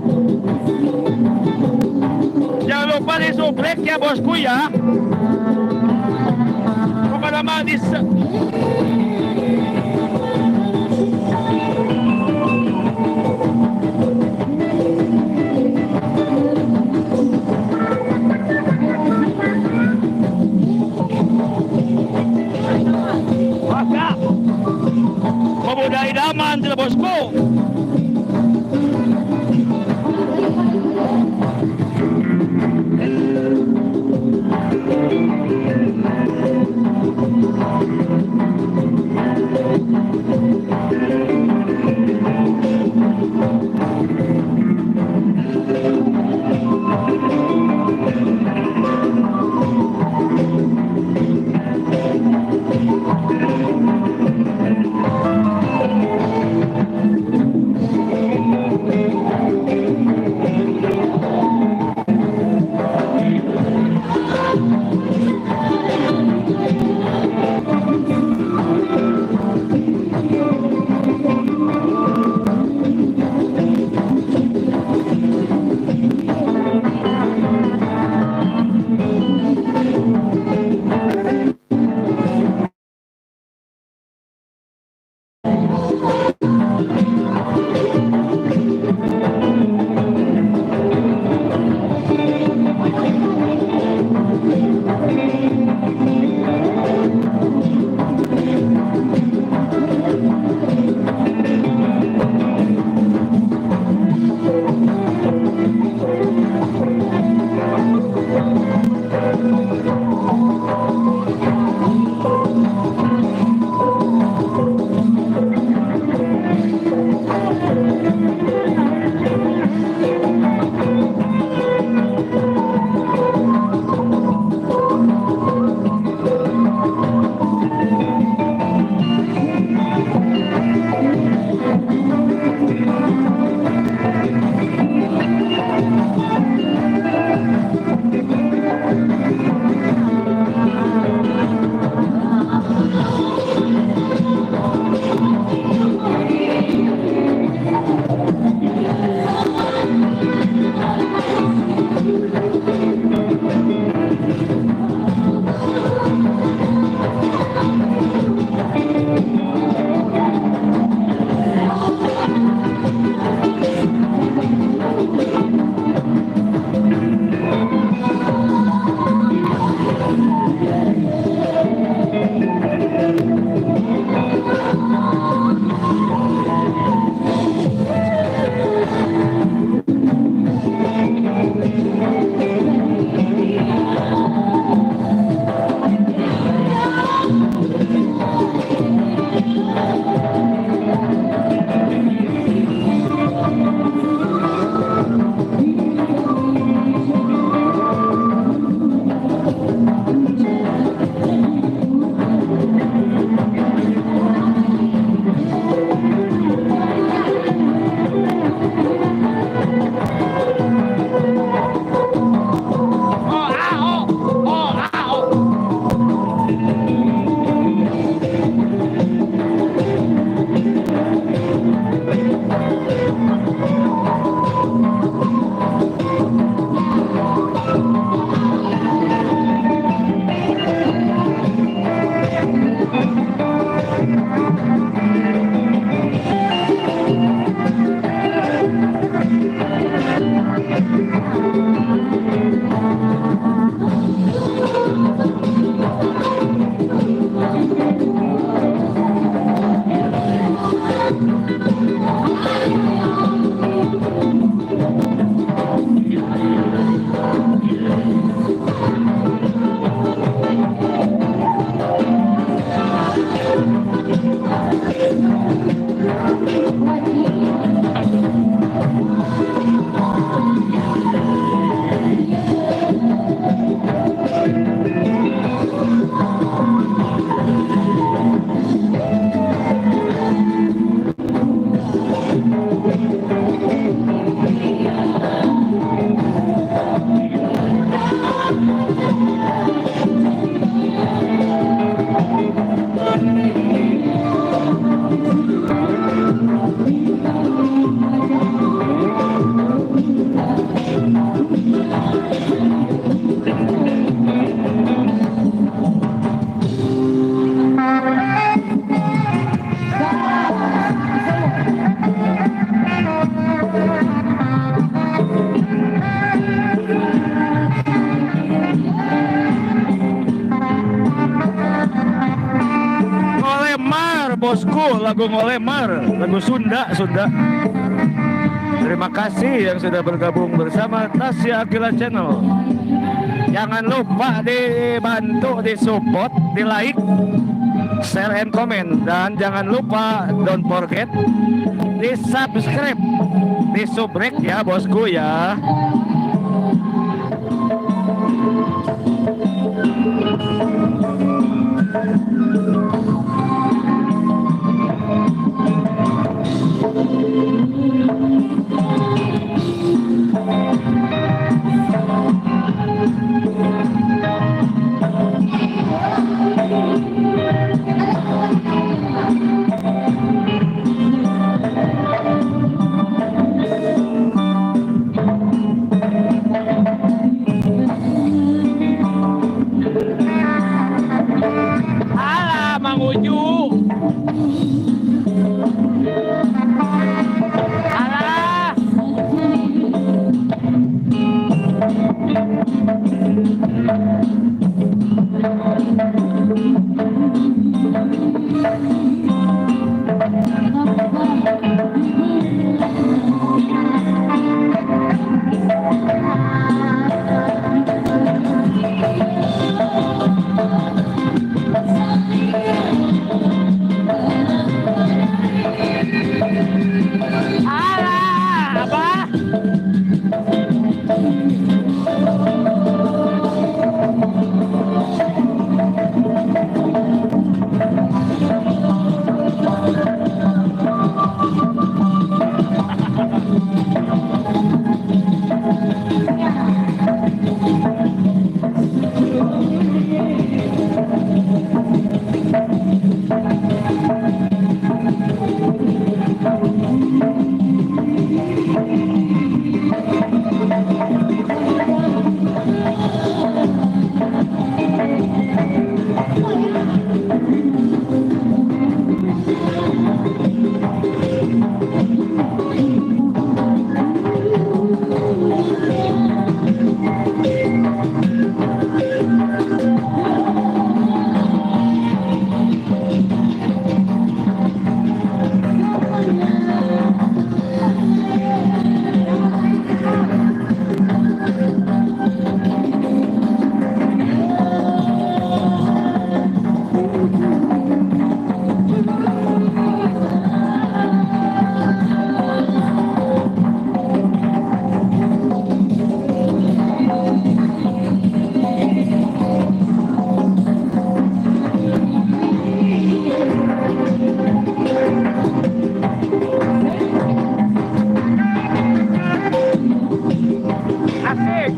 Jangan lupa di subrek ya bosku ya. Pokoknya mah di Maka pemuda idaman tidak bosku. Ngolemar bosku, lagu Ngolemar, lagu Sunda, Sunda. Terima kasih yang sudah bergabung bersama Tasya Aqilla Channel. Jangan lupa dibantu, disupport, di like, share and comment, dan jangan lupa don't forget di subscribe, di subrek ya bosku ya. Alah, Mang Uju. Alah. Alah, apa? Asik.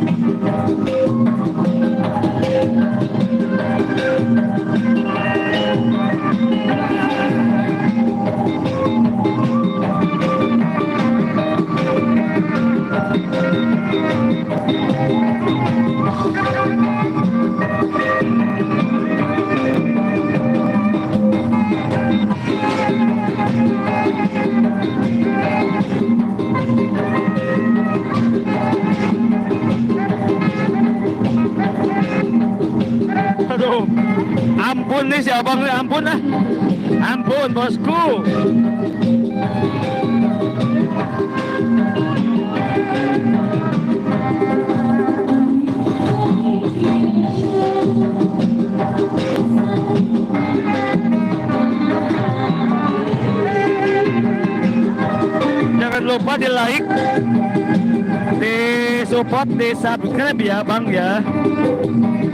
Aduh, ampun nih si abang nih, ampun ah. Ampun bosku. Jangan lupa di like, di support, di subscribe ya bang ya.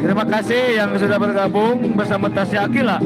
Terima kasih yang sudah bergabung bersama Tasya Aqilla.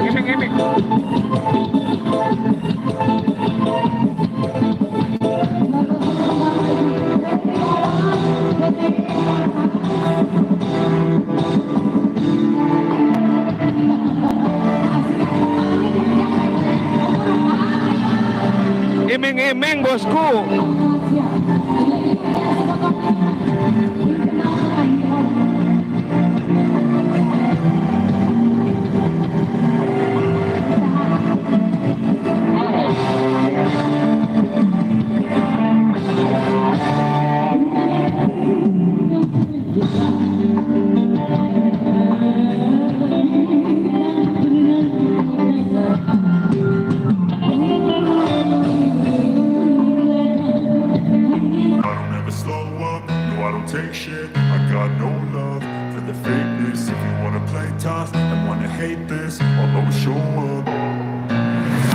Iming-iming. Iming-iming bosku. I don't ever slow up, no I don't take shit. I got no love for the fakeness. If you wanna play tough and wanna hate this, I'll always show up.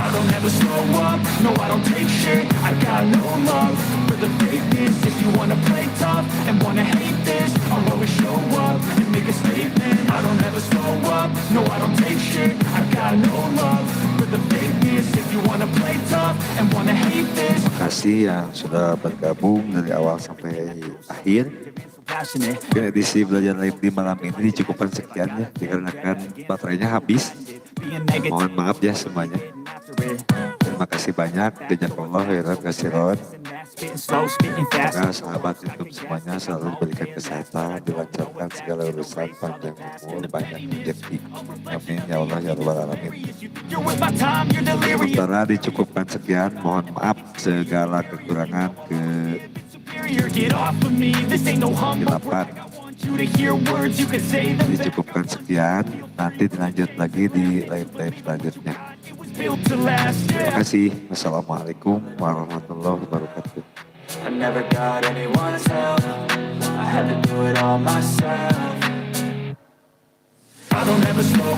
I don't ever slow up, no I don't take shit. I got no love for the fakeness. If you wanna play tough and wanna hate this, I'll always show up and make a statement. I don't ever slow up, no I don't take shit. I got no love for the fakeness. If you wanna play tough and wanna hate this, Terima kasih yang sudah bergabung dari awal sampai akhir. passionate. Mungkin edisi belajar live di malam ini dicukupkan sekian ya, dikarenakan baterainya habis. Being negative, Mohon maaf ya semuanya. after it. Terima kasih banyak. Jazakallah khairan kasiron. Spitting slow, spitting fast. Semoga sahabat YouTube semuanya selalu diberikan kesehatan, dilancarkan segala urusan, panjang umur, banyak rezeki. Amin ya Allah ya Rabbal alamin. You're with my time, you're delirious. Sementara dicukupkan sekian, mohon maaf segala kekurangan ke Superior, get off of me. This ain't no humble Delapan. brag. I want you to hear words, you can say them back. Dicukupkan sekian, nanti dilanjut lagi di live-live selanjutnya. It was built to last, Terima yeah. kasih. Wassalamualaikum warahmatullahi wabarakatuh. I never got anyone's help. I had to do it all myself. I don't ever slow